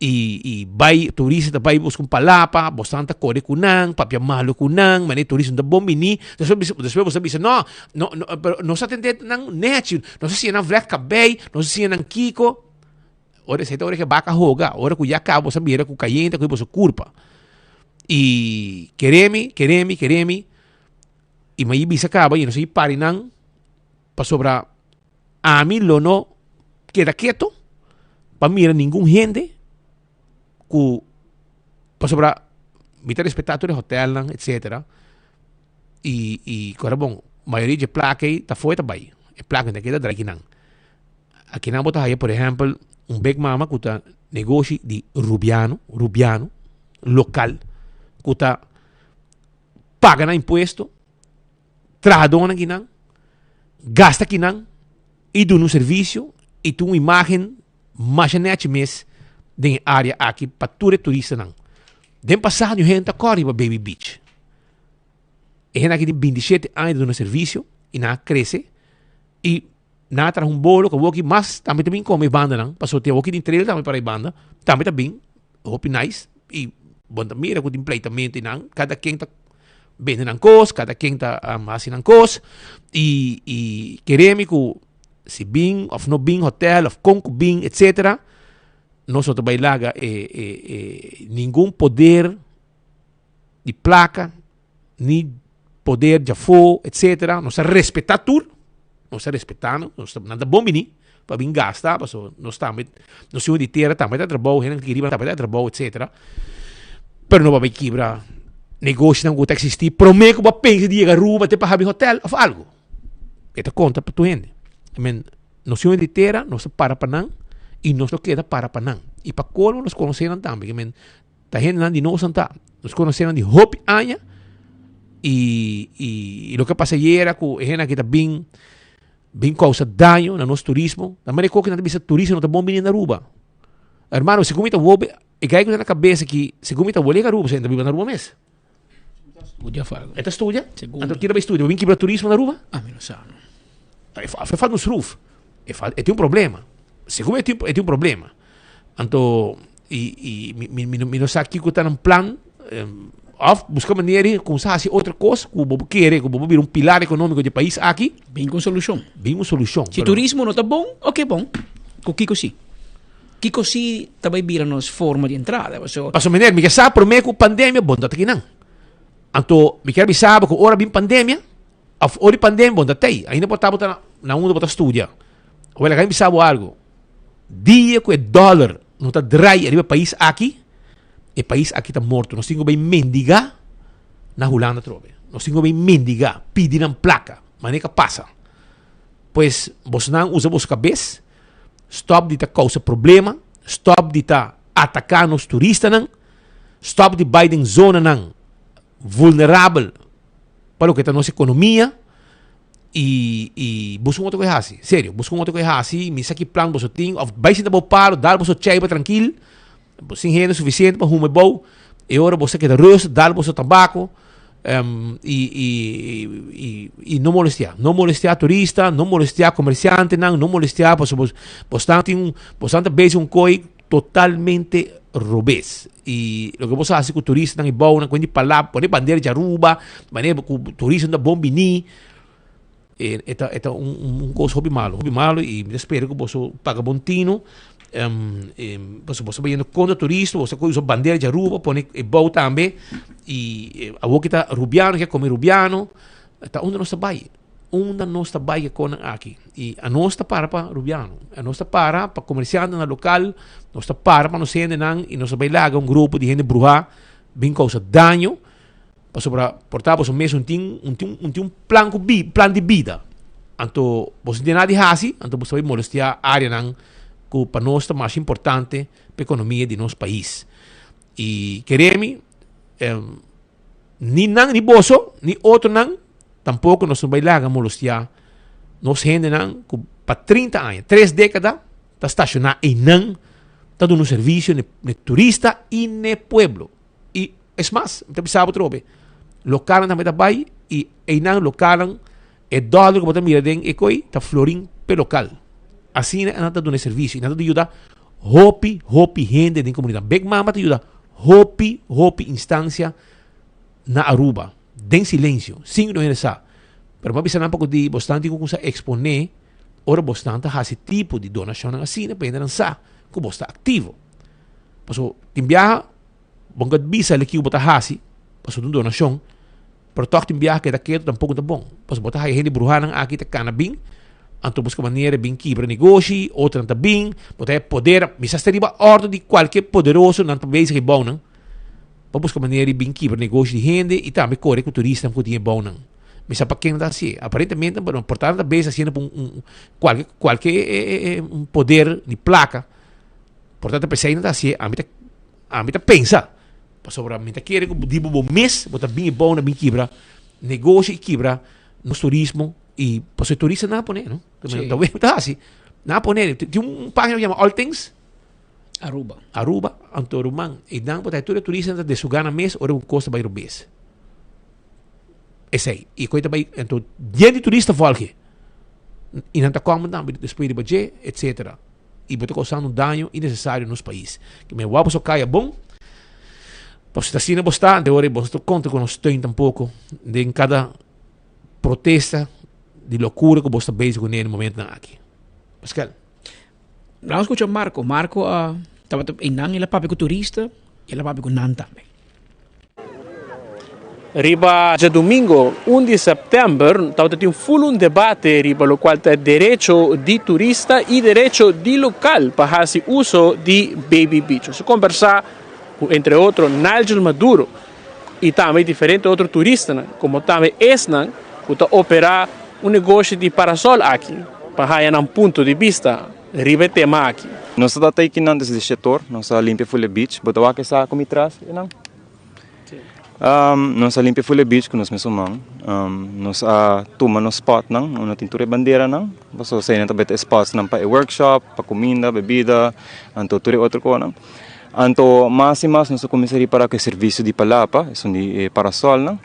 i i bai turista ta bai buska un palapa, bosnan ta kore ku nan, papia malu ku nan, manera turista no ta bon bini, despues despues bos ta bisa no, no no pero nos a atende nan nechi, nos a siña nan vlègt kabei, nos a siña nan kiko. Ora esei ta ora ke baka hoga, ora ku ya kaba boso a mira ku kayente ku boso kurpa. I kere mi, kere mi, kere mi, i mi a bisa kaba i nos a pari nan pasobra ami lo no keda keto pa mira ningun hende ku pasobra mi ta respetá tur e hotelnan etcetera i i kora bon mayoria dje plaka ei ta fo'i ta bai e plaka no ta keda drai kinan. Akinan bo ta haya por ehempel un big mama ku ta negoshi di rubiano, rubiano lokal ku ta paga nan impuesto, trahadónan kinan, gasta kinan i duna un servisio i tin un imágen masha nèchi mes den e área aki pa tur e turistanan. Den pasado hende ta kòrda riba Baby Beach. E hende aki tin 27 aña ta duna servisio i nan a krese i Nan a traha un bolo ku awoki mas tambe ta bin kome e bandanan, pasobra tin awoki tin trailer tambe para e banda, tambe ta bin hopi nice i bo ta mira ku tin pleitamentu i nan, kada ken ta bende nan kos, kada ken ta hasi nan kos i i kere mi ku si bin òf no bin hotel òf kon ku bin etcetera nos no ta bai laga e e e ningun poder di plaka ni poder djafó etcetera nos ta respetá tur nos ta respetá nan nos ta nan ta bon bini pa bin gasta pasobra nos tambe nos yu di tera tambe ta trabou hende ki riba tambe ta trabou etcetera pero no pa bai kibra negoshonan ku ta eksistí promé ku bo a pensa di yega Aruba te pa habri hotel òf algu e ta konta pa tur hende amen nos yu di tera nos ta para pa nan i nos lo keda para pa nan i pa kolmo nos konosé nan tambe ta hendenan di nos nan ta. Nos konosé nan di hopi aña. Y, y, y loke a pasa ayera cu e hende aki ta bin bin causa daño na nos turismo. Na manera cu nan ta bisa turismo no ta bon bini na Aruba. Hermano, segun mi ta wobe, e guy cu ta na cabeza aki, segun mi ta wobe Aruba, ta biba na Aruba mes. Studia of algo. E ta studia? Segun. Anto kira bay studia? Bo bin kibra turismo na Aruba? A mi no sa no. E falta un schroef. E falta, e tin un problema. Segun mi e tin, e tin un problema. Anto, y, y mi, mi, mi, no, mi no sa kiko ta nan plan. Um, of busca manera di kumsa hasi otro kos ku bo kere, ku bo bira un pilar ekonómiko di pais aki. Bin ku un solushon. Bin un solushon. Si turismo no ta bon, oké bon. Ku kiko si? Kiko si ta bai bira nos forma di entrada? Paso. Paso meneer, mi ke sa promé ku pandemia bon ta kinan. Anto mi kier bisa bo ku ora bin pandemia, of ora di pandemia bon ta tei. Ainda bo tabata na, na unda bo ta studia. Awel laga mi bisa bo algo. Dia ku e dollar no ta drai ariba e pais aki, e pais aki ta morto. Nos tin ku bai mendiga na Hulanda atrobe. Nos tin ku bai mendiga, pidi nan plaka. Manera ku a pasa. Pues bosnan usa boso kabes. Stop di ta causa problema, stop di ta ataca nos turistanan, stop di bay den zonanan vulnerabel pa loke ta nos economia y y busca un otro cu e haci, serio, busca un otro cu e haci, mi sa ki plan boso tin of bay sinta bo paro, dal boso chaiba trankil, bo sin hende suficiente pa huma e bou, e ora boso ta keda rustig, dal boso tabaco. Y, y, y, y no molestia. No molestia turista, no molestia comerciantenan, no molestia, paso bos, bos tan tin un, bos tan ta bezig un koi totalmente robes. Y lo que bos hace cu turistanan y bounan, cu hende palab, pone bandera di Aruba, manera cu turistanan ta bon bini. E, e ta, e ta un, un, un cos hopi malo, hopi malo y mi ta spera cu boso paga bon tino. Um, e, boso, boso bayendo contra turista, boso usa bandera di Aruba, pone e bou tambe. Y e, awor ki ta Rubiano, ki a come Rubiano, ta unda nos ta bay? Unda nos ta bay ke konan aki? Y a nos ta para pa Rubiano, a nos ta para pa comerciantenan local, nos ta para pa nos hendenan y nos ta bay laga un grupo di hende bruha bin causa daño. Pasobra por ta boso mes un tin un tin un tin un plan ku bi plan di bida. Anto boso no tin nada di hasi, anto boso ta bai molestia areanan ku pa nos ta mas importante pa ekonomia di nos pais. I kere mi, ni nan ni boso ni otronan tampoko nos no bai laga molestia nos hendenan ku pa 30 aña, tres dekada ta stashoná einan ta duna un servisio n'e turista i n'e pueblo. I es mas, mi ta bisa bo atrobe, lokalnan tambe ta bai i einan lokalnan e dòler ku bo ta mira den e koi ta florin p'e lokal. Asina nan ta duna e servisio i nan ta yuda hopi, hopi hende den komunidat. Big Mama ta yuda hopi, hopi instansia na Aruba den silensio, sin ku no hende sa. Pero mi a bisa nan poko di bosnan tin ku kuminsá eksponé ora bosnan ta hasi tipo di donashonnan asina pa hendenan sa ku bos ta aktivo. Pasobra tin biaha Bo no bisa el kiko bo ta hasi pasobra un donashon, pero tòg tin biaha keda ketu tampoko ta bon. Pasobra bo ta haya hende bruhanan aki ta kana bin, anto buska manera bin kibra negoshi, otronan ta bin, bo ta haya poder, mi sa sta riba òrdu di kualke poderoso nan ta bezig e bounan, pa buska manera di bin kibra negoshi di hende i tambe kore ku turistanan ku tin e bounan. Mi sa pa ken nan ta hasié. Aparentemente por ta nan ta bezig hasiendo pa un kualke kualke un poder di plaka, por tanto p'esei nan ta hasié, ami ta. Ami ta pensa, pasobra mi ta kere ku di bo mes bo ta bin e bou na bin kibra negoshi i kibra nos turismo i pasobra e turista nan a pone no. Sí. Ta web ta hasi. Nan a pone, tin un pagina ku yama All Things Aruba. Aruba, anto ruman, e nan bo ta tur e turistanan ta desugá nan mes ora ku kos ta bai robes. Esei, i ku e ta bai, anto yen di turista volge. I nan ta kòmen tambe despues riba dje, etsetera. y bo ta causando un daño innecesario nos pais. Que me wou boso caya bon, pasobra si ta asina bo sta, anto ora bo no ta conta cu nos steun tampoco den cada protesta di locura cu bo sta bezig cune na e momentonan aki. Pascal. Laat nos scucha Marco. Marco a tabata einan, el a papia cu turista y el a papia cu nan tambe. Riba djadumingo un di sèptèmber tabata tin ful un debate riba lokual ta e derecho di turista i derecho di lokal pa hasi uso di Baby Beach. Nos a kombersá ku entre otro Nigel Maduro i tambe diferente otro turistanan komo tambe esnan ku ta operá un negoshi di parasòl aki pa haña nan punto di bista riba e tema aki. Nos ta ta eikinan desde shetor, nos a limpia ful e beach. Bo ta wak e sa ku mi tras einan? Nos a limpia full e beach ku nos mesun man. Nos a tuma nos spotnan unda tin tur e banderanan, pasobra eseinan ta beta e spotsnan pa e workshop, pa kuminda, bebida, anto tur e otro konan. Anto mas i mas nos a kuminsá ripará ku e servisio di palapa, esun di e parasolnan,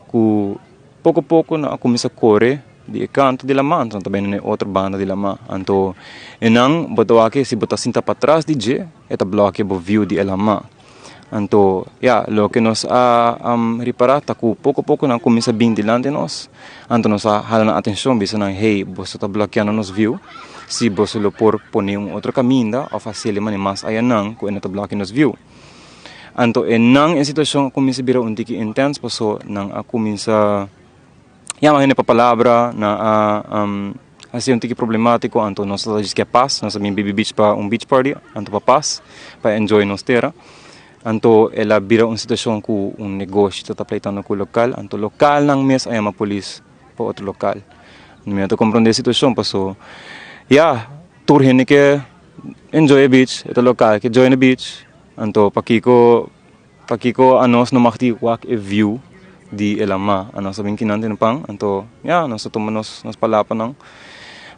ku poko poko nan a kuminsá kore di e kanto di laman, anto nan ta bini na e otro banda di laman. Anto einan bo ta wak si bo ta sinta patras di dje, e ta blòkia bo view di e laman. Anto, ya, loke nos a ripará ta ku poko poko nan kuminsá bin dilanti nos. Anto nos a hala nan atenshon, bisa nan, Hey, boso ta blokeando nos view. Si boso lo por pone un otro kaminda òf hasiel e manera mas ayanan ku e no ta blokia nos view. Anto e nan e situashon a kuminsá bira un tiki intens paso nan a kuminsá yama hende pa palabra, nan a hasi un tiki problemátiko, anto nos a djis ke pas, nos a bin Baby Beach pa un beach party, anto pa pas, pa enjoy nos tera. Anto el a bira un situashon ku un negoshi ta ta pleitando ku lokal, anto lokalnan mes a yama polis pa otro lokal. Mi no ta komprondé e situashon paso ya, tur hende ke enjoy e beach, e ta lokal ke join e beach, anto pakiko Pakiko anos no mag di wak e view di e lama? Anos a bin kinan den pan, anto ya, nos a tuma nos nos palapanan.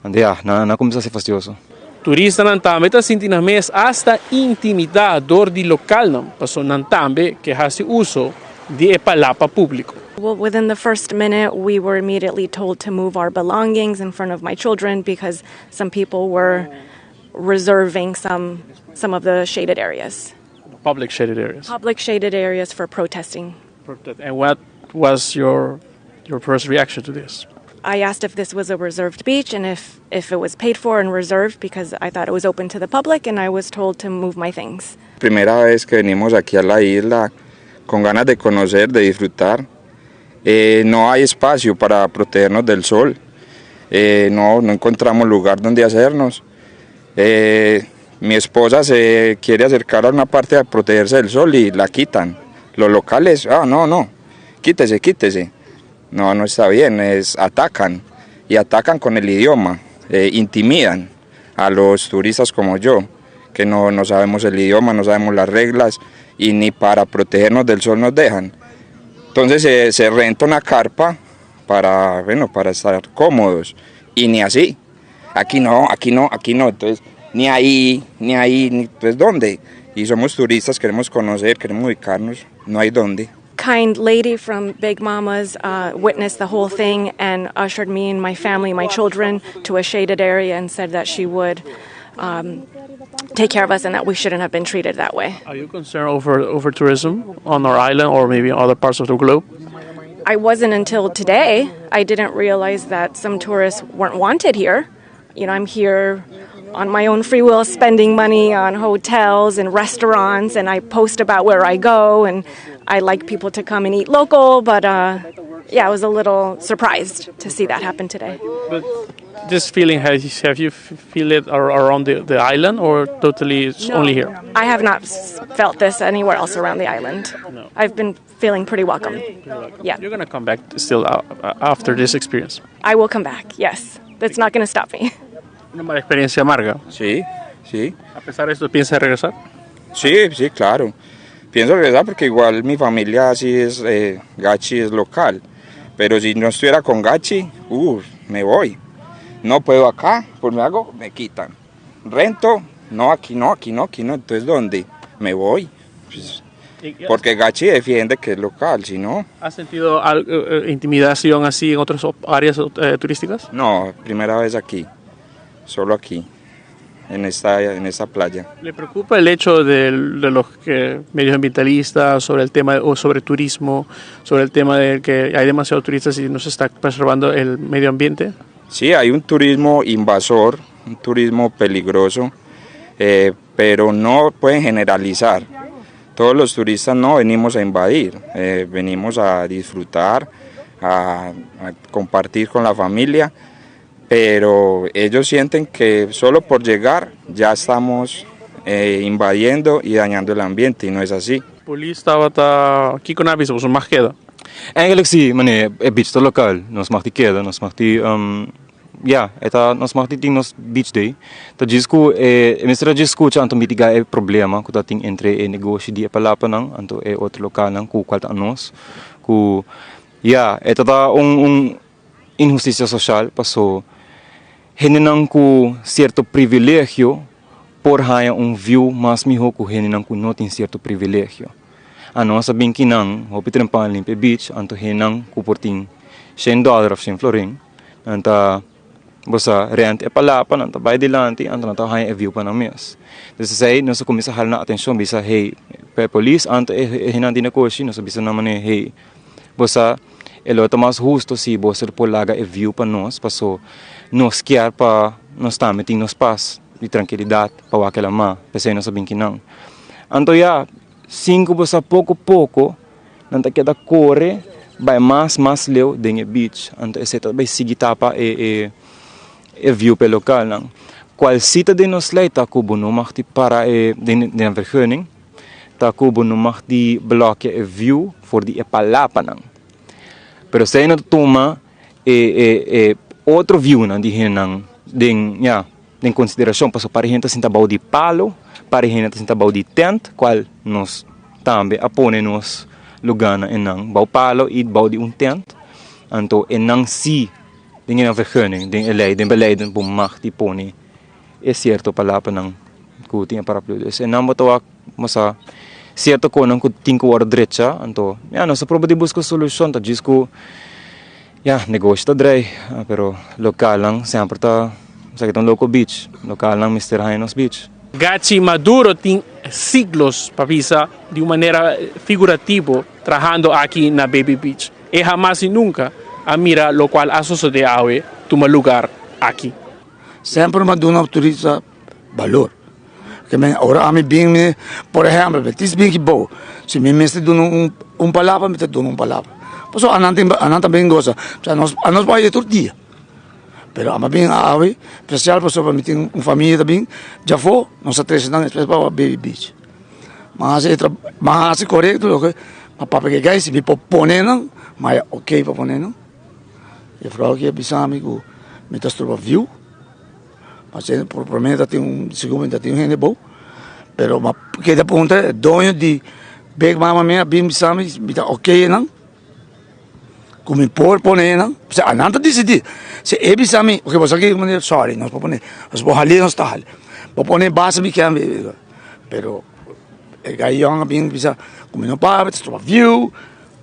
Anto ya, nan a kuminsá hasi fastioso. Turistanan tambe ta sinti nan mes asta intimidá dor di lokalnan, pasobra nan tambe ke hasi uso di e palapa públiko. Well, within the first minute, we were immediately told to move our belongings in front of my children because some people were reserving some some of the shaded areas. Public shaded areas. Public shaded areas for protesting. And what was your your first reaction to this? I asked if this was a reserved beach and if, if it was paid for and reserved because I thought it was open to the public and I was told to move my things. Primera vez que venimos aquí a la isla con ganas de conocer, de disfrutar. Eh, no hay espacio para protegernos del sol. Eh, no, no encontramos lugar donde hacernos. Eh, mi esposa se quiere acercar a una parte a protegerse del sol y la quitan. Los locales, ah, no, no, quítese, quítese. No, no está bien, es, atacan y atacan con el idioma, eh, intimidan a los turistas como yo, que no, no sabemos el idioma, no sabemos las reglas y ni para protegernos del sol nos dejan. Entonces se, se renta una carpa para, bueno, para estar cómodos y ni así. Aquí no, aquí no, aquí no. Entonces, ni ahí, ni ahí, ni, pues ¿dónde? Y somos turistas, queremos conocer, queremos ubicarnos, no hay dónde. Kind lady from Big Mama's uh, witnessed the whole thing and ushered me and my family, my children, to a shaded area and said that she would um, take care of us and that we shouldn't have been treated that way. Are you concerned over, over tourism on our island or maybe other parts of the globe? I wasn't until today. I didn't realize that some tourists weren't wanted here. You know, I'm here on my own free will spending money on hotels and restaurants, and I post about where I go, and I like people to come and eat local, but uh, yeah, I was a little surprised to see that happen today. But this feeling, have you, have you feel it around the, the island or totally it's no, only here? I have not felt this anywhere else around the island. No. I've been feeling pretty welcome. Pretty welcome. Yeah. You're going to come back still uh, after this experience? I will come back, yes. That's not going to stop me. Una mala experiencia amarga. Sí, sí. A pesar de esto, ¿piensa regresar? Sí, sí, claro. Pienso regresar porque igual mi familia sí es, eh, Gachi es local. Pero si no estuviera con Gachi, uff, me voy. No puedo acá, pues me hago, me quitan. Rento, no, aquí no, aquí no, aquí no. Entonces, ¿dónde? Me voy. Pues, porque Gachi defiende que es local, si no... ¿Has sentido algo, eh, eh, intimidación así en otras áreas eh, turísticas? No, primera vez aquí, solo aquí, en esta, en esta playa. ¿Le preocupa el hecho de, de los que medioambientalistas sobre el tema o sobre turismo, sobre el tema de que hay demasiados turistas y no se está preservando el medio ambiente? Sí, hay un turismo invasor, un turismo peligroso, eh, pero no pueden generalizar. Todos los turistas no venimos a invadir, eh, venimos a disfrutar, a, a compartir con la familia, pero ellos sienten que solo por llegar ya estamos eh, invadiendo y dañando el ambiente y no es así. Polis tabata kiko nan a bisa boso mag keda? Eigenlijk si, mane, e beach ta local, nos mag di keda, nos mag di um, ya, e ta nos mag di tin nos beach day. Ta djis ku e e mester a djis skucha anto mitiga e problema ku ta tin entre e negoshi di e palapanan anto e otro lokalnan ku kual ta anos ku ya e ta ta un un inhustisia soshal paso hendenan ku sierto privilegio por haña un view mas mihó ku hendenan ku no tin sierto privilegio. Anos a bin kinan hopi trempan limpia e beach anto hendenan ku por tin shen dòler òf shen florin nan ta bo sa rent e palapa nan ta bai dilanti anto nan ta haña e view pa nan mes. Entonces esei nos a kuminsá hala nan atenshon bisa hey pa e polis anto e hendenan di negoshi nos a bisa nan manera hey bo sa e lo ta mas husto si bo ser por laga e view pa nos paso nos kier pa nos tambe tin nos pas di trankilidat pa wak e lama p'esei nos a bin kinan. Anto ya sin ku bo sa poko poko nan ta keda kore bai mas mas leu den e beach anto esei ta bai sigui tapa e e e view pa e lokalnan. Kual si ta den nos lei ta ku bo no mag di para e den den vergunning ta ku bo no mag di blòkia e view for di e palapanan. Pero esei no ta tuma e e e otro viewnan di hendenan den ya den konsiderashon pasobra par di hende ta sinta bou di palo, par di hende ta sinta bou di tent kual nos tambe a pone nos lugánan enan bou palo i bou di un tent anto enan si den e vergunning den e lei den beleid bo mag di pone e sierto palapanan ku tin e paraplu dus enan bo ta wak masa sierto konan ku tin ku wòrdu drecha anto ya nos a proba di buska solushon ta djis ku ya negoshi ta drei pero lokalnan semper ta esaki ta un loko beach lokalnan mester haña nos beach. Gachi Maduro tin siglos pa bisa di un manera figurativo trahando aki na Baby Beach. E hamas y nunca a mira locual a sosode awe tuma lugar aki. Semper mi a duna turista balor. Ke men ora ami bin mi, por ehèmpel, mi tis bin ki bou, si mi mester duna un un palabra mi ta duna un palabra. Pasobra anan tin anan ta bin gosa, osea nos anos por haña tur dia. Pero ami a bin awe spesial pasobra mi tin un famia ta bin djafó, nos a trese nan espes pa baby beach. Mi a hasi e trabou, mi a hasi korekto loke mi a papia ku e guy, si mi por pone nan, mi a haña oke pa pone nan. E vrouw aki a bisa mi ku mi ta stroba view. Pasobra por prome ta tin un segun mi ta tin un hende bou. Pero mi a keda puntra e doño di Big Mama mi a bin bisa mi mi ta oke einan. Ku mi por pone einan. Pasobra anan ta disidí. Si e bisa mi oke bo sa ki manera sorry nos por pone. Nos por hal'é nos ta hal'é. Bo pone base mi ken pero e guy yòn a bin bisa ku mi no papia ta stroba view.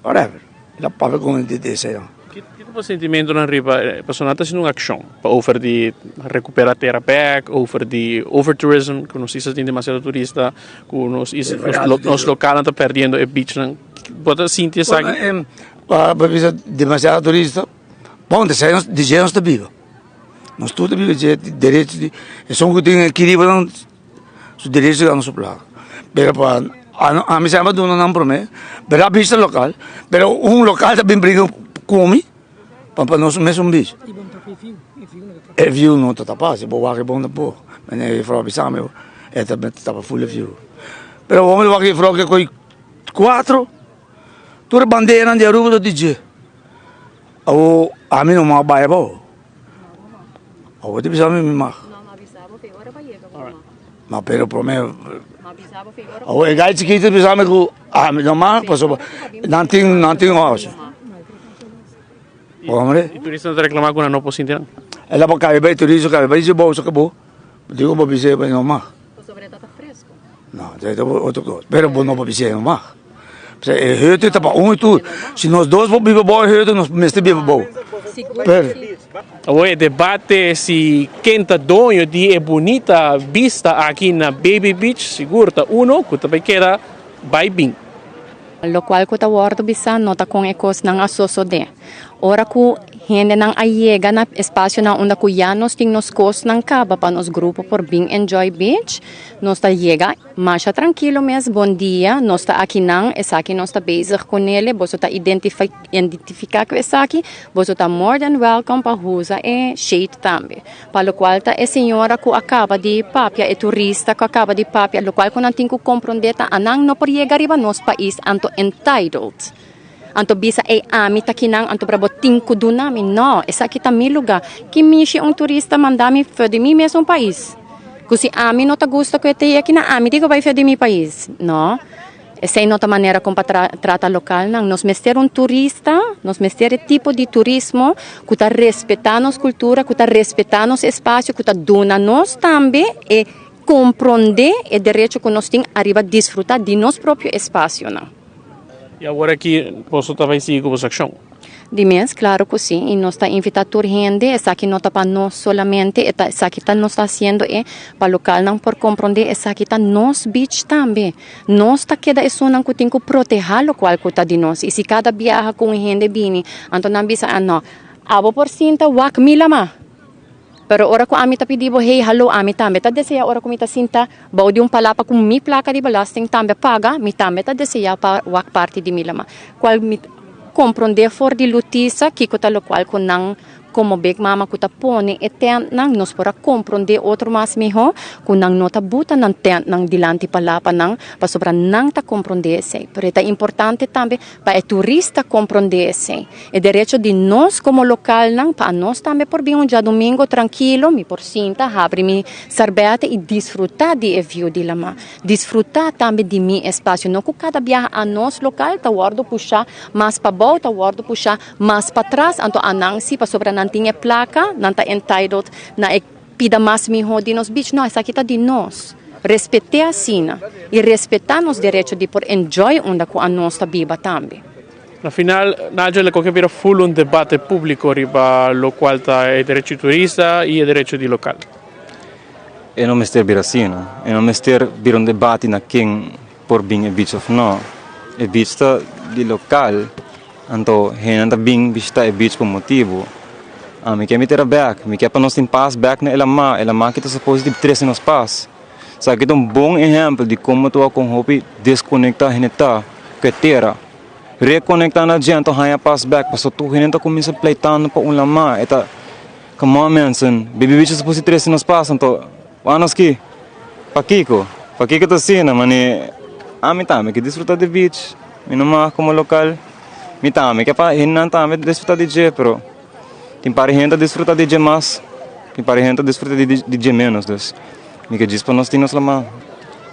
Whatever. El a papia con di deseo. Ki tipo sentimentonan riba pasobra nan ta haciendo un accion pa over di recupera tera bek, over di overtourism cu nos isla tin demasiado turista, cu nos isla nos localnan ta perdiendo e beachnan. Bo ta sinti esaki? Pa bisa demasiado turista, bon deseo nos dje nos ta biba. Nos tur ta biba dje derecho di esun cu tin aki riba nan Su derecho di gana su plaka. Pero pa ami semper a duna nan prome, pero a bista lokal, pero un lokal ta bin bringa ku mi pa nos mesun bista. E view no ta tapa, si bo wak e bon tampoco. Mene e juffrouw a bisa mi, e ta tapa full e view. Pero bo wak e juffrouw ke koi cuatro, tur e banderanan di Aruba ta di dje. Awo ami no mag bai abou. Awo ta bisa mi mi mag. Ma pero prome awo e gai chikito bisa mi ku ami no mag pasobra nan tin nan tin oso. Hombre. E turista ta reclama ku nan no por sinti nan. El a kabe bai turista kabe bai dje bolsa kabo. Digo bo bisa bo no mag. No, esei ta otro kos. Pero bo no por bis'é no mag. Pasobra e heuter ta pa un i tur. Si nos dos por biba bou e heuter, nos mester biba bou. Pero. Awor e debate si ken ta doño di e bunita bista aki na Baby Beach sigur ta uno ku ta bai keda bai bin. Lokual ku ta wòrdu bisá no ta kon e kosnan a sosodé. Ora ku hendenan a yega na espasionan unda ku ya nos tin nos kosnan kaba pa nos grupo por bin enjoy beach, nos ta yega masha trankilo mes, bon dia, nos ta akinan, esaki nos ta bezig ku nele, boso ta identifiká ku esaki, boso ta more than welcome pa usa e shade tambe. Pa lokual ta e señora ku a kaba di papia, e turista ku a kaba di papia, lokual ku nan tin ku komprondé ta anan no por yega riba nos pais anto entitled. Anto bisa ey ami ta kinan anto pra bo tin ku duna mi. No, esaki ta mi luga. Ki mishi un turista manda mi for di mi mesun pais? Ku si ami no ta gusta ku e ta akinan ami tin ku bai for di mi pais? No, esey no ta manera kon pa trata lokalnan. Nos mester un turista, nos mester e tipo di turismo ku ta respetá nos kultura, ku ta respetá nos espasio, ku ta duna nos tambe e komprondé e derecho ku nos tin ariba disfrutá di nos propio espasionan. I awor aki boso ta bai sigui ku boso akshon? Di mes, klaro ku si. I nos ta invitá tur hende. Esaki no ta pa nos solamente, e ta esaki ta nos ta hasiendo e pa lokalnan por komprondé esaki ta nos beach tambe. Nos ta keda esunnan ku tin ku protehá lokual ku ta di nos. I si kada biaha ku un hende bini, anto nan bisa, ah no, abo por sinta wak mi lamá. Pero ora ku ami ta pidi bo, hey, hallo, ami tambe ta desea ora ku mi ta sinta bou di un palapa ku mi plaka di belasting tambe paga, mi tambe ta desea pa wak parti di mi lama. Kual mi komprondé for di Lutisa kiko ta lokual ku nan komo big mama ku ta pone e tèntnan, nos por a komprondé otro mas mihó ku nan no ta buta nan tèntnan dilanti palapanan pasobra nan ta komprondé esei. Pero e ta importante tambe pa e turista komprondé esei. E derecho di nos komo lokalnan pa anos tambe por bin un djadumingo trankilo, mi por sinta, habri mi sarbète i disfrutá di e view di lamá. Disfrutá tambe di mi espasio, no ku kada biaha anos lokal ta wòrdu pushá mas pabou, ta wòrdu pushá mas patras, anto anan si pasobra nan tin e plaka, nan ta entitled na e pida mas mihó di nos beach. No, esaki ta di nos. Respet'é asina i respetá nos derecho di por enjoy unda ku anos ta biba tambe. Na final, Nigel a koke bira full un debate públiko riba lokual ta e derecho di turista i e derecho di lokal. E no mester bira asina. E no mester bira un debate na ken por bin e beach of no. E beach ta di lokal, anto hendenan ta bin bishita e beach pa un motibu. Ami ke mi tera bek, mi ke pa nos tin pas bek na e lamá. E lamá aki ta supos di trese nos pas. Esaki ta un bon ehèmpel di komo ta wak kon hopi deskonektá hende ta ku e tera. Rekonektá na dje anto haña pas bek pasobra tur hende ta kuminsá pleitando pa un lamá. E ta, Come on mensen, Baby Beach ta supos di trese nos pas anto wak nos ki? Pakiko? Pakiko ta asina? Mane ami tambe ke disfrutá di beach, mi no mag komo lokal, mi tambe ke pa hendenan tambe disfrutá di dje pero tin par di hende ta disfrutá di dje mas, tin par di hende ta disfrutá di dje ménos dus. Mi ke djis pa nos tin nos lamá.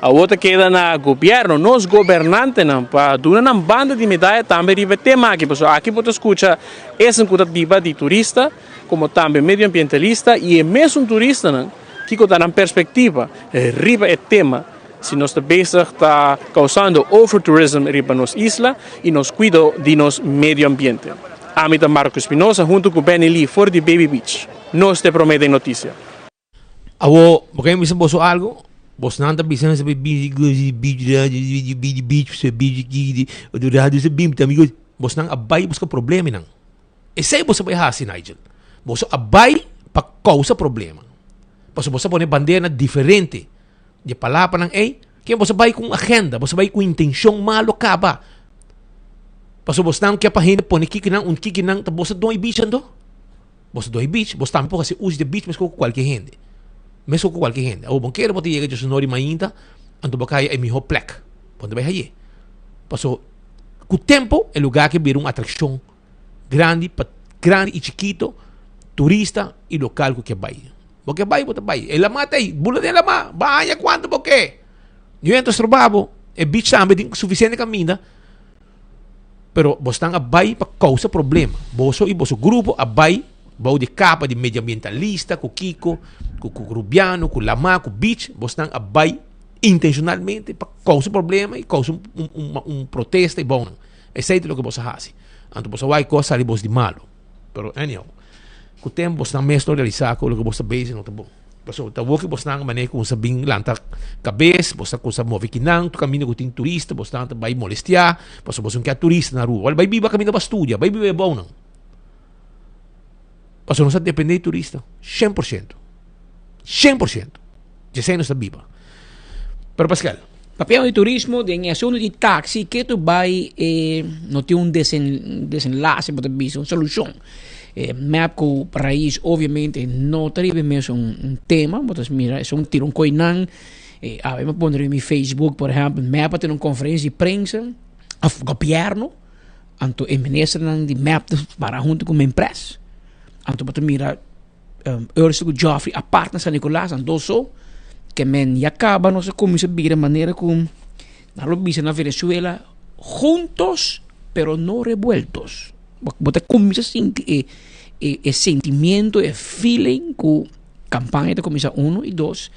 Awor ta keda na gobierno, nos gobernantenan, pa duna nan banda di medaya tambe riba e tema aki, pasobra aki bo ta skucha esun ku ta biba di turista, komo tambe medioambientalista i e mesun turistanan kiko ta nan perspektiva riba e tema, si nos ta bezig ta kausando overtourism riba nos isla i nos kuido di nos medioambiente. Ami ta Marco Espinosa huntu ku Benny Lee for di Baby Beach. Nos ta e prome den notisia. Awo, bo ke bisa boso algo? Bosnan ta bisa mester bai bichi gosi bichi radio bichi bichi bichi bichi kiki di radio sa bim ta amigo bosnan a bai buska problemanan. Esei boso bai hasi Nigel. Boso a bai pa kousa problema. Pasobra boso a pone bandera diferente di e palabranan ei, ke boso bai ku un agenda, boso bai ku intenshon malo kaba. Pasobra bosnan ke pa hende pone kikinan un kikinan ta boso don e bichi anto. Bo ta doi beach, bo tambe por hasi uso di e beach meskos ku kualke hende. Meskos ku kualke hende. Awor bo kere bo ta yega djesnor di mainta, anto bo ka haya e mihó plek. Bo no ta bai haye. Paso ku tempu e lugá aki a bira un atrakshon grandi pa grandi i chikito, turista i lokal ku ke bai. Bo ke bai, bo ta bai. E lamá ta ei, bula den e lamá, baña kuantu bo ke. Niun hende ta stroba bo. E beach tambe tin sufisiente kaminda. Pero bosnan a bai pa kousa problema. Boso i boso grupo a bai bou di kapa di medioambientalista ku kiko, ku ku Rubiano, ku Lamá, ku Beach. Bosnan a bai intenshonalmente pa kousa problema i kousa un un un protesta i bounan. Esei ta loke boso a hasi. Anto boso a wak kos sali bos di malu. Pero anyhow, ku tempu bosnan mes lo realisá ku loke bos ta bezig no ta bon. Pasobra ta woki bosnan manera ku sa bin lanta kabes, bos ta kusa move kinan, tur kaminda ku tin turista bosnan ta bai molestiá, pasobra bos no kier turista na Aruba. Wèl bai biba kaminda pa studia, bai biba e bounan. Pasobra nos ta dependé di turista, 100%. 100%. Djesei nos ta biba. Pero Pascal. Papiando di turismo, den e asuntu di taxi, ke tu bai e no tin un desen desenlace bo ta bisa, un solucion. E mep cu Raiz obviamente no ta riba e mesun un tema, bo ta mira esun tira un koinan, e awe mi a pone riba mi Facebook por ehempel, mep a tene un conferencia di prensa, of gobierno. Anto e ministernan di mep ta para hunto ku Menpres. Anto bo ta mira um, Ursel ku Geoffrey apart na San Nicolas, nan dos so. Ke men ya kaba nos a kuminsá bira manera ku nan lo bisa na Venezuela, juntos pero no revueltos. Bo, bo ta kuminsá sinti e, e, e sentimiento, e feeling ku kampaña ta kuminsá uno i dos.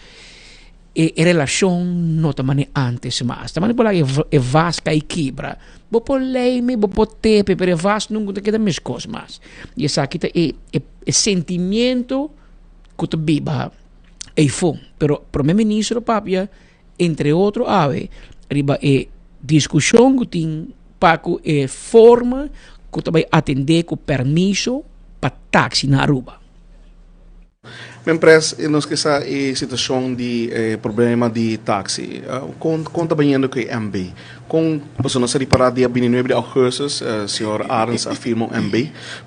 E e relashon no ta mane antes mas. Ta mane por laga e vas kai kibra. Bo por leime, bo por tepe, pero e vas nunca ta keda meskos mas. I esaki ta e e e sentimiento ku ta biba eifó. Pero Prome Ministro papia entre otro awe riba e diskushon ku tin pa ku e forma ku ta bai atendé ku permiso pa taksi na Aruba. Mempres, nos ke sa e situacion di e problema di taxi. Con con ta bayendo cu e MB? Con, pasobra nos a ripara dia bintinuebe di augustus, señor Arends a firma un MB,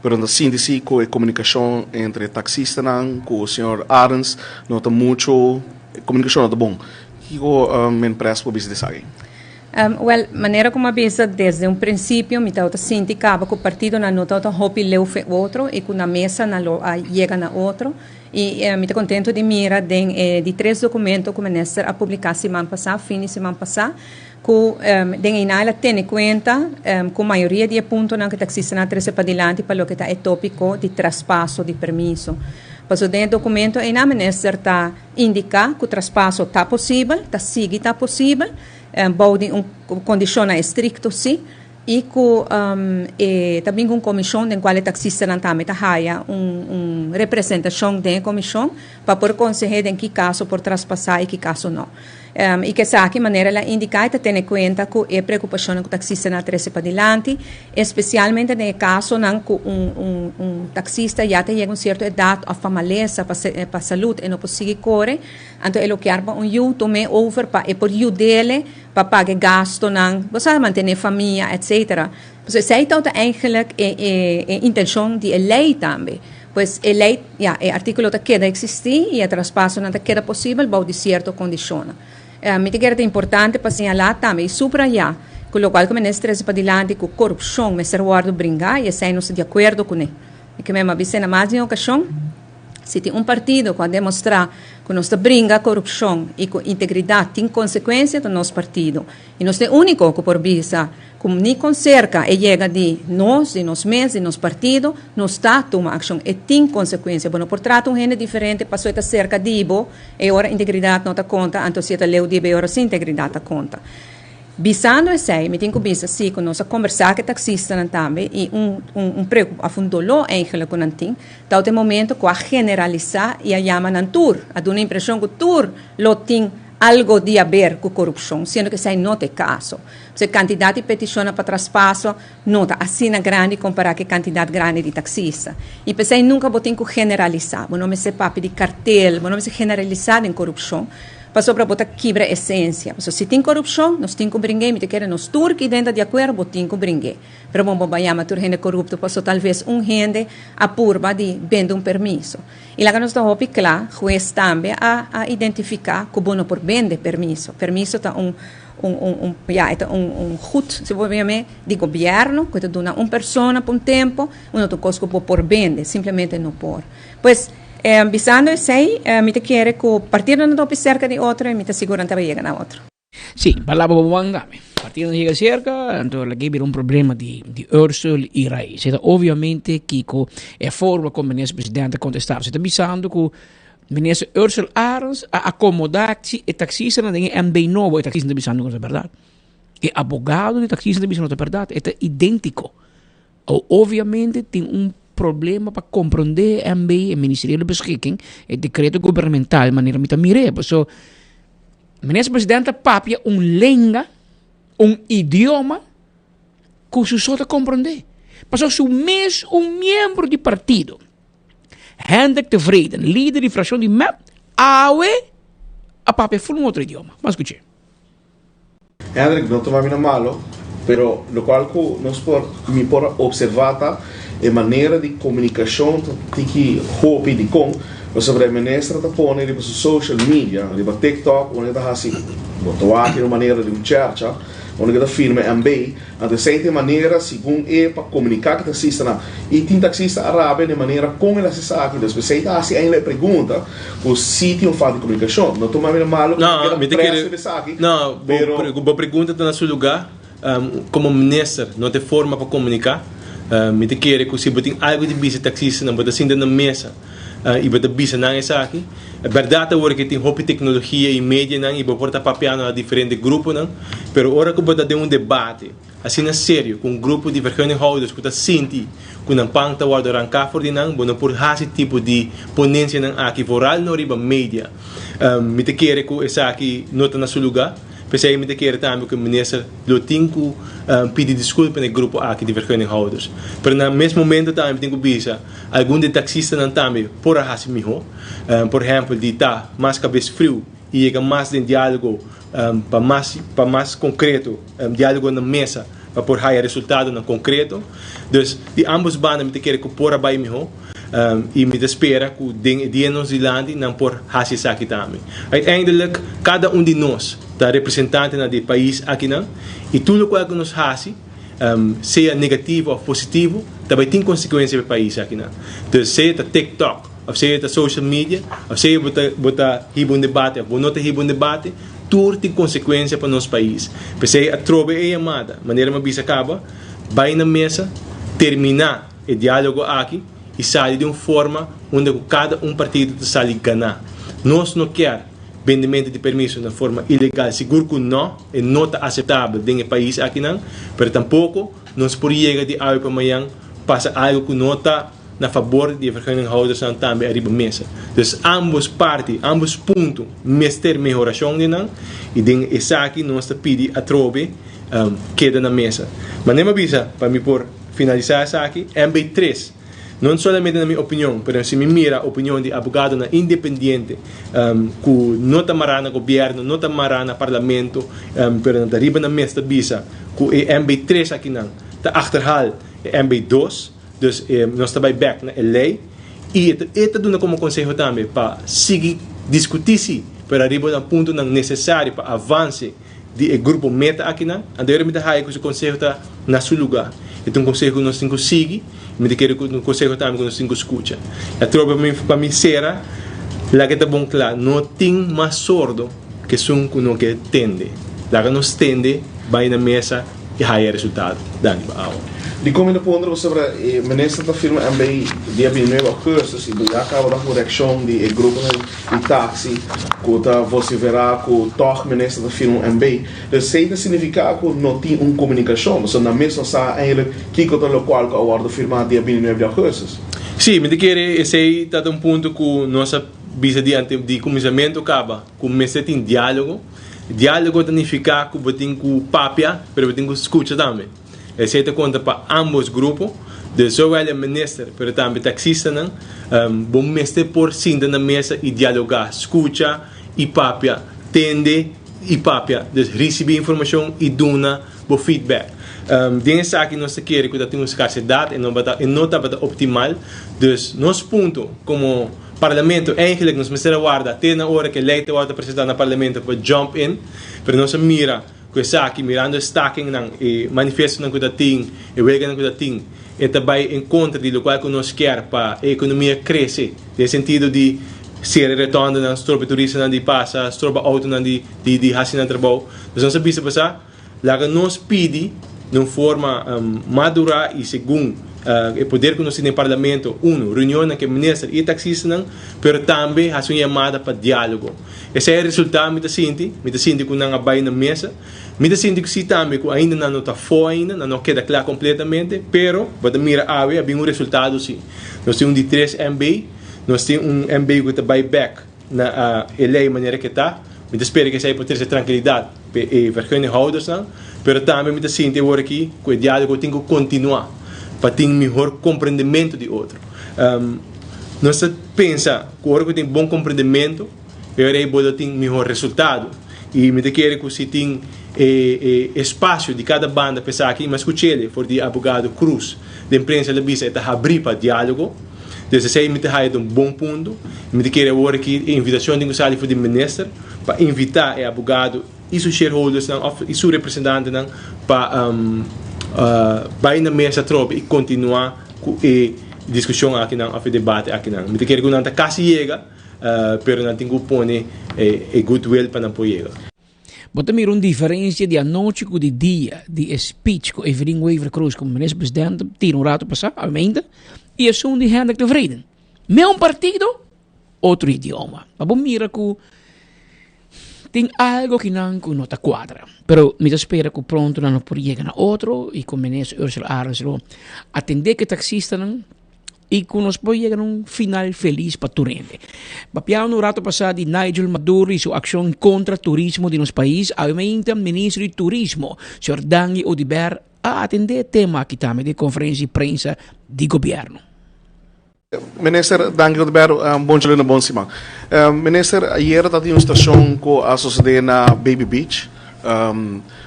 pero no ta sinti si cu e comunicacion entre e taxistanan cu señor Arends no ta mucho, e comunicacion no ta bon. Kico Mempres por bisa di esaki? Wel, manera cu mi a bisa desde un principio, mi tabata sinti caba cu partidonan no tabata hopi leu fe otro y cu na mesa nan lo a yega na otro. Y mi ta contento di mira den e di tres documento cu minister a publica siman pasa, fin di siman pasa, cu den eynan el a tene cuenta cu mayoria di e puntonan cu taxistanan a trece padilanti pa loke ta e topico di traspaso di permiso. Pasobra den e documento eynan minister ta indica cu traspaso ta posibel, ta sigui ta posibel, Bou di un kondishonnan estrikto sí, i ku e ta bin ku un komishon den kual e taksistanan tambe ta haya un un representashon den e komishon pa por konseh'é den ki kaso por traspasá i ki kaso no. I ku esaki, manera el a indiká, e ta tene kuenta ku e preokupashonnan ku taksistanan a trese padilanti, espesialmente den e kasonan ku un un un taksista ya ta yega un sierto edat òf pa malesa, pa pa salud e no por sigui kore. Anto e lo kier pa un yu tum'é over pa e por yud'ele pa paga e gastonan, bo sa, mantené famia, etcetera. Pasobra esei tabata eigenlijk e e e intenshon di e lei tambe. Pues e lei, ya, e artíkulo ta keda eksistí i e traspasonan ta keda posibel bou di sierto kondishonnan. Mi ta kere ta importante pa señalá tambe i subrayá ku lokual ku minister trese padilanti ku korupshon mester wòrdu bringá i esei nos ta di akuerdo kuné. Mi ke mema bis'é na mas di un okashon. Si tin un partido ku a demostrá ku nos ta bringa korupshon i ku integridat tin konsekuensia ta nos partido. I nos ta e úniko ku por bisa ku ni kon serka e yega di nos, di nos mes, di nos partido, nos ta tuma akshon. E tin konsekuensia. Bo no por trata un hende diferente paso e ta serka di bo, e ora integridat no ta konta, anto si e ta leu di bo e ora si integridat ta konta. Bisando esei, mi tin ku bisa si ku nos a kombersá ku e taksistanan tambe i un un preokup òf un doló eigentlik ku nan tin, ta ot e momento ku a generalisá i a yama nan tur, a duna impreshon ku tur lo tin algo di haber ku korupshon, siendo ku esei no ta e kaso. Pasobra e kantidat di petishonnan pa traspaso no ta asina grandi kompará ku e kantidat grandi di taksista. I p'esei nunka bo tin ku generalisá. Bo no mester papia di kartel, bo no mester generalisá den korupshon. Pasobra bo ta kibra esensia. Pasobra si tin korupshon, nos tin ku bring'é. Mi ta kere nos tur ki den ta di akuerdo, bo tin ku bring'é. Pero bo bo yama tur hende korupto pasobra talves un hende a purba di bende un permiso. I laga nos ta hopi kla, hues tambe a a identifiká ku bo no por bende permiso. Permiso ta un un un un ya e ta un un goed, si bo por yam'é, di gobièrnu ku e ta duna un persona pa un tempu, un otro kos ku bo por bende, simplemente no por. Pues. Bisando esei, mi ta kere ku partidonan ta hopi serka di otro i mi ta sigur nan ta bai yega na otro. Sí, palabra bo wanga mi. Partidonan yega serka, anto laki bira un problema di di Ursel i Raiz. E ta obviamente kiko e forma kon minister presidente a kontestá. Se ta bisando ku minister Ursel Arends a akomodá e taksistanan den e MB nobo. E taksistanan ta bisando ku no ta bèrdat. E abogado di taksistanan ta bisando no ta bèrdat. E ta idéntiko. Obviamente tin un problema pa comprende e MB, e Ministeriële Beschikking, e decreto gubernamental, manera mi ta mir'é. Paso, Minister President ta papia un lenga, un idioma, ku su so ta comprende. Paso su mes un miembro di partido, Hendrik Tevreden, lider di fraccion di mep, awe a papia ful un otro idioma. Ban scuch'é. Hendrik, no tuma mi na malo, pero locual cu nos por, mi por a observa ta e manera di comunicacion ta tiki hopi dicon, pasobra e minister ta pone riba su social media, riba TikTok, unda e ta haci, bo ta wak e manera di un chercha. Unda ku ta firma MB, anto esei ta e manera segun e pa komuniká ku taksistanan. I tin taksista a rabia na e manera kon el hasi esaki. Dus p'esei ta hasi ainda e pregunta ku si tin un falta di komunikashon. No tuma mi na malu ku mi keda près riba esaki, No, pero. Bo pregunta ta na su lugá. Komo minister no ta e forma pa komuniká. Mi ta kere ku si bo tin algu di bisa taksistanan bo ta sinta na mesa i bo ta bisa nan esaki. Bèrdat awor ke tin hopi teknologia i medianan i bo por ta papiando na diferente gruponan, pero ora ku bo ta den un debate asina serio ku un grupo di vergunninghouders ku ta sinti ku nan pan ta wòrdu ranká for di nan, bo no por hasi tipo di ponensianan aki vooral no riba media. Mi ta kere ku esaki no ta na su lugá. P'esei mi ta kere tambe ku e minister lo tin ku pidi diskulpa na e grupo aki di vergunninghouders. Pero na mes momento tambe mi tin ku bisa algun di e taksistanan tambe por a hasi mihó. Por ehèmpel di ta mas kabes friu i yega mas den diálogo pa mas pa mas konkreto, diálogo na mesa pa por haya resultadonan konkreto. Dus di ambos banda mi ta kere ku por a bai mihó i mi ta spera ku den e dia nos dilanti nan por hasi esaki tambe. Uiteindelijk kada un di nos ta representantenan di e pais akinan i tur lokual ku nos hasi sea negativo òf positivo ta bai tin konsekuensia pa e pais akinan. Dus sea ta TikTok òf sea ta social media òf sea bo ta bo ta hiba un debate òf bo no ta hiba un debate tur tin konsekuensia pa nos pais. P'esei atrobe e yamada manera mi a bisa kaba bai na mesa terminá e diálogo aki i sali di un forma unda ku kada un partido ta sali ganá. Nos no kier bendementu di permiso na forma ilegal, sigur ku no, e no ta aseptabel den e pais akinan, pero tampoko nos por yega di awe pa mañan pasa algu ku no ta na fabor di e vergunninghoudersnan tambe ariba mesa. Dus ambos parti, ambos punto mester mehorashon di nan i den esaki nos ta pidi atrobe keda na mesa. Manera mi a bisa, pa mi por finalisá esaki, MB tres, no solamente na mi opinion, pero si mi mira opinion di abogadonan independiente ku no ta mará na gobièrnu, no ta mará na parlamento, pero nan ta riba nan mes ta bisa ku e MB tres akinan ta achterhaal e MB dos, dus nos ta bai bèk na e lei i e ta duna komo konseho tambe pa sigui diskutí si, pero ariba nan puntonan nesesario pa avanse di e grupo meta akinan, anto mi ta haya ku su konseho ta na su lugá. E ta un konseho ku nos tin ku sigui, i mi ta kere ku ta un konseho tambe ku nos tin ku skucha. E atrobe pa mi pa mi sera, laga e ta bon kla, no tin mas sordo ku esun ku no ke tende. Laga nos tende, bai na mesa i haya e resultado. Danki pa awa. Dikon mi ta puntra pasobra e minister ta firma MB dia 29 augustus i bo ya kaba ta ku reakshon di e gruponan di taxi ku ta vosiferá ku tòg minister ta firma un MB. Dus esei ta signifiká ku no tin un komunikashon, pasobra nan mes no sa eigenlijk kiko ta lokual ku a wòrdu firmá dia 29 di augustus. Sí, mi ta kere esei ta ta un punto ku nos a bisa di ante di kuminsamentu kaba ku mester tin diálogo. Diálogo ta nifiká ku bo tin ku papia pero bo tin ku skucha tambe. Esei ta konta pa ámbos grupo, dus zowel e minister pero tambe taksistanan. Bo mester por sinta na mesa i dialogá, skucha i papia, tende i papia, dus risibí informashon i duna bo feedback. Den esaki nos ta kere ku ta tin un skarsedat, e no bata e no tabata optimal, dus nos punto komo parlamento eigenlijk nos mester a warda te na ora ku e lei ta wòrdu presentá na parlamento pa jump in, pero nos a mira Ku esaki, mirando e stakingnan, e manifestonan ku ta tin, e welganan ku ta tin, e ta bai en kontra di lokual ku nos kier pa e ekonomia krese, den sentido di sera e retondanan, stroba e turistanan di pasa, stroba outonan di di hasi nan trabou. Dus nos a bisa pasá, laga nos pidi den un forma madurá i segun e poder ku nos tin den parlamento, uno, reunionnan ku e minister i e taksistanan, pero tambe hasi un yamada pa diálogo. Esei e resultado mi ta sinti, mi ta sinti ku nan a bai na mesa. Mi ta sinti ku si tambe ku ainda nan no ta fo ainda, nan no a keda kla kompletamente, pero bo ta mira awe a bin un resultado si. Nos tin un di tres MB, nos tin un MB ku ta bai bek na e lei manera ke ta. Mi ta spera ku esei por trese trankilidat pa e vergunninghouders-nan, pero tambe mi ta sinti awor aki ku e dialogo tin ku kontinuá pa tin mihor komprendementu di otro. Nos ta pensa ku ora ku tin bon komprendementu, e ora ei bo lo tin mihor resultado. I mi ta kere ku si tin e e espasio di kada banda pa esaki, i mi a skuch'el for di abogado Cruz den prensa el a bisa e ta habrí pa diálogo. Dus esei mi ta haya ta un bon punto. Mi ta kere awor aki e invitashon tin ku sali for di minister pa invitá e abogado. i su shareholdersnan òf i su representantenan pa bai na mesa atrobe i kontinuá ku e diskushon akinan òf e debate akinan. Mi ta kere ku nan ta kasi yega, pero nan tin ku pone e goodwill pa nan por yega. Bo ta mira un diferencia di anochi cu di dia di e speech cu Evelyn Wever-Croes como minister president tira un rato pasa, obviamente, y esun di Hendrik Tevreden. Meun partido, otro idioma. Pa bo mira cu tin algo kinan cu no ta cuadra. Pero mi ta spera cu pronto nan lo por yega na otro y cu minister Ursula Arends lo atende cu e taxistanan y cu nos por yega na un final feliz pa tur hende. Papiando un rato pasa di Nigel Maduro y su accion contra turismo di nos pais, awe mainta ministro di Turismo, señor Dangui Oduber, a atende e tema aki tambe den conferencia di prensa di gobierno. Minister, danki Oduber, bon djaluna, bon siman. Minister, ayera ta tin un situacion cu a sucede na Baby Beach.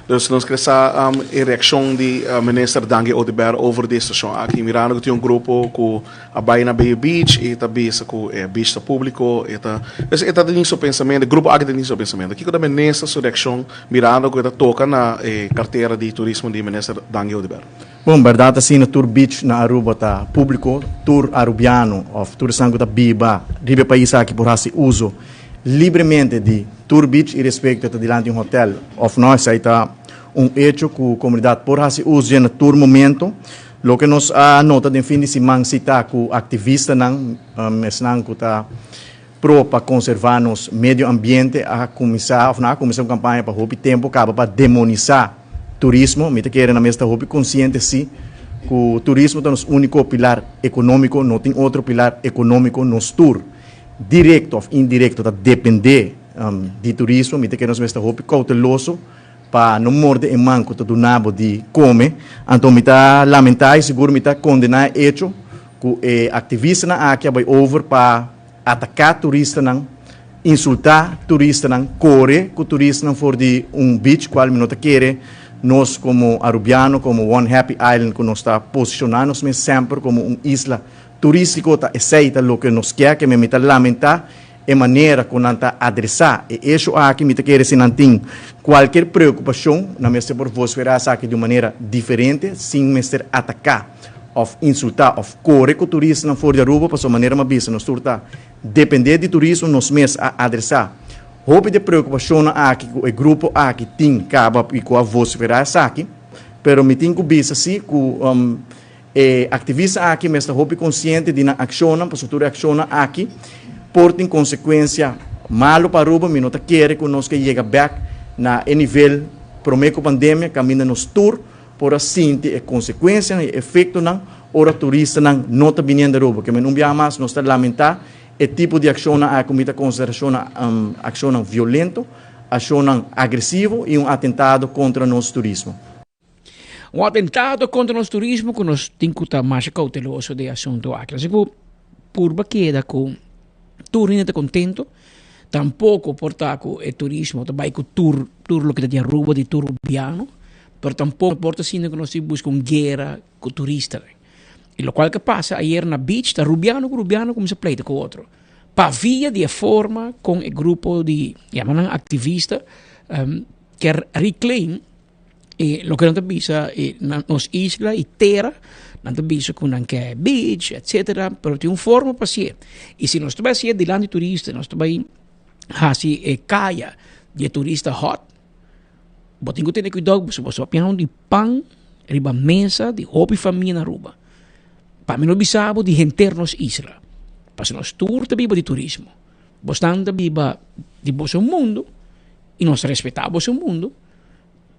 Dus nos kere sa e reaccion di Minister Dangui Oduber over di e situacion aki, mirando cu tin un grupo cu a bay na Baby Beach y ta bisa cu e beach ta publico, e ta, dus e ta tin su pensamento, e grupo aki ta tin su pensamento. Kico ta Minister su reaccion mirando cu e ta toca na e cartera di turismo di Minister Dangui Oduber? Bon, berdad asina tur beach na Aruba ta publico, tur Arubiano of tur esnan cu ta biba riba e pais aki por haci uzo libremente di tur beach irespecto ta dilanti un hotel of no, esai ta un hecho cu comunidad por haci uzo dje na tur momento. Loke nos a nota den fin di siman si ta cu activistanan, esnan cu ta pro pa conserva nos medio ambiente a cuminsa of nan a cuminsa un campaña pa hopi tempo caba pa demonisa turismo. Mi ta kere nan mes ta hopi consciente si cu turismo ta nos unico pilar economico, no tin otro pilar economico, nos tur directo of indirecto ta depende di turismo. Mi ta kere nos mes ta hopi cauteloso pa no morde e man cu ta duna bo di come. Anto mi ta lamenta y sigur mi ta condena e hecho cu e activistanan aki a bay over pa Ataká turistanan, insultá turistanan, kore ku turistanan for di un beach kual mi no ta kere nos komo Arubiano, komo One Happy Island ku nos ta posishoná nos mes semper komo un isla turístiko ta esei ta loke nos kier ke mi ta lamentá e manera ku nan ta adresá e esho aki mi ta kere si nan tin kualkier preokupashon nan mester por vosferá esaki di un manera diferente sin mester ataká of insulta of kore ku turistanan for di Aruba pasobra manera mi a bisa nos tur ta depende di turismo nos mes a adresa hopi di e preokupashonnan aki ku e grupo aki tin kaba i ku a vosifera esaki pero mi tin ku bisa si ku e aktivista aki mes ta hopi konsiente di nan akshonnan pasobra tur e akshonnan aki por tin konsekuensia malu pa Aruba mi no ta kere ku nos ke yega bek na e nivel prome ku pandemia kaminda nos tur Por a sinti e konsekuensianan i e efektonan ora turistanan no ta biniendo Aruba. Ke men un biaha mas nos ta lamentá e tipo di akshonnan aki ku mi ta konsiderá akshonnan akshonnan violento, akshonnan agresivo i un atentado kontra nos turismo. Un atentado kontra nos turismo ku nos tin ku ta masha kouteloso den e asuntu aki. Asina ku purba keda ku tur hende ta kontento. Tampoco por ta cu e turismo ta bay cu tur tur loke ta di Aruba di tur Rubiano, pero tampoco por ta asina cu nos tin busca un guera cu turistanan. Y locual ke pasa ayer na beach ta Rubiano cu Rubiano cuminsa pleita cu otro pa via di e forma con e grupo di yama nan activista kier reclaim E loke nan ta bisa e na nos isla y tera, nan ta bisa ku nan ke beach, etcetera, pero tin un forma pa hasié. Y si nos ta bai hasié dilanti turista, nos ta bai hasi e kaya di e turista hot, bo tin ku tene kuidou pasobra bo ta pian di pan riba mesa di hopi famia na Aruba. Pa mi no bisa bo di henter nos isla, pasobra nos tur ta biba di turismo. Bosnan ta biba di boso mundu y nos ta respetá boso mundu.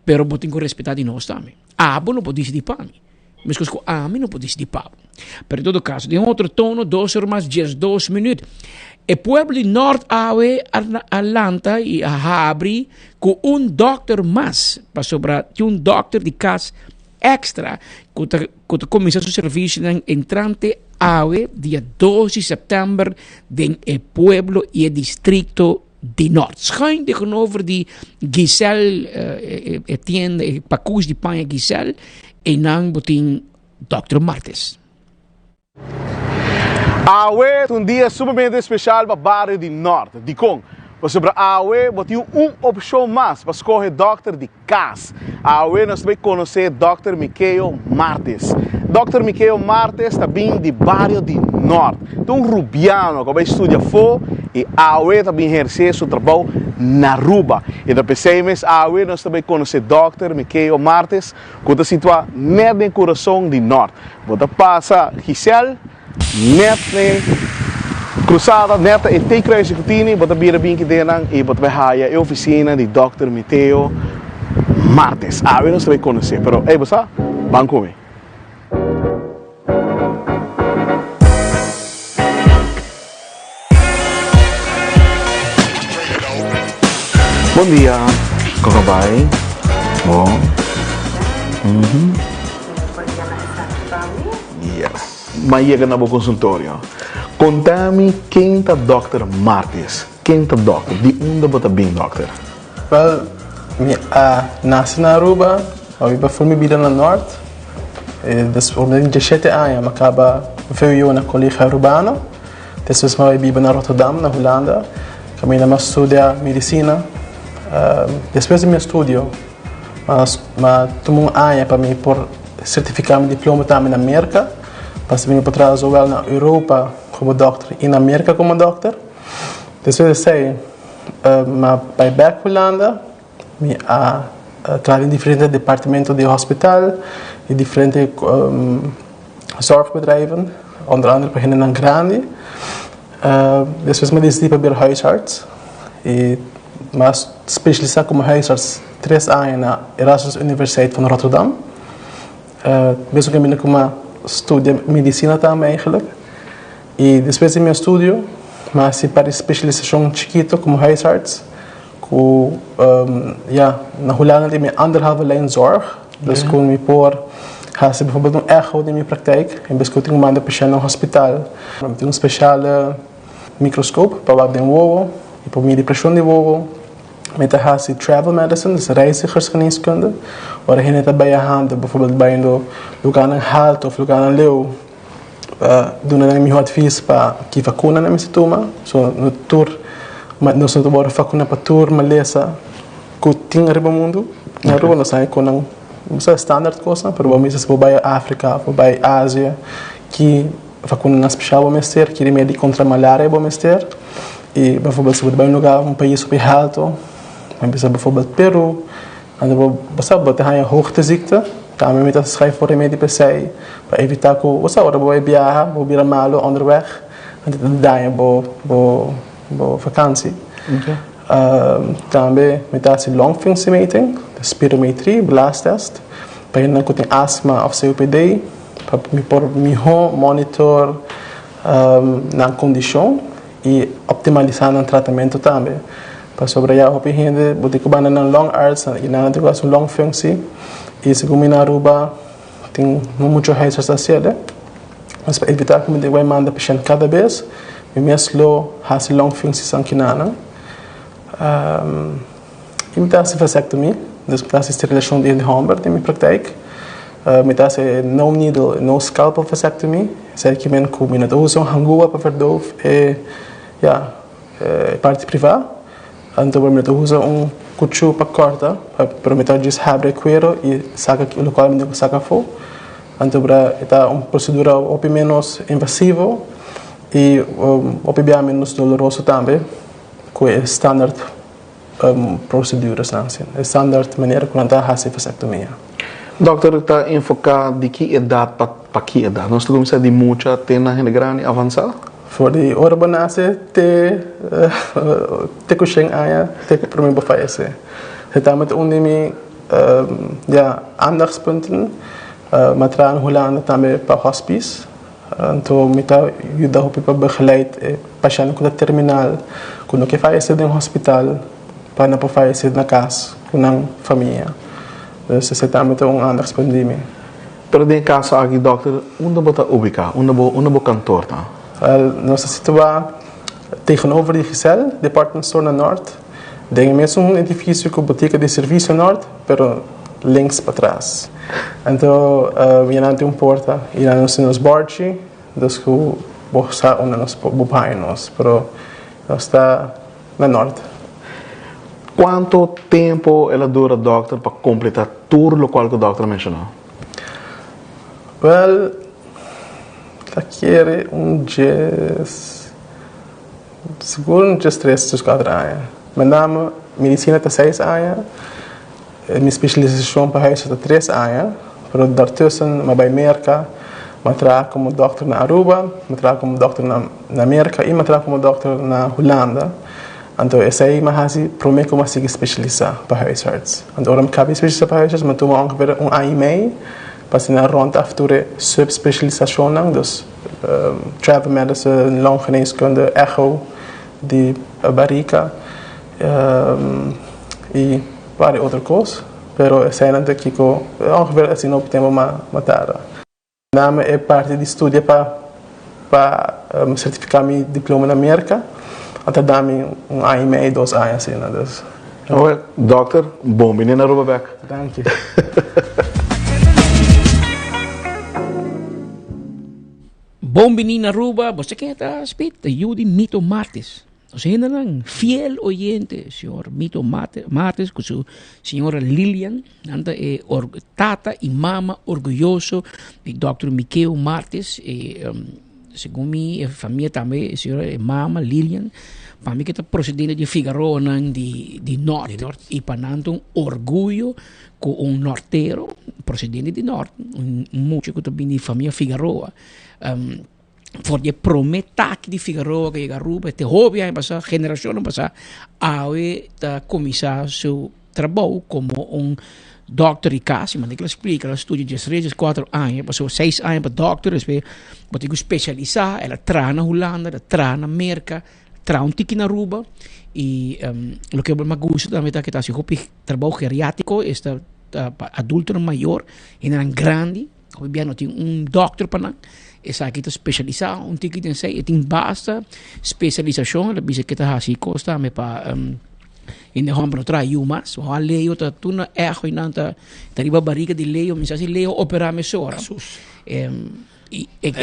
Pero bo tin ku respetá di nos tambe. Abo no por disidí pa mi, meskos ku ami no por disidí pa bo. Pero en todo kaso, den otro tono, dos or mas diesdos minüt, e pueblo di Nort awe a lanta i a habri ku un dòkter mas, pasobra tin un dòkter di kas èkstra ku ta ku ta kuminsá su servisionan entrante awe dia dos di sèptèmber den e pueblo i e distrikto di Nort. Schuin tegenover di Giselle, eh, e tienda, e pakus di paña Giselle, e nan bo tin Dr. Martes. Awe ta un dia sumamente special pa bario di Nort. Dikon? Pasobra awe bo tin un opshon mas pa skohe dòkter di kas. Awe nos ta bai konosé dòkter Mikeo Martes. Dòkter Mikeo Martes ta bin di bario di Nòrt. Ta un rubiano ku a bai studia afó i awe ta bin ehersé su trabou na Aruba. I ta p'esei mes awe nos ta bai konosé dòkter Mikeo Martes ku ta situá nèt den kurason di Nòrt. Bo ta pasa Giselle. Net den cruzada, net e T-kruising ku tini, bo ta bira bin kidenan i bo ta bai haya e oficina di Dòkter Miteo Martes. Awe nos ta bai konosé, pero ey bo sa? Ban ku mi. Bon dia, kon a bai? Bon. Yes. M'a yega na bo consultorio. Conta mi ken ta Dòkter Martis? Ken ta dòkter? Di unda bo ta bin dòkter? Wel, mi a nace na Aruba, m'a biba ful mi bida na Noord. Despues ora mi tin diesshete aña m'a caba VWO na Colegio Arubano. Despues m'a bai biba na Rotterdam, na Hulanda, caminda m'a studia medicina. Despues di mi estudio m'a tuma un aña pa mi por certifica mi diploma tambe na Merca, pasobra mi por traha zowel na Europa como dokter y na Merca como dokter. Despues di esey m'a bai bek Hulanda. Mi a traha den diferente departamento di hospital y diferente zorgbedrijven, onder andere pa hendenan grandi. Despues mi a decidí pa bira huisarts y mi a specialisá como huisarts tres aña na Erasmus Universiteit van Rotterdam. Mesun caminda cu mi a studia medicina tambe eigenlijk. Y despues di mi estudio mi a haci par di specialisacion chikito como huisarts. Ku ya, na Hulanda tin mi anderhalve lijn zorg, dus ku mi por hasi bijvoorbeeld un echo den mi praktijk en bes ku tin ku manda pashènt na hospital. Mi tin un spesiale mikroskop pa wak den wowo i por midi preshon di wowo. Mi ta hasi travel medicine, dus reizigersgeneeskunde, ora hende ta biahando bijvoorbeeld bayendo lugarnan haltu of lugarnan leu, duna nan e miho advis pa ki vakuna nan mester tuma. So no tur nos no ta wòrdu vakuna pa tur malesa ku tin riba mundu. Na Aruba nos haña ku nan sa standaard kosnan, pero bo mester si bo bai Afrika òf bo bai Asia ki vakuna nan spesial bo mester, ki remedi kontra malaria bo mester. I beivoorbeeld si bo ta bai un lugar un pais hopi haltu, bo bisa beivoorbeeld Peru, anto bo sa bo ta haña hoogteziekte. Tambe mi ta schrijf un remedi pa esei pa evita ku bo sa ora bo bai biaha bo bira malu onderweg anto ta daña bo bo bo vakansi. Tambe mi ta hasi longfunctiemeting, spirometrie, blaastest, pa hendenan ku tin asma òf COPD pa mi por mihó monitor nan kondishon i optimalisá nan tratamentu tambe. Pasobra ya hopi hende bo tin ku banda nan longarts i nan tin ku hasi un longfunctie i segun mi na Aruba tin no mucho huisarts ta hasiel. Nos pa evitá ku mi tin ku bai manda pashènt kada bes mi mes lo hasi longfuncties ankinanan. I mi ta hasi vasectomie, dus mi ta hasi sterilashon di hende hòmber den mi praktijk. Mi ta hasi no needle, no scalpel vasectomie, esei ke men ku mi no ta usa un hangua pa verdoof e ya. E parti privá, anto bo mester usa un kuchú pa kòrta, pero mi ta djis habri e kuero i saka lokual mi tin ku saka afó. Anto e ta un prosedura hopi ménos invasivo i hopi bia ménos doloroso tambe ku e standaard prosedurasnan, e standaard manera ku nan ta hasi vasektomia. Dòkter ta enfoká di ki edat pa ki edat? Nos ta kuminsá di mucha te na hende grandi avansá? For di ora bo nase te te ku shen aña te ku prome bo fayesé. E tambe ta un di mi ya aandachtspunten. Mi a traha na Hulanda tambe pa hospice. Anto mi ta yuda hopi pa begeleid e pashènt ku ta terminal ku no ke fayesé den hospital pa nan por fayesé na kas ku nan famia. Dus esei tambe ta un aandachtspunt di mi. Pero den e kaso aki dòkter, unda bo ta ubiká? Unda bo unda bo kantor ta? Wel, nos ta situá tegenover di Giselle Department Store na Nort, den e mesun edifisio ku botika di Servisio Nort, pero links patras. Anto mi a nan tin un porta i nan nos tin nos bòrchi, dus ku bo sa unda nos bo por haña nos, pero nos ta na Nort. Cuanto tempo el a dura dokter pa completa tur locual cu dokter a menciona? Wel, ta kere un djes, sigur un djes tres, djes cuater aña. Met name medicina ta seis aña, mi specialisacion pa huisarts ta tres aña, pero daartussen mi a bay Merca, mi a traha como dokter na Aruba, mi a traha como dokter na Merca y mi a traha como dokter na Hulanda. Anto esei mi a hasi promé ku mi a sigui spesialisá pa huisarts. Anto ora mi kaba di spesialisá pa huisarts mi a tuma ongeveer un aña i mei pa asina rònt af tur e subspesialisashonnan, dus travel medicine, longgeneeskunde, echo di barika i varios otro kos. Pero eseinan ta kiko ongeveer asina hopi tempu mi a tarda. Name e parti di studia pa pa certifica mi diploma na Merca a tarda mi un aña y medio, dos aña asina dus. Oe, dokter, bon bini na Aruba bek. Danki. Bon bini na Aruba, bo sa ken ta Speed? Ta yu di Mito Martis. Nos hendenan fiel oyente, señor Mito Martes cu su señora Lilian, nan ta e tata y mama orguyoso di Dòkter Mikeo Martes. E, um, segun mi e familia tambe, e señora e mama Lilian, pa mi que ta procedente di Figaroanan di, di Noord. Di Noord. Y pa nan ta un orguyo cu un nortero procedente di Noord, un mucha cu ta bini di familia Figaroa. Um, For di e prome taki di Figaroa ku yega Aruba te hopi aña pasá, generashonnan pasá, awe ta kuminsá su trabou komo un dòkter di kas. I manera ku el a splika, el a studia diestres, dieskuater aña, pasobra seis aña pa dòkter, despues bo tin ku spesialisá. El a traha na Hulanda, el a traha na Merka, traha un tiki na Aruba. I loke mi a gusta tambe ta ku e ta hasi hopi trabou geriátiko, esta pa adultonan mayor, hendenan grandi. Hopi bia no tin un dokter pa nan. Esaki ta specialisa un tiki den esei. E tin basta specialisacion. El a bisa ke ta hasi kos tambe pa um, hende homber no traha yu mas. Oha Leo ta tur na echo y nan ta ta riba bariga di Leo. Mi sa si Leo opera mesora. Em, y e,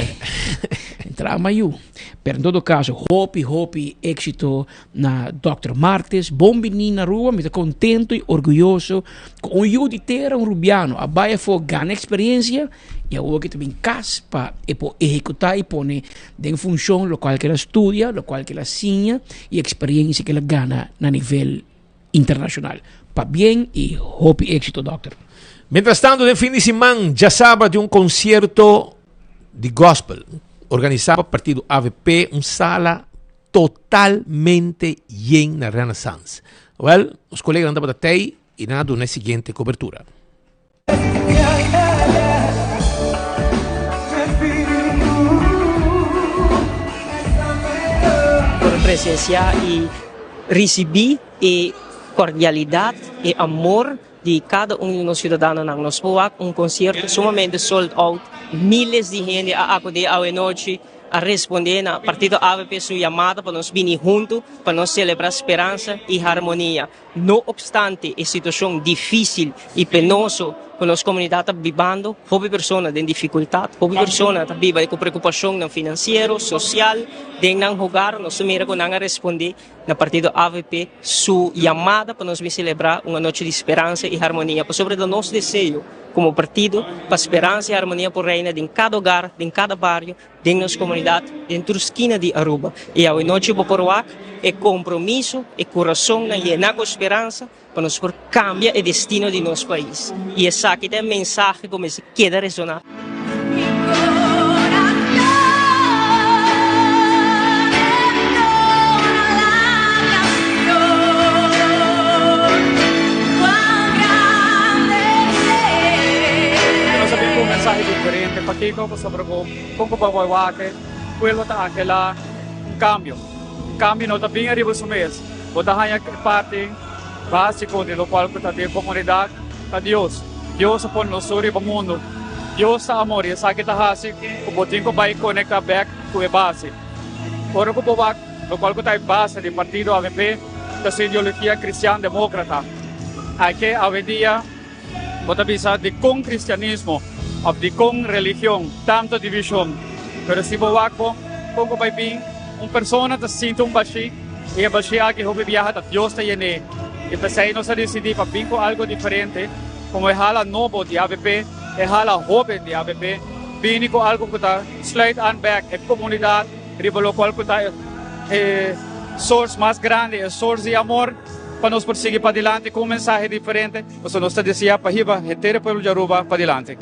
traha mas yu. Pero en todo caso, hopi, hopi éxito na Dòkter Martes. Bon bini na Aruba. Mi ta contento y orguyoso cu un yu di tera, un Rubiano, a bay afo gana experiencia y awor ki ta bin cas pa e por ehecuta y pone den funcion locual ke el a studia, locual ke el a siña y experiencia ke el a gana na nivel internacional. Pabien y hopi éxito, Dòkter. Mientras tanto, den fin di siman djasabra tin un concierto di gospel organisa pa partido avp, un sala totalmente yen na Renaissance. Wel, nos coleganan tabata tey y nan a duna e siguiente cobertura. Por presencia y ricibi e cordialidad, e amor di cada un di nos ciudadanonan. Nos por wak un concierto sumamente sold out, miles di hende a acudi awe nochi, a responde na Partido avp su yamada pa nos bini hunto pa nos celebra speransa y harmonia. No obstante e situacion dificil y penoso cu nos comunidad ta bibando, hopi persona den dificultad, hopi persona ta biba cu preocupacionnan financiero, social den nan hogar, nos ta mira cu nan a responde na partido avp su yamada pa nos bin celebra un anochi di speransa y harmonia, pasobra ta nos deseo como partido pa speransa y harmonia por reina den cada hogar, den cada bario, den nos comunidad, den tur skina di Aruba. Y awe nochi bo por wak e compromiso, e curasonnan yena cu speransa pa nos por cambia e destino di nos pais. Y esaki ta e mensahe cu mester keda resona. Nos a bin cu un mensahe diferente. Pakico? Pasobra cu con cu bo wak e pueblo ta anhela un cambio. Un cambio no ta bin ariba su mes. Bo ta haña e parti básico di locual cu ta den comunidad ta Dios. Dios a pone nos tur riba mundo. Dios ta amor y esaki ta haci cu bo tin cu bay conecta bek cu e base. Ora cu bo wak locual cu ta e base di partido avp ta su ideologia cristian democrata. Aki awendia bo ta bisa dicon cristianismo of dicon religion tanto division. Pero si bo wak bo con cu bay bin un persona ta sinti un bashi y e bashi aki hopi biaha ta Dios ta yen'e. Y p'esey nos a dicidi pa bin cu algo diferente, como e hala nobo di avp, e hala hoben di avp, bini cu algo cu ta sluit aan bek e comunidad riba locual cu ta e source mas grandi, e source di amor pa nos por sigui padilanti cu un mensahe diferente, pasobra nos ta desea pa hiba henter e pueblo di Aruba padilanti.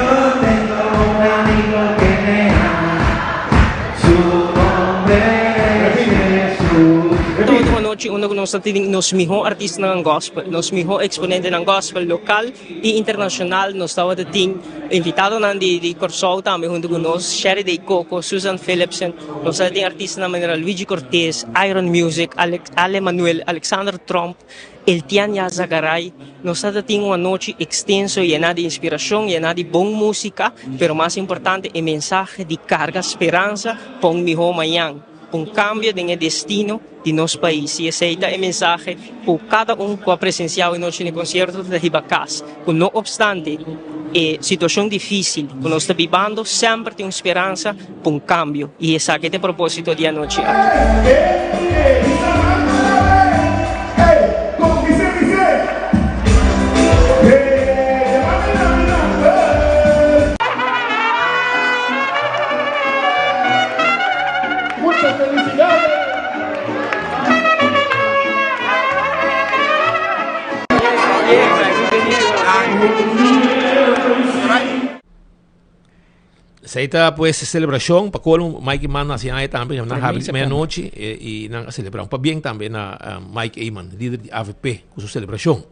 Todo anochi unda ku nos ta tene nos mihó artistanan gospel, nos mihó eksponentenan gospel lokal i internashonal. Nos tabata tin invitadonan di di Kòrsou tambe huntu ku nos, Sherry Day Coco, Susan Philipsen. Nos tabata tin artistanan manera Luigi Cortez, Iron Music, Alex Ale Manuel, Alexander Tromp. Eltian Yazagaray, Nos ta tin un anochi extenso yená di inspiracion, yená di bon musica, pero mas importante e mensahe di carga speransa pa un miho mañan, pa un cambio den e destino di nos pais. Y esey ta e mensahe cu cada un cu a presencia e nochi den concierto ta hiba cas, cu no obstante e situacion dificil cu nos ta bibando, semper tin un speransa pa un cambio y esaki ta e proposito di anochi aki. Esey ta pues celebracion pa colmo Mike Eman naci aña tambe nan habri medianochi y nan a celebra un pabien tambe na Mike Eman lider di avp cu su celebracion.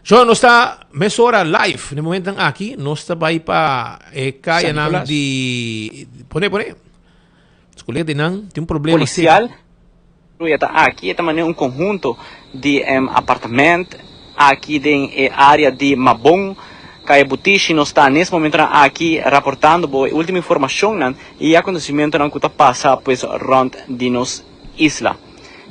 So nos ta mesora live na e momentonan aki nos ta bay pa e cayanan di pone pone nos colega di nan tin un problema Policial Patruya ta aki, e ta manera un conhunto di apartament aki den e area di Mabon, Kaya Butishi. Nos ta nes momentonan aki raportando bo e ultimo informacionnan y acontecimentonan cu ta pasa pues rond di nos isla.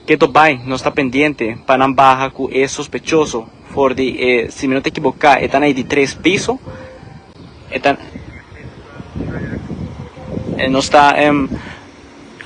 Keto bay nos ta pendiente pa nan baha cu e sospechoso for di e, si mi no ta ekiboca, e ta na e di tres piso. E ta, nos ta.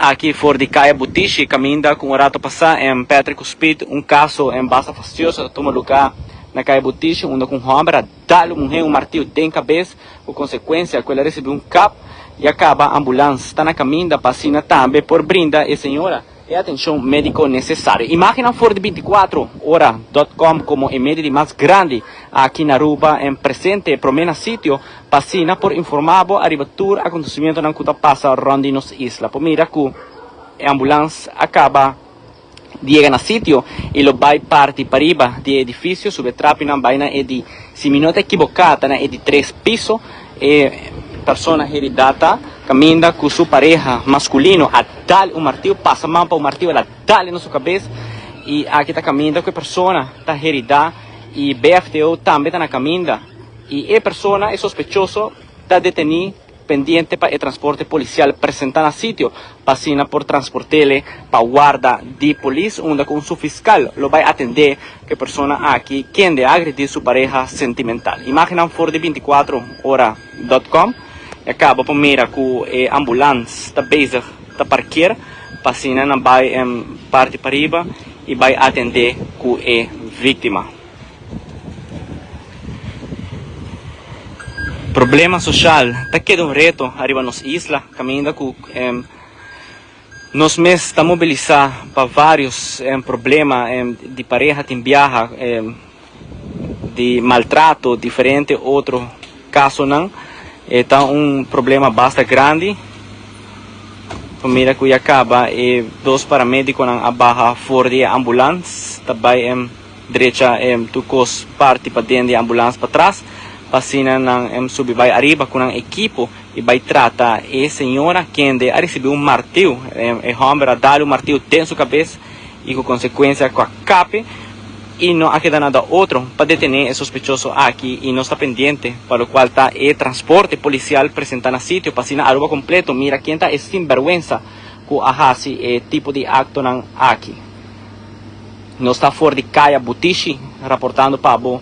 Aki for di Kaya Butishi kaminda ku un rato pasá en Patrick ku Speed un kaso en basta fastioso ta tuma lugá na Kaya Butishi unda ku un hòmber a dal un muhé un martiu den kabes ku konsekuensia ku el a risibí un kap i a kaba ambulans ta na kaminda pa asina tambe por brinda e señora e atenshon médiko nesesario. Imágennan for di 24 ora dòt kòm komo e medio di mas grandi aki na Aruba en presente promé na sitio Pa asina por informá bo ariba tur akontesimentonan ku ta pasa rònt di nos isla. Por mira ku e ambulans a kaba di yega na sitio i lo bai parti pariba di e edifisio, subi e trapinan bai na e di, si mi no ta ekiboká, ta na e di tres piso. E persona heridá ta kaminda ku su pareha maskulino a dal un martiu, pasa man pa un martiu, el a dal na su kabes i aki ta kaminda ku e persona ta heridá i BFTO tambe ta na kaminda. Y e persona, e sospechoso, ta deteni pendiente pa e transporte policial presenta na sitio pa asina por transportele pa warda di polis unda cu un subfiscal lo bay atende cu e persona aki kende a agredi su pareha sentimental. Imagennan for di 24 ora dot com y a caba pa mira cu e ambulans ta bezig ta parkeer pa asina nan bay parti pariba y bay atende cu e victima. Problema social ta keda un reto ariba nos isla caminda cu nos mes ta mobilisa pa varios problema di pareha tin biaha di maltrato diferente otro casonan e ta un problema basta grandi pa mira cu ya caba e dos paramediconan a baha for di e ambulans ta bay. Drecha tur kos parti paden di ambulans patras pa asina nan subi bai ariba ku nan ekipo i bai trata e señora kende a risibi un martiu. E hòmber a dal un martiu den su kabes i ku konsekuensia ku a kape i no a keda nada otro pa detené e sospechoso aki i nos ta pendiente pa lokual ta e transporte polisial presentá na sitio pa asina Aruba kompleto mira ken ta e sinbèrgwensa ku a hasi e tipo di aktonan aki. Nos ta for di Kaya Butishi raportando pa bo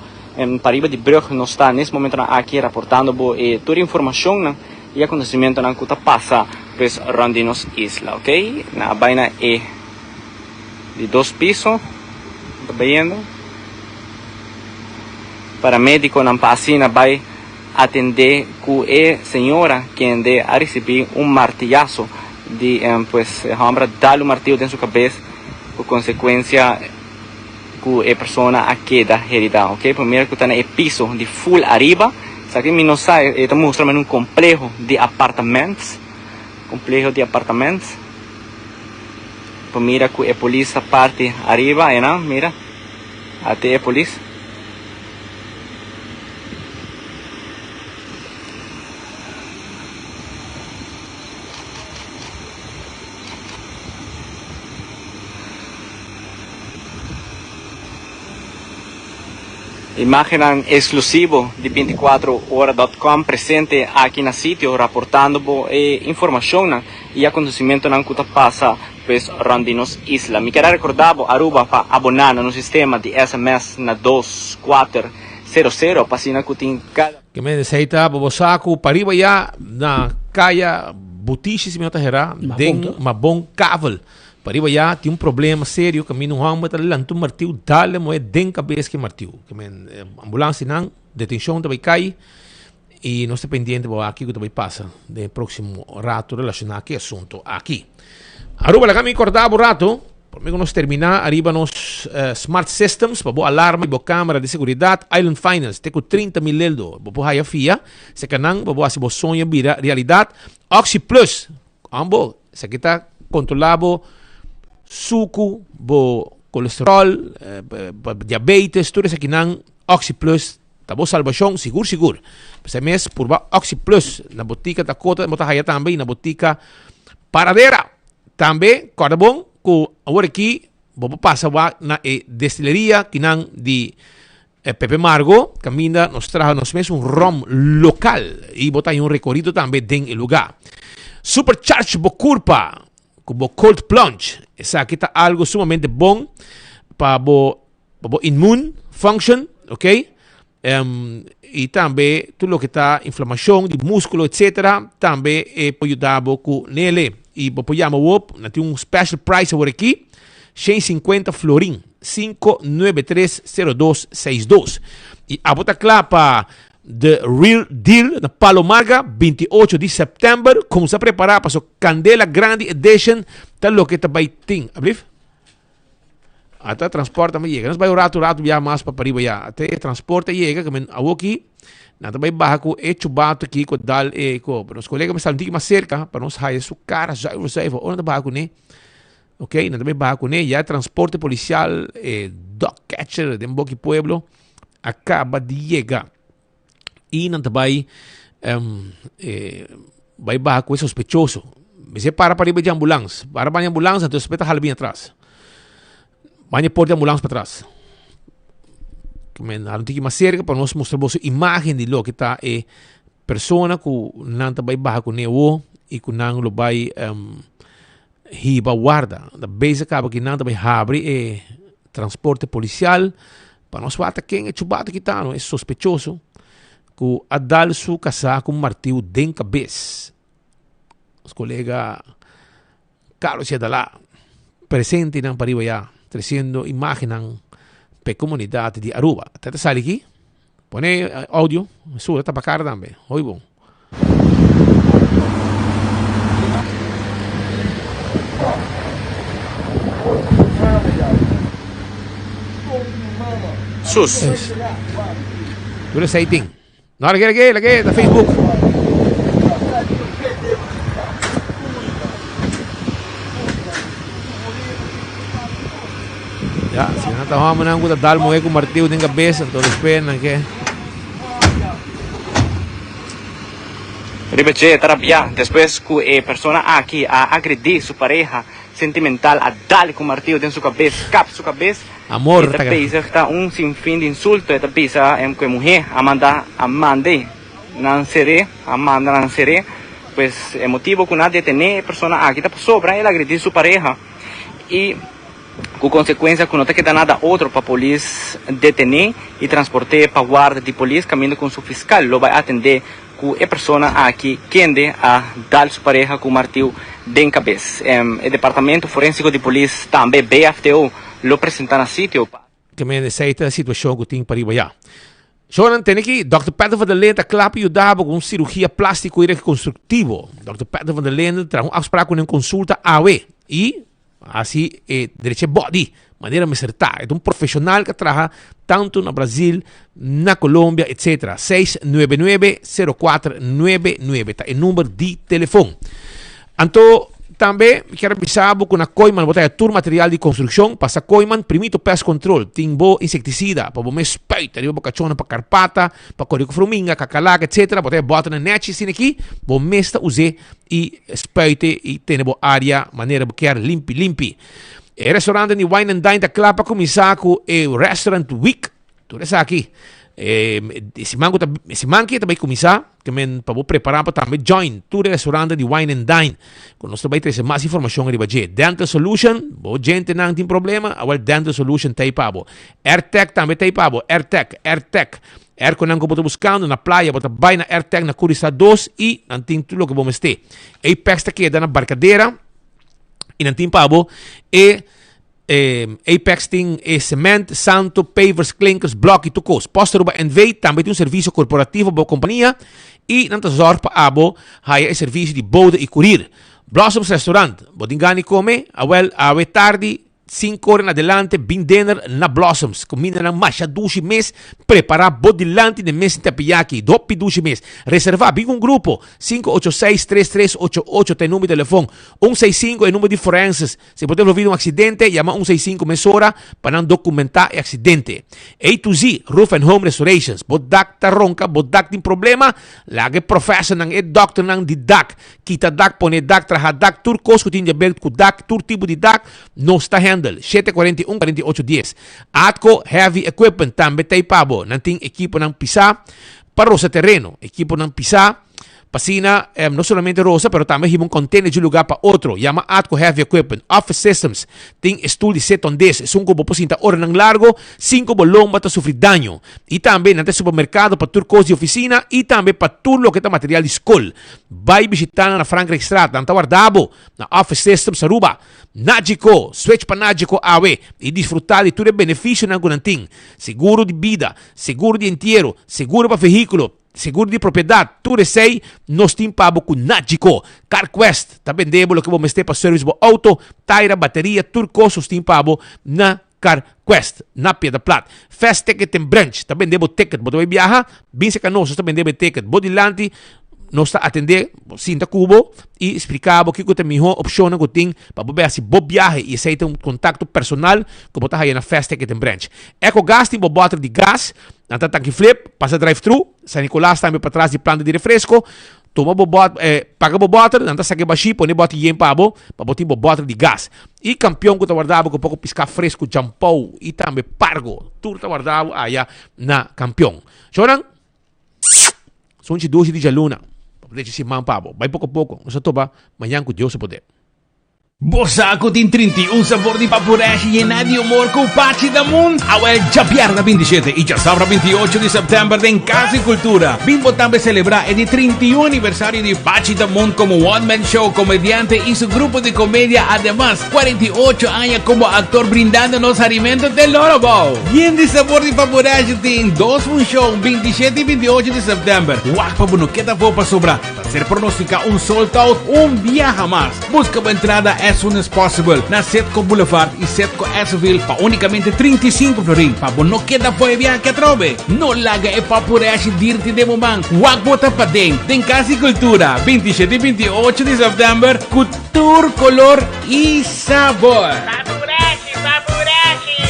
pariba di brug. Nos ta nes momentonan aki raportando bo e tur informacionnan y acontecimentonan cu ta pasa pues rond di nos isla, ok. Nan a bay na e di dos piso, ta bayendo. Paramediconan pa asina bay atende cu e señora kende a ricibi un martiyazo di pues e homber a dal un martiyo den su cabes cu consecuencia cu e persona a keda herida ok por mira cu ta na e piso di full ariba esaki mi no sa e ta mustra mi un compleho di apartaments compleho di apartaments por mira cu e polis ta parti ariba aynan mira ate e polis. Imágennan eksklusivo di binticuatrohora dòt kòm presente aki na sitio raportando bo e informashonnan i akontesimentonan ku ta pasa pues rònt di nos isla. Mi kier a rekordá bo Aruba pa aboná na nos sistema di sms na 2400 pa asina ku tin kada. Ke men esei ta bo bo sa ku pariba ya na kaya Butishi si mi no ta herá den Mabon Kavel. Pariba ya tin un problema serio kaminda un hòmber ta lanta un martiu dale moe den kabes ki martiu. Ke men ambulansianan detenshon ta bai kai i nos ta pendiente pa wak kiko ta bai pasa den e próksimo rato relashoná ku e asunto aki. Aruba laga mi kòrda bo rato promé ku nos terminá ariba nos smart systems pa bo alarma i bo kamera di seguridat Island Finance te ku 30,000 leldo bo por haya fia seka nan pa bo hasi bo soño bira realidat. Oxi Plus Ambo, esaki ta controla bo sucu, bo colesterol, diabetes, tur esakinan, Oxi Plus ta bo salbacion sigur sigur. P'esei mes purba Oxi Plus na botica Dakota bo ta haya tambe y na botica Paradera. Tambe corda bon cu awor aki bo por pasa wak na e destileria kinan di Pepe Margo, kaminda nos traha nos mes un rom lokal i bo ta haña un rekorido tambe den e lugá. Supercharge bo kurpa ku bo cold plunge. Esaki ta algu sumamente bon pa bo pa bo immune function, ok? I tambe tur loke ta inflamashon di muskulo etcetera tambe e por yuda bo ku nele. I bo por yama awor, nan tin un special price awor aki, 150 florin. 593 02 62. Y abo ta kla pa The Real Deal na Palo Marga, 28 di september. Kumsa prepara paso Candela Grandi Edition ta loke ta bai tin. Ablief? Ata transporte me llega. Nos bai un rato, rato bia mas pa pariba ya. Ate transporte llega, que men awoki, nan ta bai baha ku e chubato ki ku dal e ko. Nos kolega me sta un tiki mas cerca pa nos haya su cara zuiver zuiver. Ora nan ta baha kuné. Ok, nan ta bay baha kuné, ya e transporte policial, e dog catcher den Boki Pueblo a caba di yega. Y nan ta bay um, eh, bay baha ku e sospechoso. Mester para pariba di ambulans. Para bani ambulans, anto despues ta hala bin atras. Bani por di ambulans pa atras. Men hala un tiki mas cerca pa nos mustra boso imagen di loke ta e persona ku nan ta bay baha kuné awo y ku nan lo bay um, Hiba warda. Ta bezig kaba ki nan ta bai habri e transporte policial pa nos wak ta ken e chubato kitano, e sospechoso ku a dal su kasá ku martiu den kabes. Nos kolega Carlos Yadalá presente nan pariba ya tresiendo imagennan pa e komunidat di Aruba. Ta ta sali aki. Pone audio, sura tapa cara tambe. Hoy bon. Sus. Tur esei tin. No, lag'é, lag'é, lag'é na Facebook. Ya, si nan ta homennan ku ta dal muhé ku martiu den kabes, anto despues nan ke. Riba dje ta rabiá despues ku e persona aki a agredí su pareha sentimental, a dal ku martiu den su kabes, kap su kabes. Amor E ta bezig ta un sinfin di insulto, e ta bisa ku e muhé a manda a mand'é nan ser'é, a manda nan ser'é. Pues e motibu ku nan a detené e persona aki ta pasobra el a agredí su pareha i. Ku konsekuensia ku no ta keda nada otro pa polis detené i transport'é pa warda di polis kaminda ku su fiskal lo bai atendé ku e persona aki kende a dal su pareha ku martiu den kabes. E departamento forensiko di polis tambe BFTO lo presentá na sitio pa. Ke men esei ta e situashon ku tin pariba ya. Shonan tene ki Dòkter Patrick van der Linden ta kla pa yuda bo ku un sirugia plástiko i rekonstruktivo. Dòkter Patrick van der Linden traha un afsprak ku nan konsulta awe i hasi e drecha e bòdi manera mester ta. E ta un profeshonal ku a traha tantu na Brazil, na Colombia etcetera. 699 0499 ta e number di telefon. Anto tambe mi kier a bisa bo ku na Kooiman bo ta haya tur material di konstrukshon. Pasa Kooiman, primito pest control, tin bo insektisida pa bo mes spuit ariba bo kachónan pa karpata, pa kore ku fruminga, kakalaka etcetera. Bo ta haya bòternan nèchi asina aki, bo mes ta us'é i spuit'e i tene bo área manera bo kier limpi limpi. E restaurantnan di Wine and Dine ta kla pa kuminsá ku e Restaurant Week. Tur esaki e siman ku ta e siman ki ta bai kuminsá ke men pa bo prepará pa tambe join tur e restaurante di Wine and Dine ku nos ta bai trese mas informashon riba dje. Dental Solution, bo djentenan tin problema, awel Dental Solution ta ei pa bo. Airtec tambe ta ei pa bo, Airtec, Airtec. Airconan ku bo ta buskando na playa bo ta bai na Airtec na Curisa 2 i nan tin tur loke bo mester. Apex ta keda na Barcadera i nan tin pa bo e Apex tin e cement, santo, pavers, klinkers, blok y tur cos. Post Aruba NV tambe tin un servicio corporativo pa bo compania y nan ta zorg pa abo haya e servicio di bode y courier. Blossoms Restaurant, bo tin gana di come? Awel, awe tardi, cinco ora en adelante, bin dinner na Blossoms. Cumindanan masha dushi mes, prepara bo dilanti den mes teppiyaki. Hopi dushi mes. Reserva, bin cu un grupo. 586 3388 ta e numero di telefon. 165 e numero di forenses. Si bo ta envolví den un aksidente, yama 165 mesora pa nan dokumentá e aksidente. A to Z, Roof and Home Restorations. Bo dak ta ronka, bo dak tin problema? Laga e professornan, e dòkternan di dak, kita dak, pone dak, traha dak, tur kos ku tin di haber ku dak, tur tipo di dak, nos ta handle. Shete kuarenta i un, kuarenta i ocho, dies. Atco Heavy Equipment tambe ta ei pa bo. Nan tin ekiponan pisá pa rosa tereno, ekiponan pisá. Pa asina no solamente rosa pero tambe hiba un container dje lugar pa otro. Yama Atco Heavy Equipment. Office Systems tin e stoel di seton des, esun cu bo por sinta oranan largo sin cu bo lomba ta sufri daño. Y tambe nan ta e supermercado pa tur cos di oficina y tambe pa tur loke ta material di scol. Bay bishita nan na Frankrijkstraat. Nan ta warda bo na Office Systems Aruba. Nagico, Switch pa Nagico awe y disfruta di tur e beneficionan cu nan tin. Seguro di bida, seguro di entiero, seguro pa vehiculo. Seguro di propiedat, tur esei nos tin pa bo ku Nagico. CarQuest ta bende bo loke bo mester pa service bo auto, taira, bateria, tur kos nos tin pa bo na CarQuest na Piedra Plat. Fast Ticket and Branch ta bende bo ticket, bo ta bai biaha, bin serka nos, nos ta bende bo e ticket. Bo dilanti nos ta atende, sinta ku bo i splika bo kiko ta e mihó opshonnan ku tin pa bo bai hasi bo biahe i esei ta un kontakto personal ku bo ta haya na Fast Ticket and Branch. Ecogas tin bo bòter di gas. Nan ta tanki flip, pasa drive thru, San Nicolas tambe patras di planta di refresco, tuma bo bot, eh, paga bo boter, nan ta saka e bashi, pone boti yen pa bo, pa bo tin bo boter di gas. I kampion ku ta warda bo ku poko piská fresco, jampou i tambe pargo, tur ta warda bo aya na kampion. Shownan, sunchi dushi di djaluna, pa bo dechi siman pa bo, bai poko poko, nos ta topa mañan ku Dios su poder. Bo sa ku tin 31 sabor di papureshi yená di humor ku Pachi Damun? Awel djabièrnè 27 i djasabra 28 di sèptèmber den Kas di Kultura. Bin bo tambe selebrá e di 31 aniversario di Pachi Damun komo one man show komediante i su grupo di komedia ademas 48 aña komo aktor brindando nos harimentu te loro bou. Yen di sabor di papureshi tin dos funshon 27 i 28 di sèptèmber. Wak pa bo no keda afó pasobra ta ser pronosticá un sold out un biaha mas. Busca bo entrada as soon as possible na Setco Boulevard y Setco Esseville pa unicamente 35 florin pa bo no keda fo'i viaje atrobe. No laga e papureshi dirti den bo man. Wak bo ta paden den Cas di Cultura 27 y 28 di september cu tur color y sabor. Papureshi, papureshi!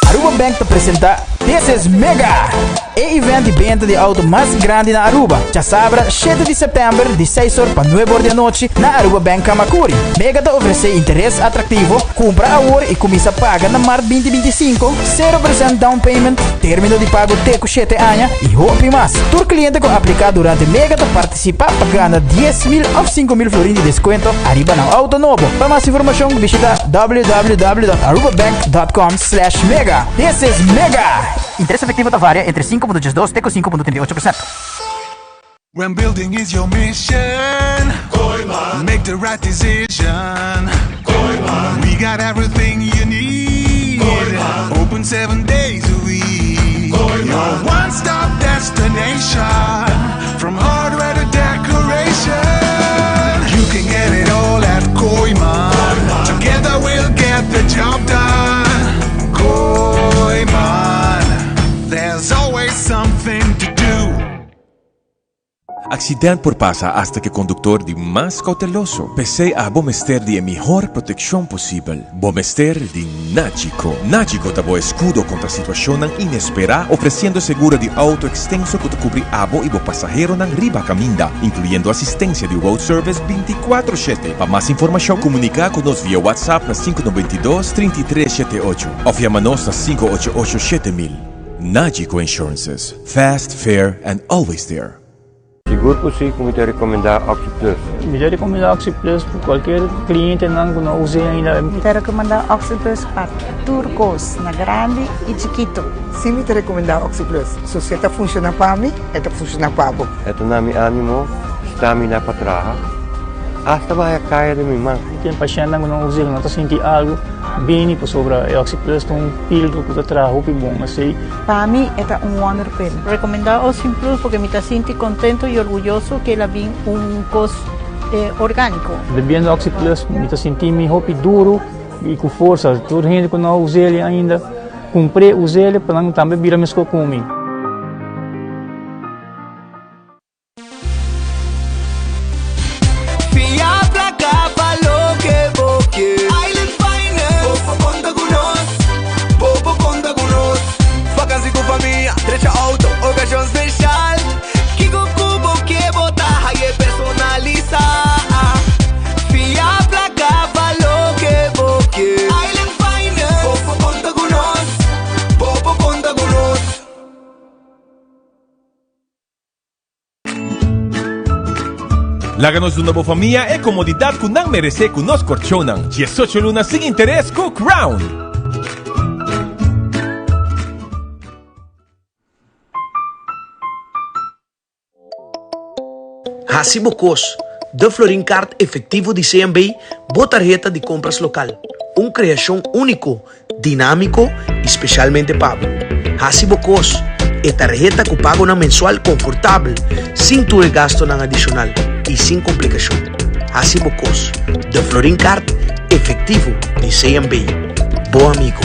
Aruba Bank ta presenta This is Mega! E event di benta di auto mas grandi na Aruba, djasabra shete di september di seis or pa nuebe or di anochi na Aruba Bank Camacuri. Mega ta ofrece interes atractivo, cumpra awor y cuminsa paga na mart binti binti i sinku, sero percent down payment, termino di pago te cu shete aña y hopi mas. Tur cliente cu aplica durante Mega ta participa pa gana 10,000 of 5,000 florin di descuento ariba nan auto nobo. Pa mas informacion bishita www.arubabank.com/mega. This is Mega! Interes efectivo ta varia entre 5.82 te cu 5.38%. When building is your mission, Kooyman. Make the right decision. Kooyman. We got everything you need. Kooyman. Open seven days a week. Kooyman. one-stop destination. From hardware to decoration. You can get it all at Kooiman. Together we'll get the job done. Kooiman. There's always something to do. Accident por pasa hasta cu e conductor di mas cauteloso. P'esey abo mester di e mihor proteccion posibel. Bo mester di Nagico. Nagico ta bo escudo contra situacionnan inespera, ofreciendo seguro di auto extenso cu ta cubri abo y bo pasaheronan riba caminda, incluyendo asistencia di road service binticuatro shete. Pa mas informacion, comunica cu nos via WhatsApp na 592 33 78 of yama nos na 588 7000. Nagico Insurances, fast, fair and always there. Sigur ku si ku mi ta rekomendá Oxi Plus. Mi ta rekomendá Oxi Plus pa kualkier klientenan ku no us'é ainda. Mi ta rekomendá Oxi Plus pa tur kos, na grandi i chikitu. Si mi ta rekomendá Oxi Plus. So si e ta funshoná pa mi, e ta funshoná pa bo. E ta na mi ánimo, stamina pa traha, asta baha kaya den mi man. Tin pashèntnan ku no us'é, ku no ta sinti algu bini pasobra e Oxi Plus ta un pildo ku ta traha hopi bon. Esei. Pa mi e ta un wonderpil. Recomenda Ocean Plus porque mi ta sinti contento y orguyoso que el a bin un cos organico. Bebiendo Oxi Plus mi ta sinti mi hopi duro y cu forsa. Tur hende cu no a us'el ainda cumpr'e us'el pa nan tambe bira mesco cu mi. Fia placa pa loke bo ke. Island Finance. Bo por conta cu nos. Bo por conta cu nos. Vakantie cu famia, drecha auto, ocasion special. Kico cu bo ke bo ta haye personalisa. Fia placa pa loke bo ke. Island Finance. Bo por conta cu nos. Bo por conta cu nos. Laga nos duna bo famia e komodidat ku nan meresé ku nos korchonnan. Diesocho luna sin interes ku Crown. Hasi bo kos, De Florin Kaart Efectivo di CMB, bo tarheta di kompras lokal. Un kreashon úniko Dinámiko i spesialmente pa bo. Hasi bo kos, e tarheta ku pagonan mensual konfortabel, sin tur e gastonan adishonal i sin komplikashon. Hasi bo kos. De Florin Card, efektivo di CMB. Bo amigo.